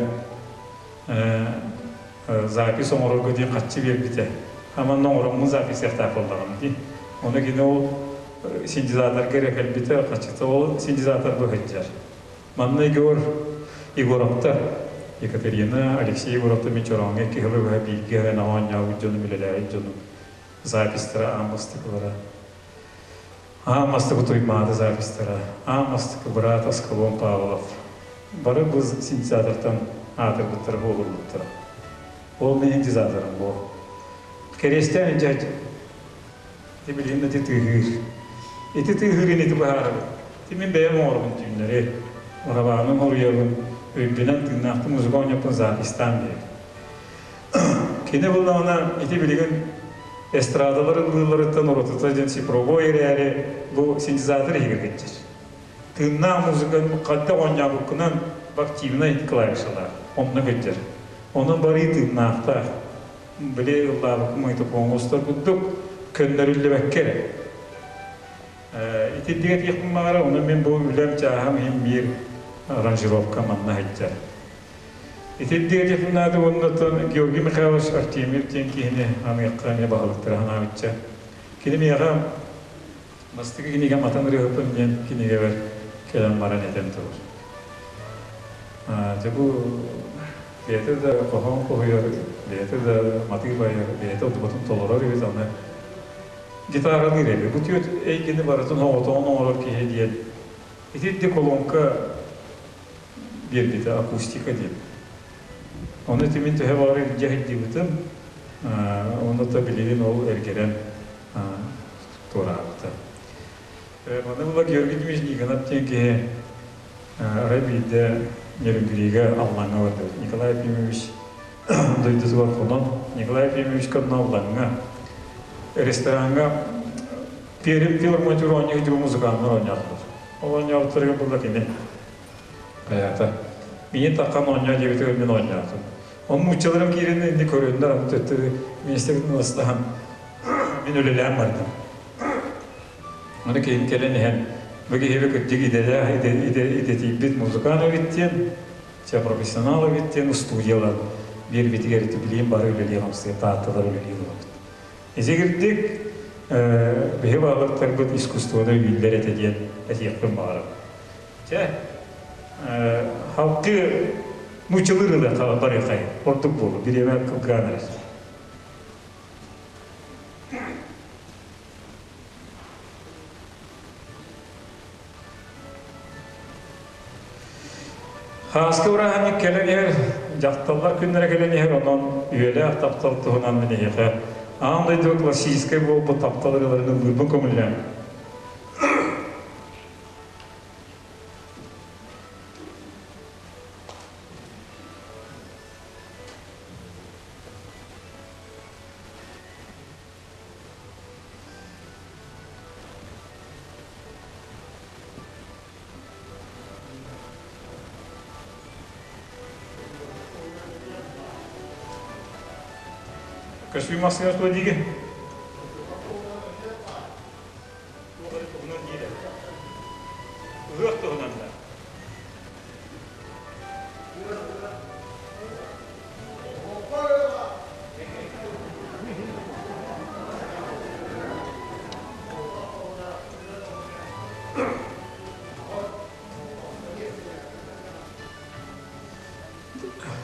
запись оҥорорго диэн хаччы биэрбитэ. Аманна оҥороммун записыахтаах буоллаҕым дии. Ону кини ол синтезаторга эрэ кэлбитэ, хаччыта ол синтезатор быһыдьар. Манна Егор Егоровтар, Екатерина, Алексей Егоровтар мин чорооҥҥо икки сылы быһа бииргэ ыһан оонньообут дьонум, үлэлээбит дьонум записьтара аан бастакылара. Аан бастакы Туймаада записьтара, аан бастакы брат Аскалон Павлов. Бары бу синтезатортан аатырбыттара буолуллуттара. Ол мин синтезаторым буол. Кэриэстээн дьэ ити билигин ити тыаһыыр. Ити тыаһыырын ити быһаарабын. Ити мин бэйэм оҥоробун түүннэри. Урабааным хоруйабын, өйбүнэн тыыннаахтык музыка оонньоппун записьтаан биэрэбин. Кини буллаҕына ити билигин эстрадалар ыллыылларыттан уратыта диэн цифровой эрээри бу синтезатор иһигэр кэтчир. Тыыннаах музыканы хайдах оонньообуккунан активнай клавишалаах онно кэтчир. Онон барыы тыыннаахтаах. Били ыллаабыккын магнитофоҥҥа устар курдук көннөрүллүбэккэ эрэ. Итинник этиэхпин баҕара, онон мин бу үлэм чааһым иһин биир аранжировка манна сылдьар. Итинник этиэхпин наада уонна оттон Георгий Михайлович Артемьев диэн киһини аныахха эмиэ баһылыктара санаабычча. Кини миэхэ бастакы кинигэм Атан ырыаһыппын диэн кинигэбэр кэлэн баран этэн турар. Дьэ бу бэйэтэ да хоһоон хоһуйар, бэйэтэ да матыып айар, бэйэтэ отубатын толорор эбит аны гитаралыыр эбит. Бу түөрт эйгэни барытын оҕотоҕун оҥорор киһи диэн итинник колонка биэрбитэ акустика диэн. Ону ити мин төһө баҕар илдьэ сылдьыбытым, онно да билигин ол эргэрэн туораабыта. Маны була Георгий Дмитриевич Никонов диэн киһи арай биирдэ Нерюнгрига Аллаҥҥа бардыбыт. Николай Ефимович дойдутугар хонон, Николай Ефимовичка онно Аллаҥҥа рестораҥҥа Пермь филармонияҕа оонньуу сылдьыбыт музыканнар оонньоотулар. Ол оонньообуттарыгар буолла кини хайаата миигин таххан оонньоо диэбитигэр мин оонньоотум. Ол нууччаларым киирэн инни көрөннөр аны төттөрү миэстэбитин ылыстаһан мин үлэлээн бардым. Аны киһим кэлэн иһэн бу киһиби кырдьык идэлээх идэтийбит музыкант эбит диэн, чэ профессионал эбит диэн устуудьуйалар биэрбитигэр ити билигин бары үлэлии-хамсыы таатталар үлэлии олоробут. Исигирдик биһи баалыктарбыт искусствоны биллэр этэ диэн этиэхпин баҕарабын. Чэ, халкы нууччалыы ырыа барыахай ордук буолу бириэмэ кылгаан эрэр. Хааска бырааһынньык кэлэн иһэр, дьахталлар күннэрэ кэлэн иһэр, онон үйэлээх таптал туһунан мин эһиэхэ аан дойдуга классическай буолбут таптал ырыаларын ыллыырбын көҥүллээҥ. Көстүү массыына туо диигин? Туһунан диирэ. Ыһыах туһунан да.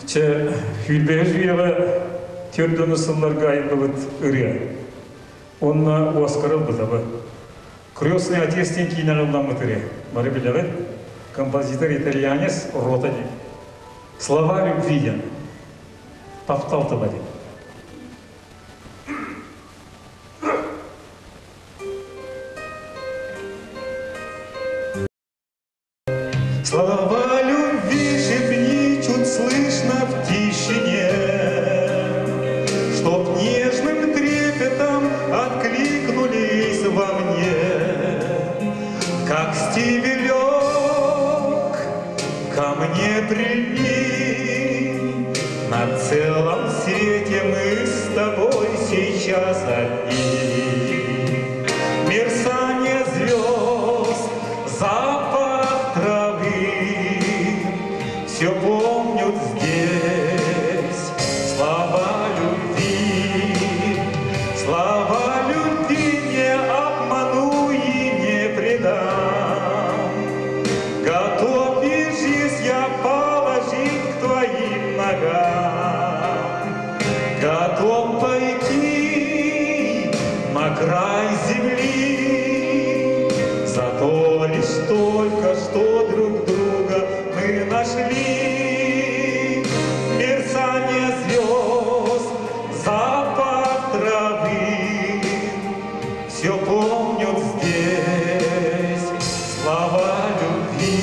Чэ, сүүрбэһис үйэҕэ төрдөнү сылларга айыллыбыт ырыа. Уонна Оскар ылбытабы. Крестный отец диэн киинэҕэ ылламмыт ырыа. Бары билэҕит. Композитор итальянец Рота диэн. Слова любви диэн. Таптал тыла диэн. Слова любви шепни чуть слышно в тишине, Чтоб нежным трепетом откликнулись во мне, Как стебелек ко мне прильни, На целом свете мы с тобой сейчас одни. Мерцание звезд, запах травы, Все помнят здесь слова любви. Слова любви не обману и не предам. Готов и жизнь я положить к твоим ногам. Готов пойти на край земли, За то лишь только, что друг друга мы нашли. Мерцание звезд, запах травы, Все помнят здесь слова любви.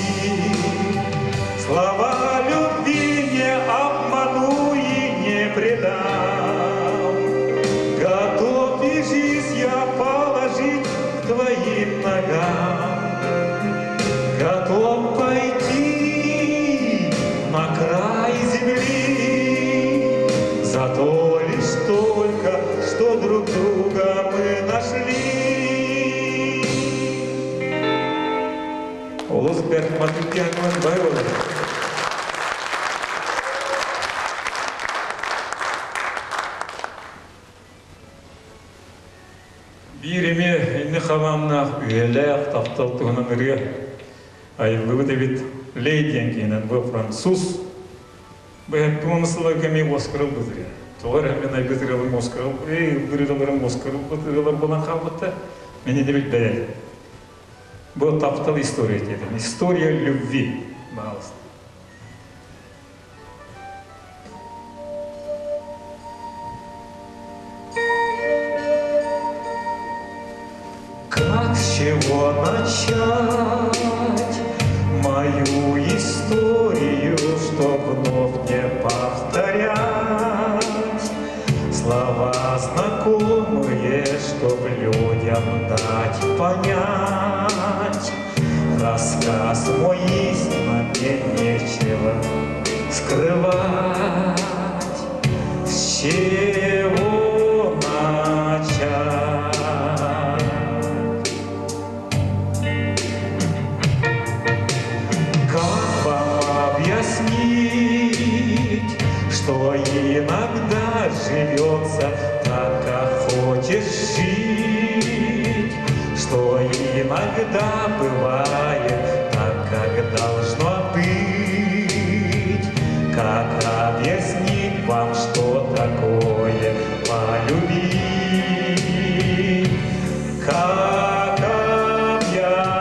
Слова любви не обману и не предам. Готов и жизнь я положить к твоим ногам. Готов пойти на край земли За то лишь только, что друг друга мы нашли. Олус бэрт матык бай болар. Биир эмиэ инни хабааннаах үйэлээх таптал туһунан ырыа айыллыбыт эбит Лей диэн киһинэн бу француз Быһаппын сылларга эмиэ Оскар ылбыт ырыа. Тоҕо эрэ мин айбыт ырыаларым Оскар ырыаларым Оскар ылбыт ырыалар буолан хаалбыттар. Мин ини билбэт Бу таптал история диэтим. История любви. Пожалуйста. С чего начать мою историю, чтоб вновь не повторять Слова знакомые, чтоб людям дать понять. Рассказ мой истинно, мне нечего скрывать. С чего начать? Как вам объяснить, что иногда живется так, как хочешь жить, что иногда бывает так, как должно быть? Как объяснить вам, что такое полюбить? Как объяснить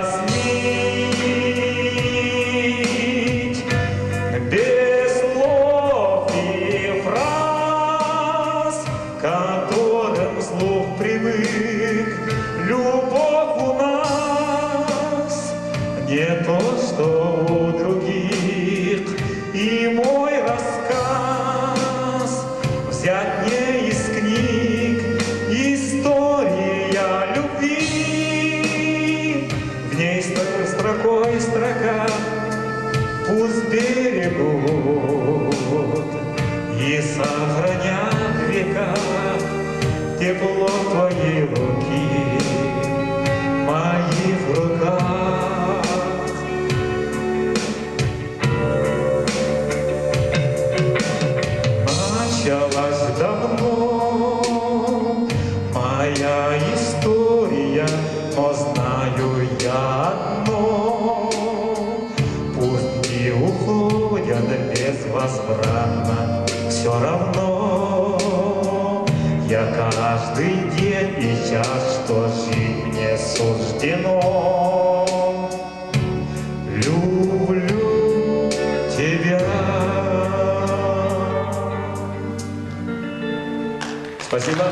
без слов и фраз, которым слух привык, любовь у нас не то, что у других, и мой рассказ взять не из книг, история любви, в ней строкой строка, пусть берегут и сохранят века тепло твоей руки в моих руках. Началась давно моя история, но знаю я одно: пусть не уходят безвозвратно, все равно я каждый день и час, что жить мне суждено, люблю тебя. Спасибо.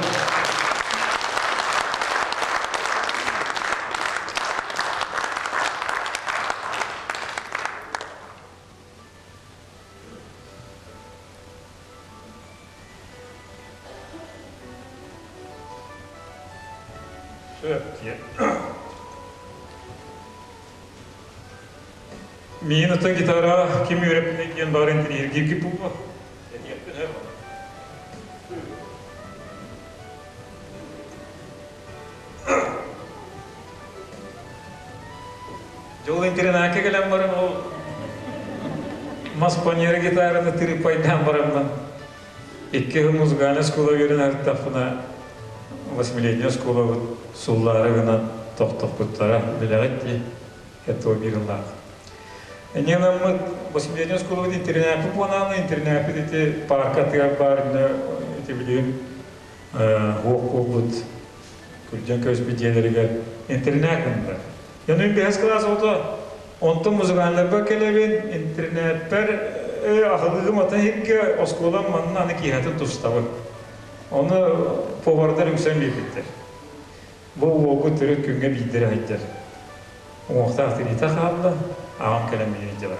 Миин оттон гитара ким үөрэппитин диэн баҕар интэриэһиргииргит буолуо. Этиэхпин сөп. Дьол интернакка кэлэн баран ол мас паньера гитараны тырыппайдаан бараммын икки сыл музыкальнай оскуола үөрэнэ сырыттахпына восьмилетняя оскуолабыт суллаары гынан тохтоппуттара билэҕит дии это биир ыллаах. Инньэ восьмилетняя оскуолабыт интернаппыт буонааны интернаппыт ити парка тыгар баар ити билигин уох буолбут күрдьэн көспүт дьиэлэригэр интернат гыннар. Яны бэһис кылаас оҕото онтон музыкальнарбар кэлэбин интернетпэр аһылыгым атын иһиргэ оскуолам манна аны киэһэтин тустабын. Ону повардар үксэн биэрбиттэр. Бу уолгу төрүт күҥҥэ биирдэрэ сылдьар. Уҥуохтаах тириитэ хаалла, аҕам кэлэн миигин дьалар.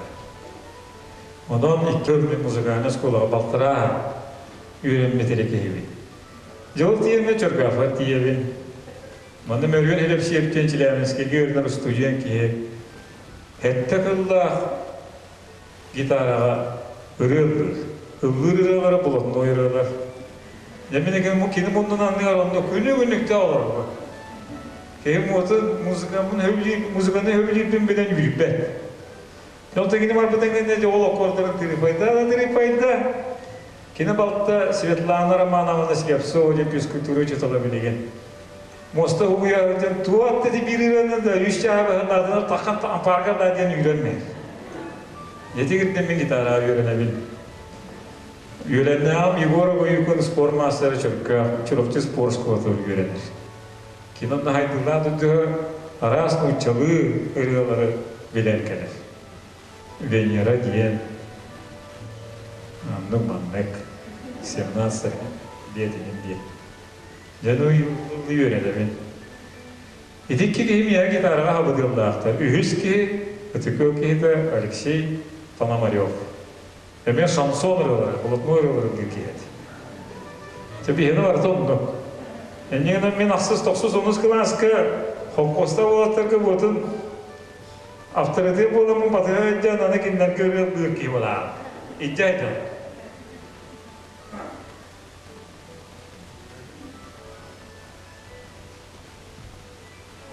Онон икки өр музыкальнай оскуолаҕа балтараа үөрэммит эрэ киһибин. Дьол тиийэммин Чөркөөххө тиийэбин. Манна Мөрүөн Элэпсиэп диэн Челябинскайга үөрэнэр устудьуон киһи сэттэ кыллаах гитараҕа ырыа ыллыыр. Ыллыыр ырыалара блатной ырыалар. Дьэ мин эгэ кини муннун анныгар онно күнү-күнүктээх олорбут. Киһи муотун музыкамын сөбүлүүр, музыканы сөбүлүүрбүн билэн үөрбэт. Онтон кини барбытын кэннэ дьэ ол аккордарын тырыпайда да тырыпайда. Кини балта Светлана Романовна Слепцова диэн физкультура учуутала билигин. Муоста угуйа диэн туох да биир ырыаны да үс чааһы быһа таххан ампаарга да диэн үүрэн Ити кытта мин гитараҕа үөрэнэбин. Үөрэннэҕим Егор Обоюкин спорт маастара Чөркөөх Чурапчы спорт школатыгар үөрэнэр. Кино наһайдылаах дойдуга араас нууччалыы ырыалары билэн кэлэр. Венера диэн оннук маннык 17 диэтинин диэн. Дьэ, ну үөрэнэбин. Ити икки киһи миэхэ гитараҕа хабыдыаллаахтар. Үһүс киһи, ытыкыл киһитэ Алексей Пономарев. Эмиэ шансон ырыалара, блатной ырыалары диир киһи этэ. Дьэ биһиэнэ барыта оннук. Инньэ гынан мин ахсыс, тохсус, онус кылааска холкуостаах уолаттарга буотун авторитет буоламмын батыһа илдьэн аны кинилэргэ ырыалыыр киһи буолаҕын. Илдьэ айдан.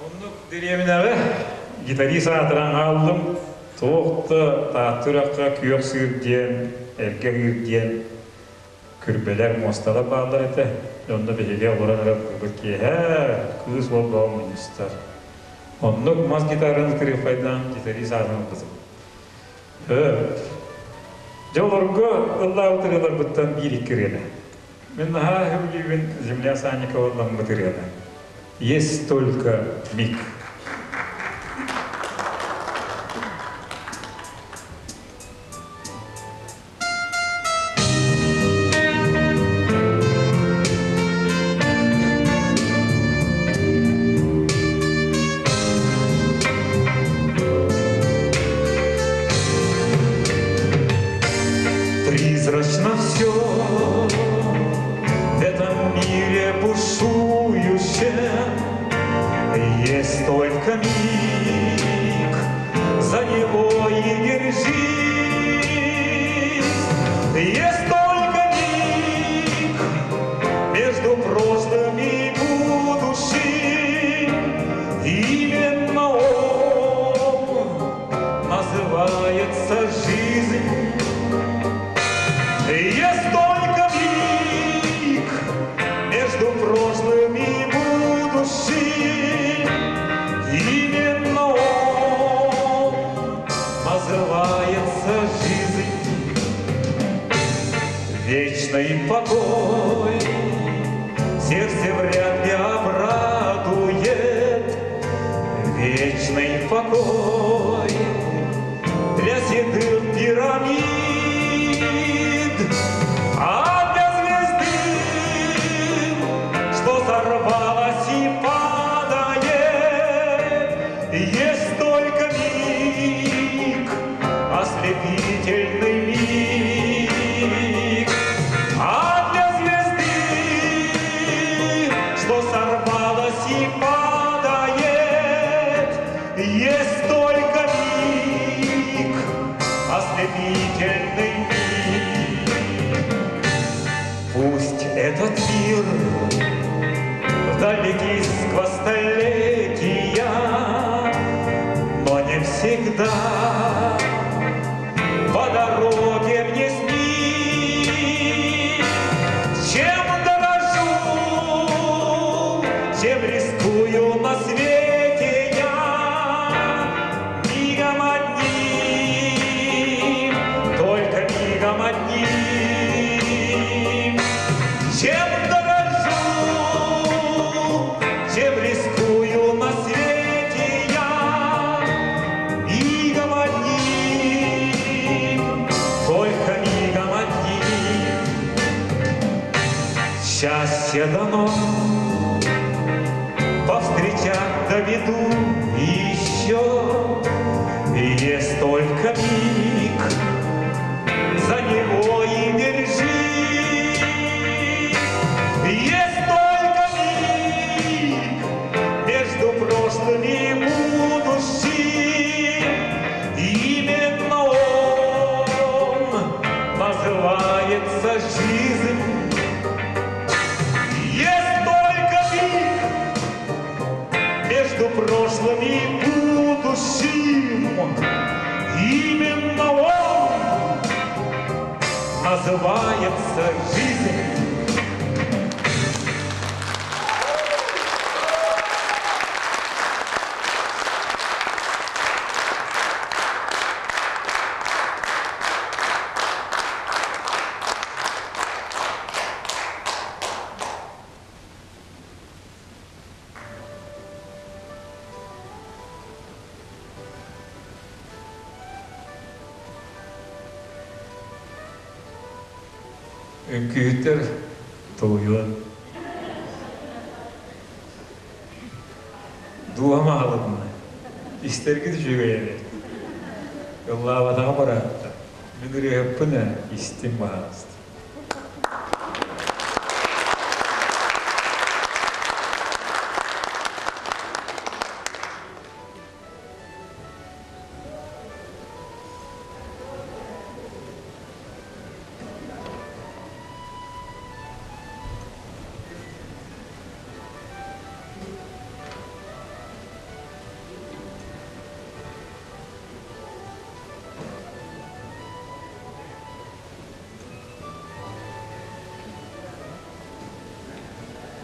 Оннук дэриэбинэҕэ гитарист аатыран хааллым. Туох да Таатта үрэххэ күөх сыыр диэн, эргэ ыыр диэн күрбэлэр, муосталар бааллар этэ. Онно биһиги олорон эрэ быт киэһэ кыыс уол бөҕө мунньустар. Оннук мас гитараны тырыыппайдаан гитарист аатын ылбытым. Дьэ олорго ыллаабыт ырыаларбыттан биир-икки ырыаны. Мин наһаа сөбүлүүбүн Земля Санникова ылламмыт ырыаны. Есть только миг. Призрачно все в этом мире бушующем Есть только миг, за него и держись. Есть только миг между прошлым и будущим. Именно он называется жизнь. Есть только миг между прошлым и будущим. Именно он называется жизнь. Вечный покой сердце вряд ли обрадует. Вечный покой для седых пирамид, а для звезды, что сорвалась и падает, есть только миг, ослепительный миг. А для звезды, что сорвалась и падает, есть только миг, ослепительный миг. Пусть этот мир вдалеке сквозь столетия, но не всегда по дороге мне с ним. Чем дорожу, чем рискую на свете я, мигом одним, только мигом одним. Чем дорожу, чем рискую на свете я, мигом одним, только мигом одним. Счастье дано повстречать до беду еще. Есть только миг, за него и держись. Есть только миг между прошлым и будущим. Именно он называется жизнь. Есть только миг между прошлым и будущим. Именно он называется жизнь. Үҥкүүһүттэр толуйуон. Дууһам аһылынна. Истэргит үчүгэй эбит. Ыллаабатаҕым ыраатта. Мин ырыаһыппын ээ, истиҥ баһаалыста.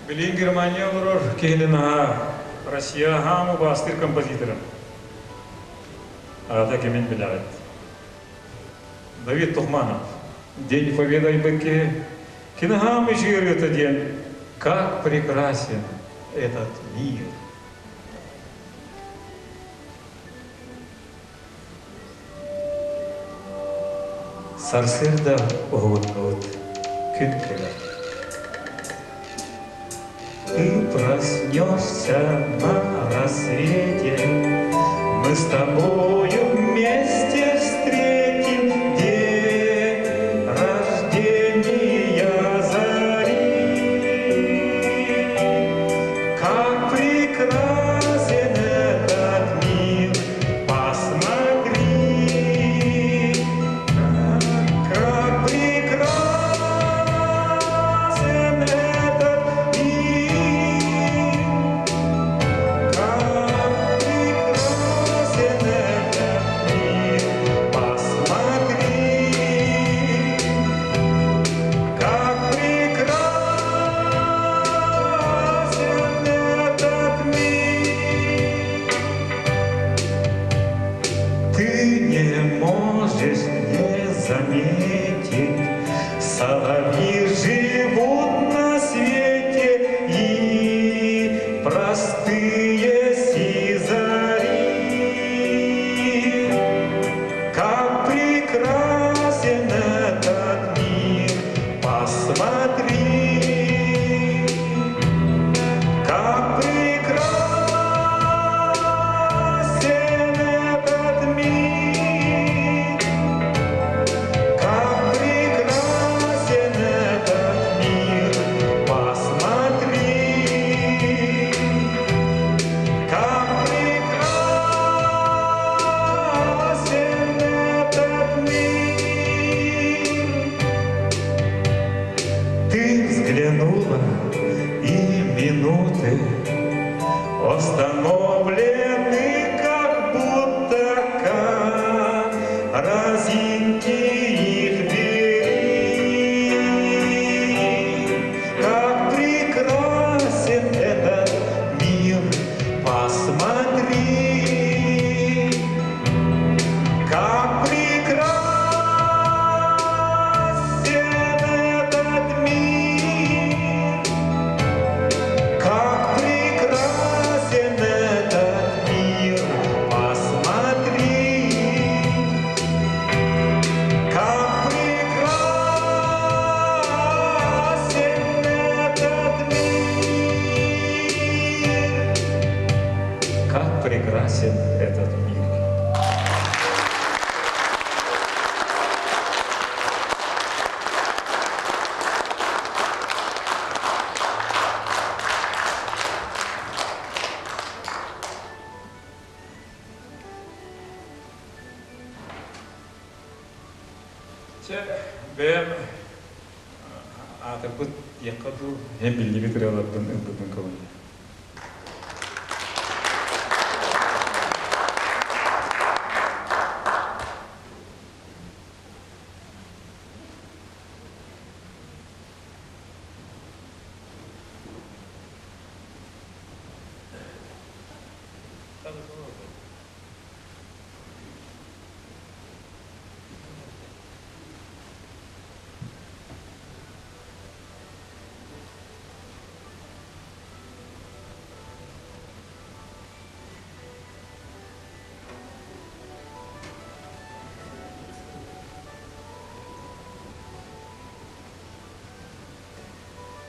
Билигин Германия олорор киһини наһаа Россия хаам убаастыыр композитора. Аата кимин билэҕит? Давид Тухманов. День Победы айбыт киһи. Кини хаам ырыата диэн «Как прекрасен этот мир». Сарсыарда уһугуннубут, күн кэлэр. Ты проснешься на рассвете, Мы с тобою вместе встретим день рождения зари. Как прекрасен этот мир, посмотри, как прекрасен этот мир, как прекрасен этот мир, посмотри, как прекрасен этот мир. Ты не можешь не заметить, соловьи живут на свете и простые сизари. Как прекрасен этот мир, посмотри, как прекрасен этот мир, как прекрасен этот мир, посмотри, как прекрасен этот мир. Ты взглянула, и минуты остановлены, как будто корзинки их бери. Как прекрасен этот мир, посмотри, как прекрасен этот мир, как прекрасен этот мир, посмотри, как прекрасен этот мир, как прекрасен этот мир. Чэ, бэйэм аатырбыт диэххэ дуу, эн биллибит ырыаларбын ылбытын көҥүллээ.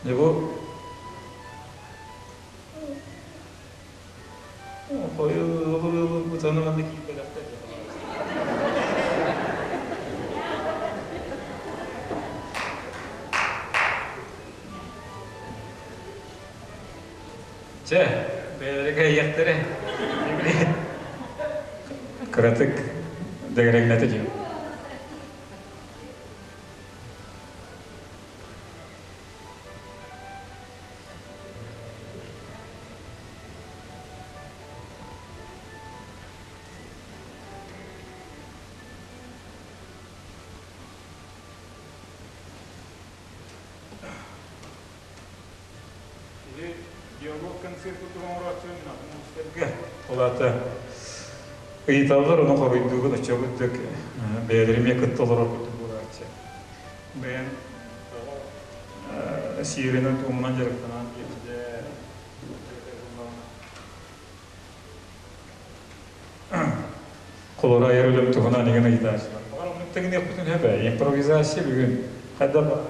Дьэ бу Ойу аны манна киирбэтэхтэр. Чэ, бэйэлэрэ кэйиэхтэрэ. Кыратык дэгэрэҥнэтэ дьиҥ. Или диалог концерт курдук оҥорооччу мин Ол аата ыйыталлар, ону хоруйдуугун оччобут бэйэлэрим эмиэ кытта олорор курдук буолааччы. Бэйэм сиэринэн туомунан дьарыктанан биэрдэ. Холоро айар үлэм туһунан игин ыйытааччылар. Баҕар оннук тэҥниэхпитин сөп ээ. Импровизация бүгүн хайдах баар?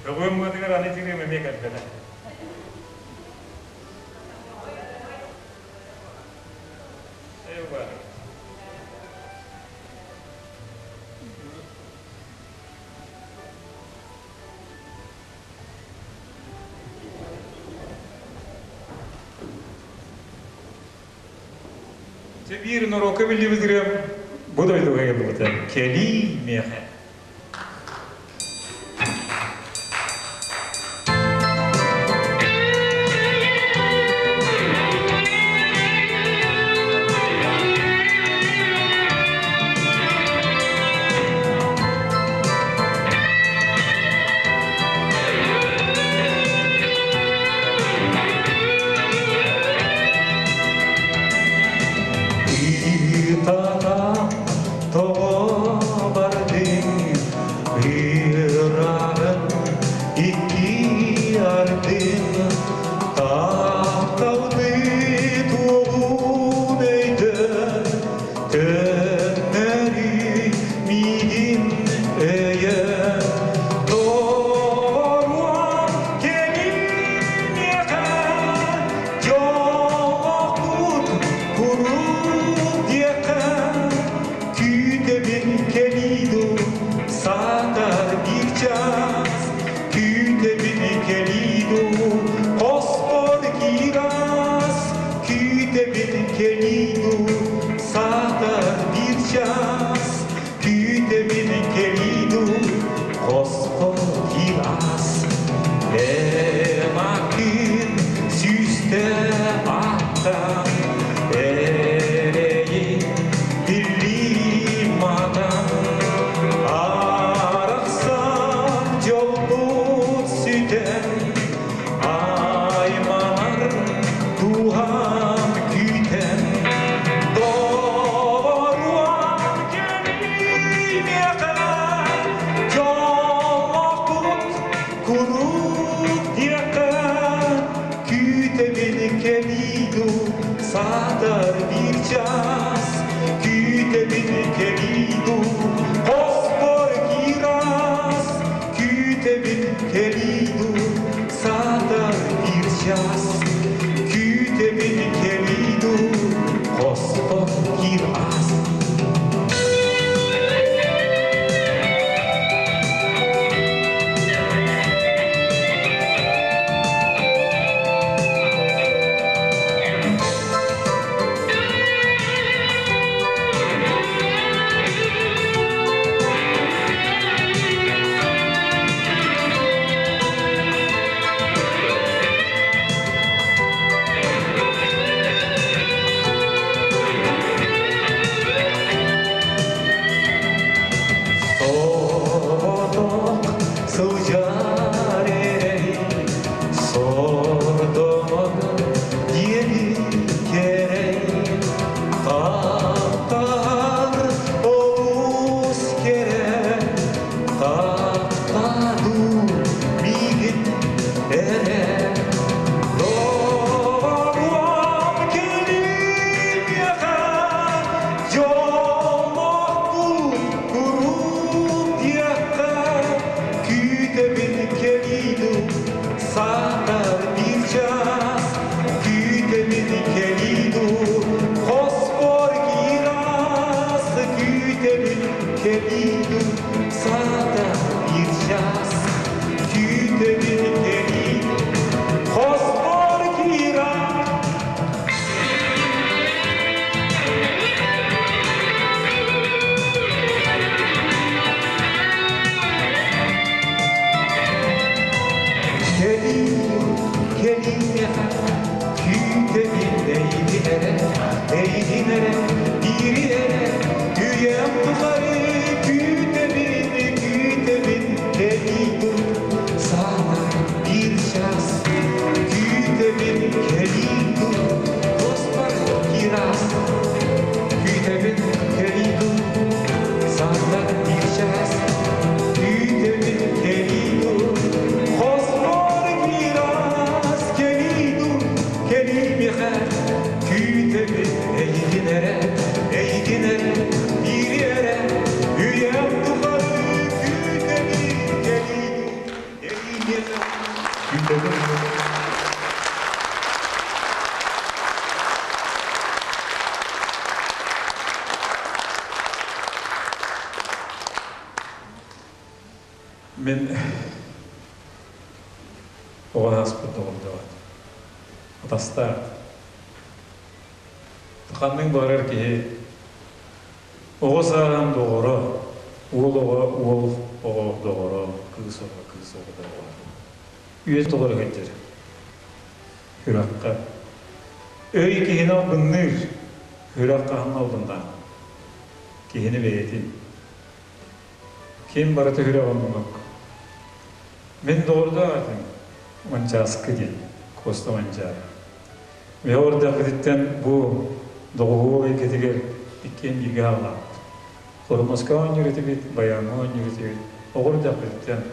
Көҕүөм быатыгар аны тириэм эмиэ кэлбэтэ. Дьэ биир норуокка биллибит ырыам бу дойдуга ылбыта. Кэлии миэхэ. Ыытата тоҕо бардыҥ ыыраҕын икки ардын тапталбыт уолун өйдөөн Төннөрүй миигин өйөөн Доруом кэлиниэхэ Дьоллоохпут куруук диэххэ Күүтэбин кэлии дуу саатар биир чаас Күүтэбин кэлии дуу хоспор киир аас Күүтэбин кэлии дуу саатар биир чаас Күүтэбин кэлии дуу хоспор киир аас Эмакын сүүстэ аттан эрэйин биллиматан арахсан. Кэлиий дуу, саатар биир чаас күүтэбин кэлиий хоспор киирэн. Кэлиий кэлиий күүтэбин эйигин эрэ, эйигин эрэ, биири эрэ, үйэм тухары күүтэбин, күүтэбин, кэлиий саатар биир чаас күүтэбин, кэлиий хоспор киирас күүтэбин, кэлиий саатар биир чаас күүтэбин, кэлиий хоспор киирас кэлиий кэлиий миэхэ күүтэбин эйигин эрэ, эйигин эрэ, биири эрэ, үйэм тухары күүтэбин, кэлиий кэлиий миэхэ күүтэбин. Мин оҕо ааспыт доҕордоох атастаах ханнык баҕарар киһи оҕо сааһын доҕоро, уол оҕо уол оҕо доҕоро, кыыс оҕо кыыс оҕо доҕоро. Үйэ толору сылдьар. Сүрэххэ. Өй киһини албынныыр, сүрэх хаһан албыннаан. Киһини бэйэтин. Ким барыта сүрэх оннук. Мин доҕордоох этим, Манчааскы диэн, Куоста Манчаары. Мин ордахпытыттан бу доҕуһуол эйгэтигэр иккиэн бииргэ хааллаабыт. Хормоска оонньуур этибит, баяҥҥа оонньуур этибит. Оҕо эрдэхпититтэн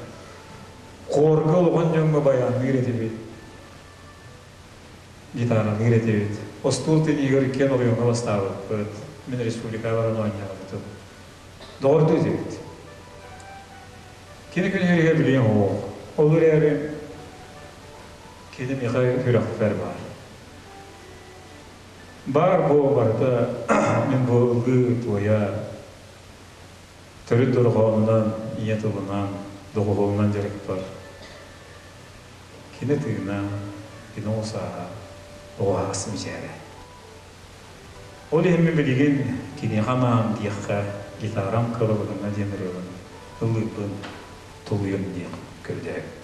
хуорга улахан дьоҥҥо баянныыр этибит, гитаралыыр этибит. Остуол теннигэр иккиэн оройуоҥҥа бастаабыппыт. Мин республикаҕа баран оонньообутум. Доҕордуу этибит. Кини күнүһүрүгэр билиэм оҕо. Ол эрээри кини миэхэ күрэхпэр баар. Баар буо барыта мин бу ыллыы-туойа төрүт дорҕоонунан, ийэ тылынан, доҕуһуолунан дьарыкпар. Кини тыына, кини оҕо сааһа, оҕо аһаҕас мичээрэ. Ол иһин мин билигин киниэхэ анаан диэххэ гитарам кылабыгына диэн ырыабын ыллыырбын тулуйуом диэх көрдөһөбүн.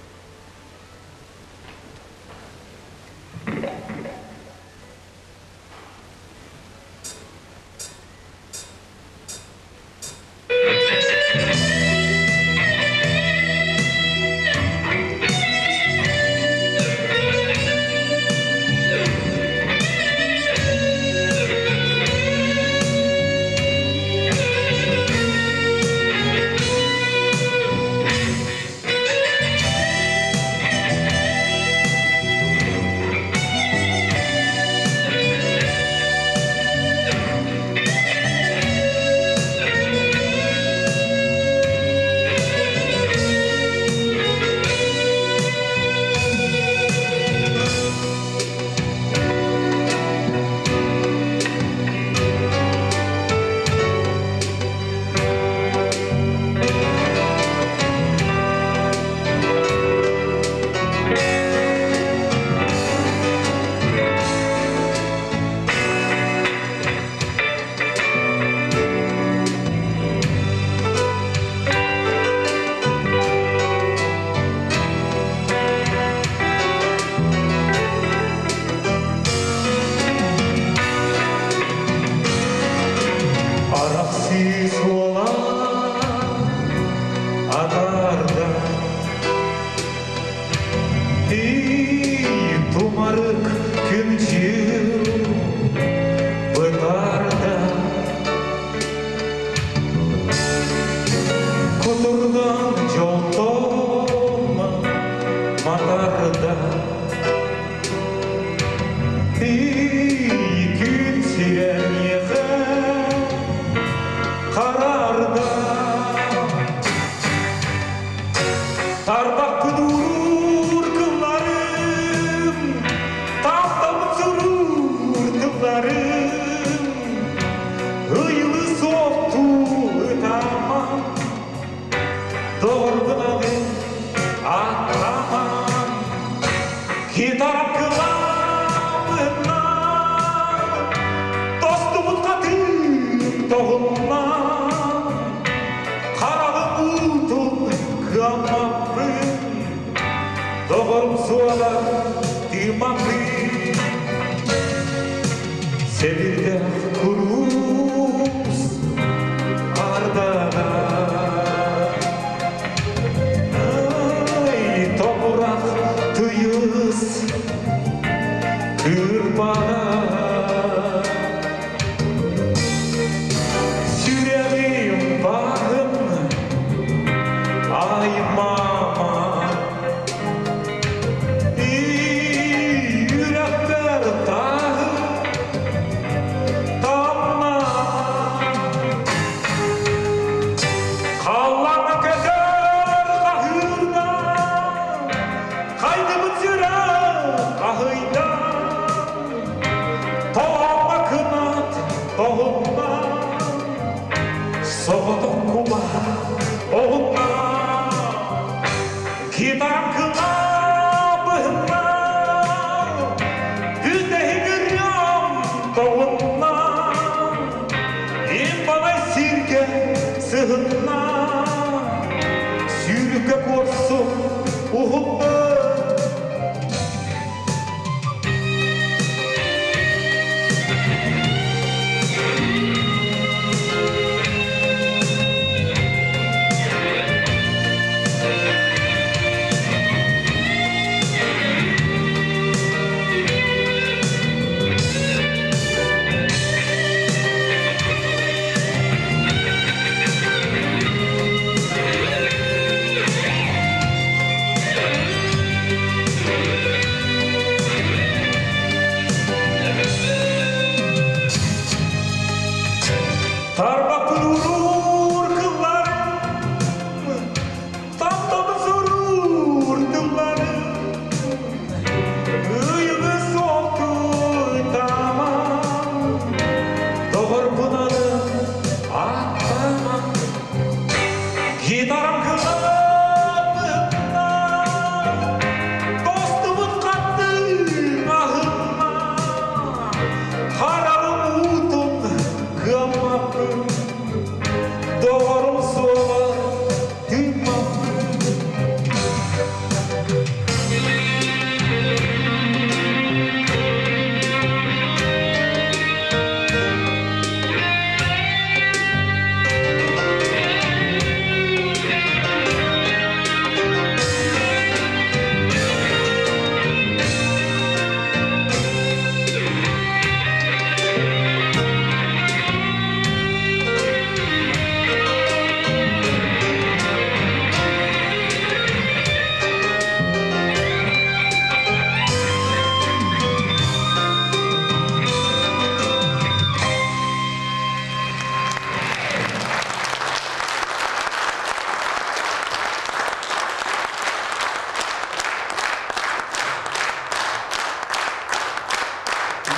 суоҕар тыыммаппын. Сэбирдэх куруус ардаҕа Ай, тобурах тыйыс кырбаҕа Сүрэҕим баһын ай мама Үрэхпэр тааһым тамма Халлаҥҥа көтөр хаһыырда Хайдыбыт сүрэх хаһыйда Тоҕо кынат тоһунна Соҕотох куба оһунна Гитарам кылаабыһынна Бүтэһигирям тоҕунна Имбалай сиргэ сыһынна Сүүрүккэ куорсун уһунна. Тарбаппын уруур кылларым, таптабын соруур тылларым, ыйыгы суохтуйтамам, доҕорбунаны аттамам. Гитарам кылабытна, тостубут хаттыы аһынна, харарым уутун кыаммаппын, доҕорум суоҕа тыыммаппын.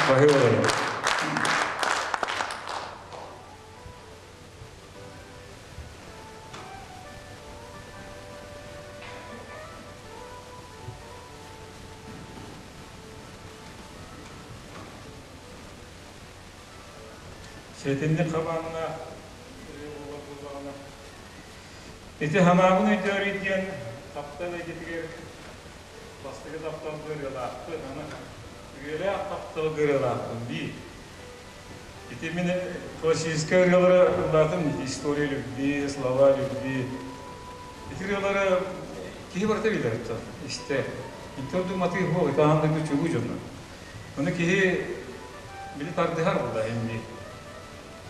Баһыыларым. Сэтинник хабааннаах буолар буоллаҕына, ити ханаабын өйдөөрүй диэн таптал эйгэтигэр бастакы таптал ырыалаахпын, аны үйэлээх таптал ырыалаахпын дии. Ити мин классическай ырыалары ыллаатым, история любви, слова любви. Ити ырыалары киһи барыта билэр истэр. Интэ ордук матыып буол, ити аан дойду чулуу дьоно. Ону киһи били тардыһар булла инни.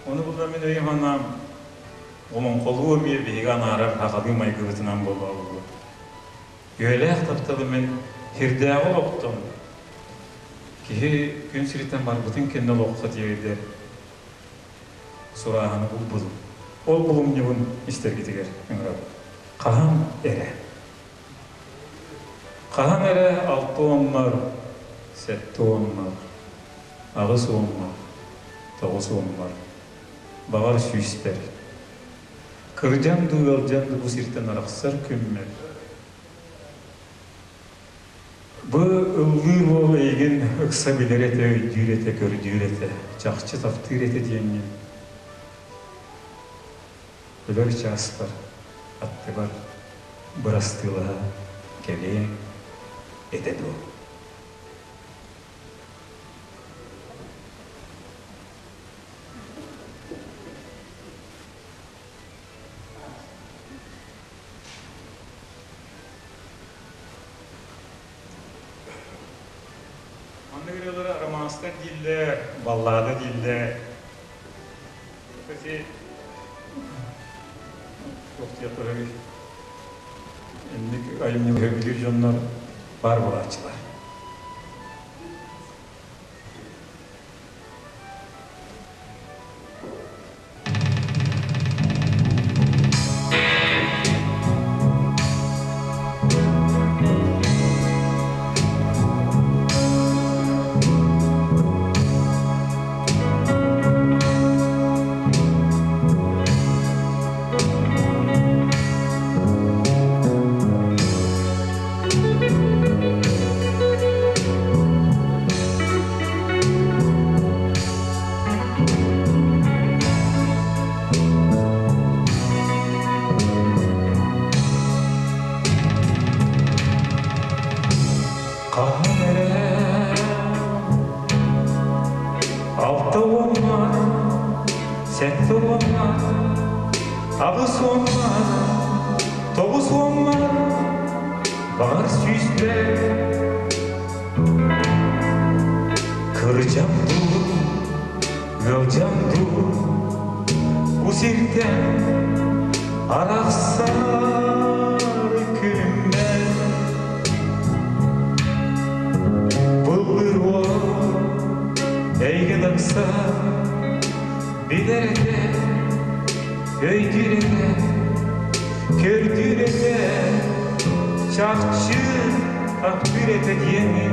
Ону булла мин өйүм анаам олоҥхолуу эмиэ биһиги анаарар хахалыы майгыбытынан буолуо буолуо. Үөлээх тапталы мин сирдээҕи олохтон киһи күн сириттэн барбытын кэннэ олоххо тиэрдэр сурааһыны булбутум. Ол булумньубун истэргитигэр ыҥырабын. Хаһан эрэ. Хаһан эрэ алта уоннар, сэттэ уоннар, аҕыс уоннар, тоҕус уоннар, баҕар сүүстэр. Кырдьан дуу, ыалдьан дуу бу сиртэн арахсар күммэр. Бу ыллыыр уол эйигин ыкса билэр этэ, өйдүүр этэ, көрдүүр этэ, чахчы таптыыр этэ диэҥҥин өлөр чааспар аттыбар бырастыылаһа кэлиэҥ. этэ дуо? Маннык ырыалары романстар дииллэр, баллада дииллэр. Кстати, туох диэхтэрэй, инник айымньы сөбүлүүр дьоннор баар буолааччылар. Хаһан эрэ 60-ар, 70-ар, 80-ар, 90-ар, баҕар сүүстэр Кырдьам дуу, ыалдьам дуу, бу сиртэн арахсар күммэр Былыр уол эйгин ыкса билэр этэ, өйдүүр этэ, көрдүүр этэ, чахчы таптыыр этэ диэни.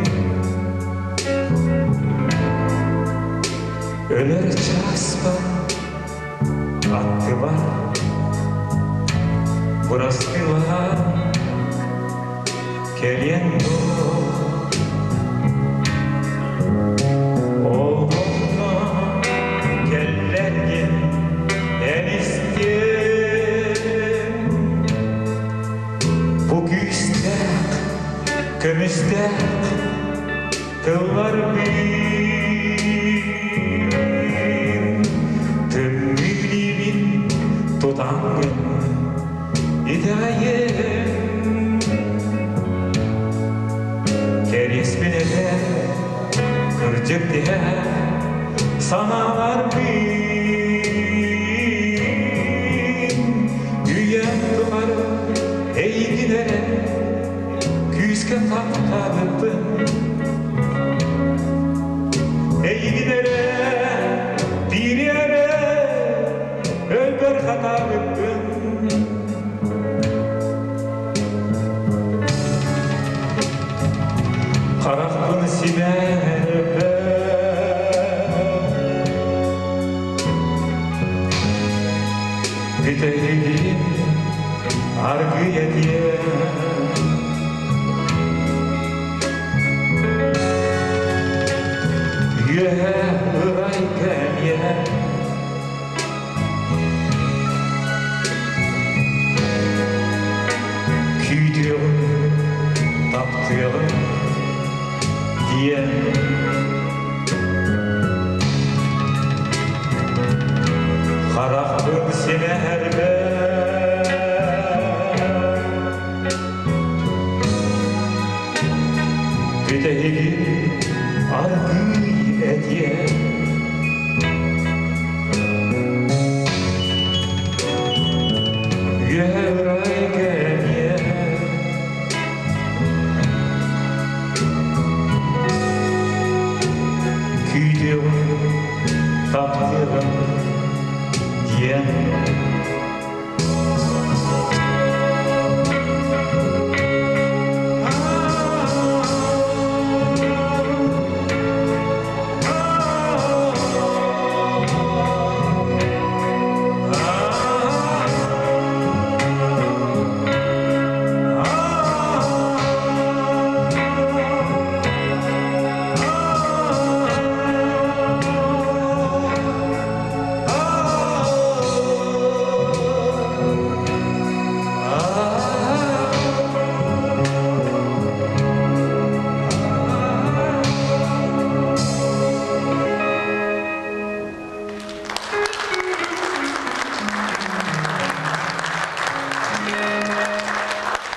Өлөр чааспар аттыбар бырастыылаһан кэлиэн дуо? Ол онно кэллэргин эн истиэм. Бу күүстээх, көмүстээх тыллар биир тымныыбын тутаҥҥын итэҕэйэн кэриэспин этэ кырдьык тиһэ санааларбын үйэм тухары эйигин эрэ күүскэ таптаабыппын эйигин эрэ биири эрэ өлбөр хатаабыппын харахпын симээрбэ бүтэһигин аргыйа диэн Үөһэ ырай кэмиэ Күүтүөҕүм, таптыаҕым диэн Харахпын симэһэрбэ Бүтэһигин аргыый этиэ Үөһэ ырай кэмиэ Күүтүөҕүм, таптыаҕым диэн.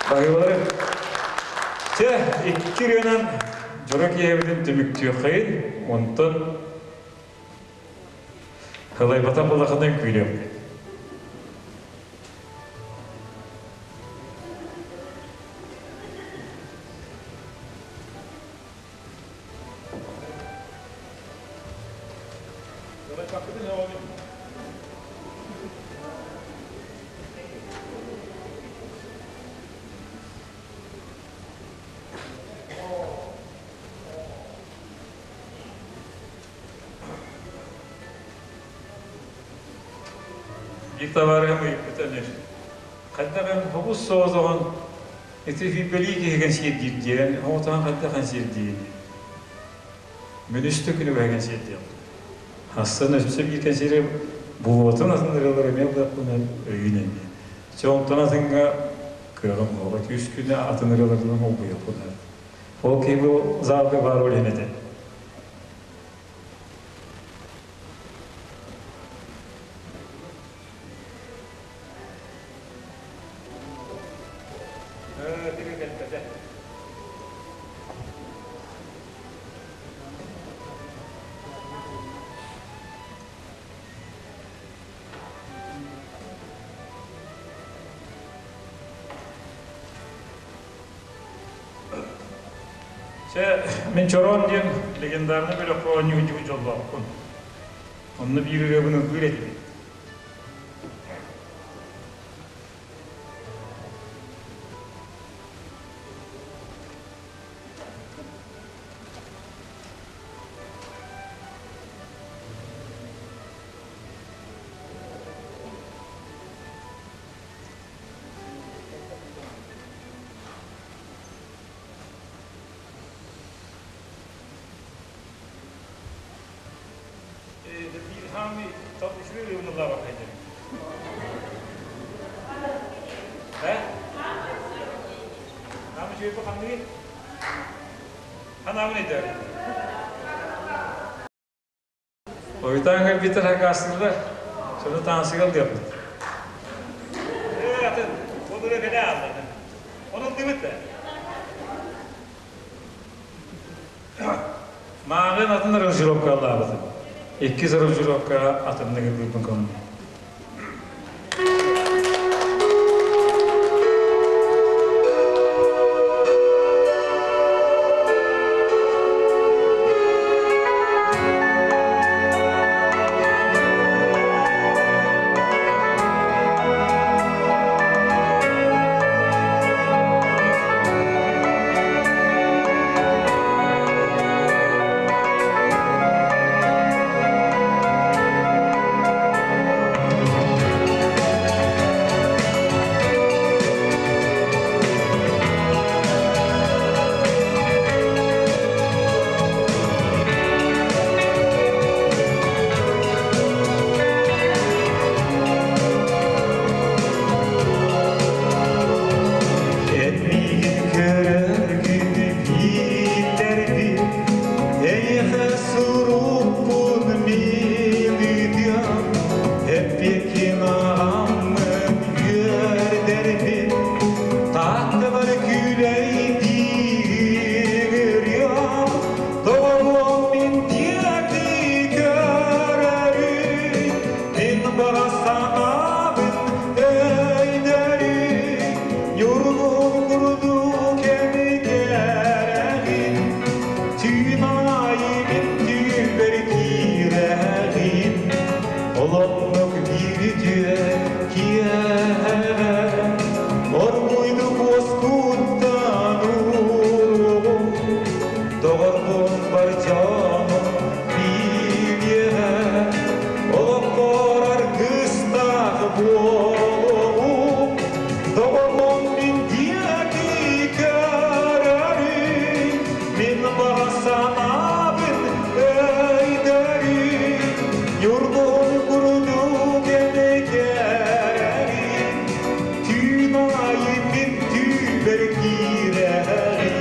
Баһыылары. Чэ, икки ырыанан дьоро киэһэбитин түмүктүөххэйин, онтон Ылайбатах улаханын күүрүөм. Биир табаарыһым ыйыппыта эмиэ. Хайдах эн хобус соҕотоҕун ити фибэлии киһигин сиэрдиир диэн, оҕотоҕун хайдах эн сиэрдиир? Мин үстэ күнү быһа кэнсиэрдиэм. Хассан өссө биир кэнсиэри булуотун атын ырыалар эмиэ ыллыахпын өйүүн эмиэ. Чэ онтон атыҥҥа кыаҕым буолла. Үс күнү атын ырыаларынан холбуйуохпун. Ол киһи бу залга баар ол иһин этэ. Чэ, мин Чороон диэн легендарный бөлөххө оонньуу дьуу дьоллоохпун. Онно биир ырыабын ыллыыр этибит. Биир үчүгэй ырыабын Э? Хаамы үчүгэй бу ханныгый? Ханаабын өйдөөр. Ойутаан кэлбиттэр хакаастыыллар. Сону таансыгал диэппит. Э, атын, ол ырыа кэлэ аалла. Онон дыбыт да. Мааҕын атын аранжировка аллаабытым. Иккис аранжировка атыннык ылбыппын көҥүл. Миигин көрөргүн биирдэрбин, Эйиэхэ сурукпун милыытыам, Эппиэккин аҕаммын үөрдэрбин, Тааттабар күүлэйдиир Тоҕоруом мин диэки көрөрүй, Мин баҕа санаабын өйдөрүй, Ньургун курдук кэрэҕин, Түүн аайы мин түүнбэр киирэҕин, Олоннук биир үтүө киэһэ Оргуйдук уоскуттан уруоҕум, Доҕорбун бар дьонум билиэҕэ, Олохпор аргыстаах буолуоҕум, Доҕорбун мин диэки көрөрүй, Мин баҕа санаабын өйдөрүй, Ньургуһун курдук эмэкэрэрин, Түүн аайы мин түүнбэр киирэрин.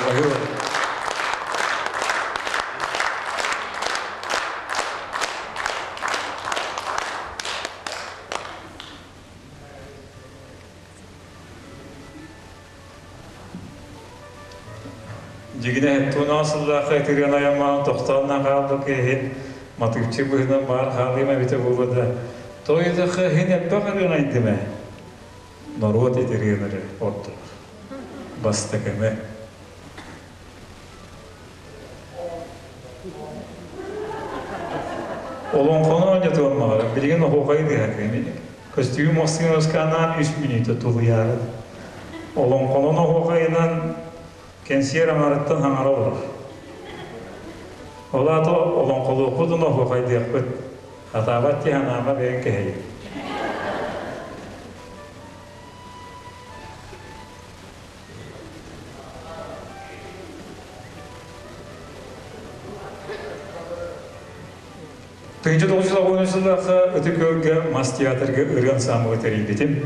Баһыыба. Дьигинэ туона сыллаахха ытырыан айамаан тохтоон хаалбыт иһин матыыпчы быһынан баар хаалыым эбитэ буолуо да тойдахха иһин элбэх ырыан айдым ээ. Норуот итириэнэри ордорор. Бастакыны. Олоҥхону оонньотуон баҕарар. Билигин оһуохайы тыаһатыам. Көстүүм махсыын үс мүнүүтэ тулуйаары. Олоҥхонон оһуохайынан кэнсиэр аҥарыттан хаҥара олорор. Ол аата олоҥхолуохпут уонна оһуохайдыахпыт. Хатаабат дии санаама бэйэҥ кэһэйин. Тыынча 990 сыллаахха Ытык Күөлгэ мас театрга ырыа ансаамбыла тэрийбитим.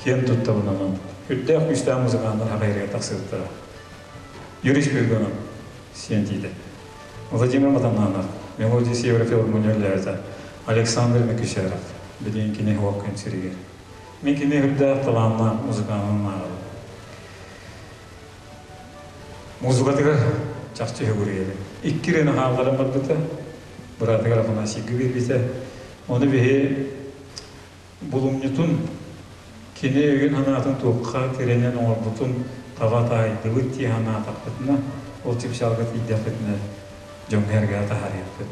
Киэн туттабын онон. Үрдээх күүстээх музыканнар хахайрыга тахсыбыттара. Юрий Спиридонов, сиэн тиитэ. Владимир Матананов, Мелодия Севера филармония үлэһитэ. Александр Мекюсеров, билигин кини уол күн сиригэр. Мин кини үрдээх талааннаах музыканын ааҕабын. Музыкатыгар чахчы үһүгүрүйэбин. Икки ырыаны хаалларан барбыта, быраатыгар Афанасийга биэрбитэ. Ону биһи булумньутун, кини өйүн-санаатын туохха тирэнэн оҥорбутун таба таайдыбыт дии санаатахпытына, ол чыпчаалга тиийдэхпитинэ дьоҥҥо-сэргэҕэ таһаарыахпыт.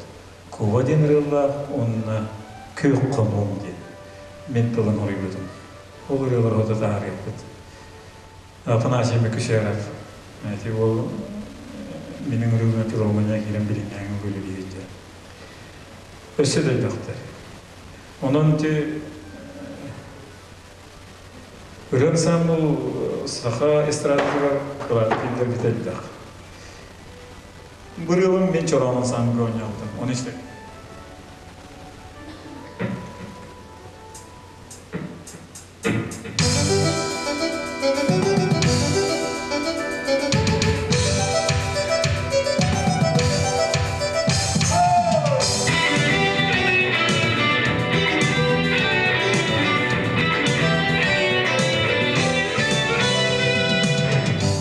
Куба диэн ырыалаах уонна Күөх хонуум диэн мин тылын хоруйбутум. Ол ырыалары хото таһаарыахпыт. Афанасий Мекюсеров ити уол минин ырыылына филармония киирэн билиҥҥээҥи үлэлиир дьэ. Өссө да элбэхтэр. Онон ити ырыа ансаамбыл саха эстрадатыгар кылаат киллэрбит элбэх. Бу ырыабын мин чороон ансаамбылга оонньообутум. Ону истэ.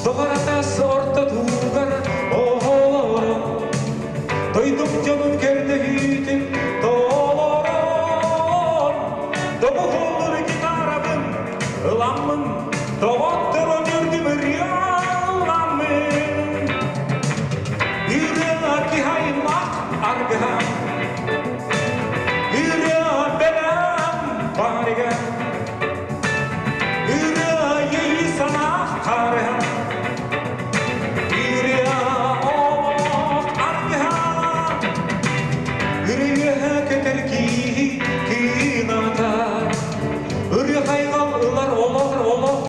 Доҕор-атас ортотугар оҕолорум, дойдум дьонун көрдөһүүтүн толорон, Добуһуллур гитарабын ыламмын, доҕотторум үрдүм ырыаламмын. Ырыа киһи-аймах аргыһа, ырыа бэлэм барыга, ырыа иэйии санаа харыһа, ырыа олох аргыһа, ырыа.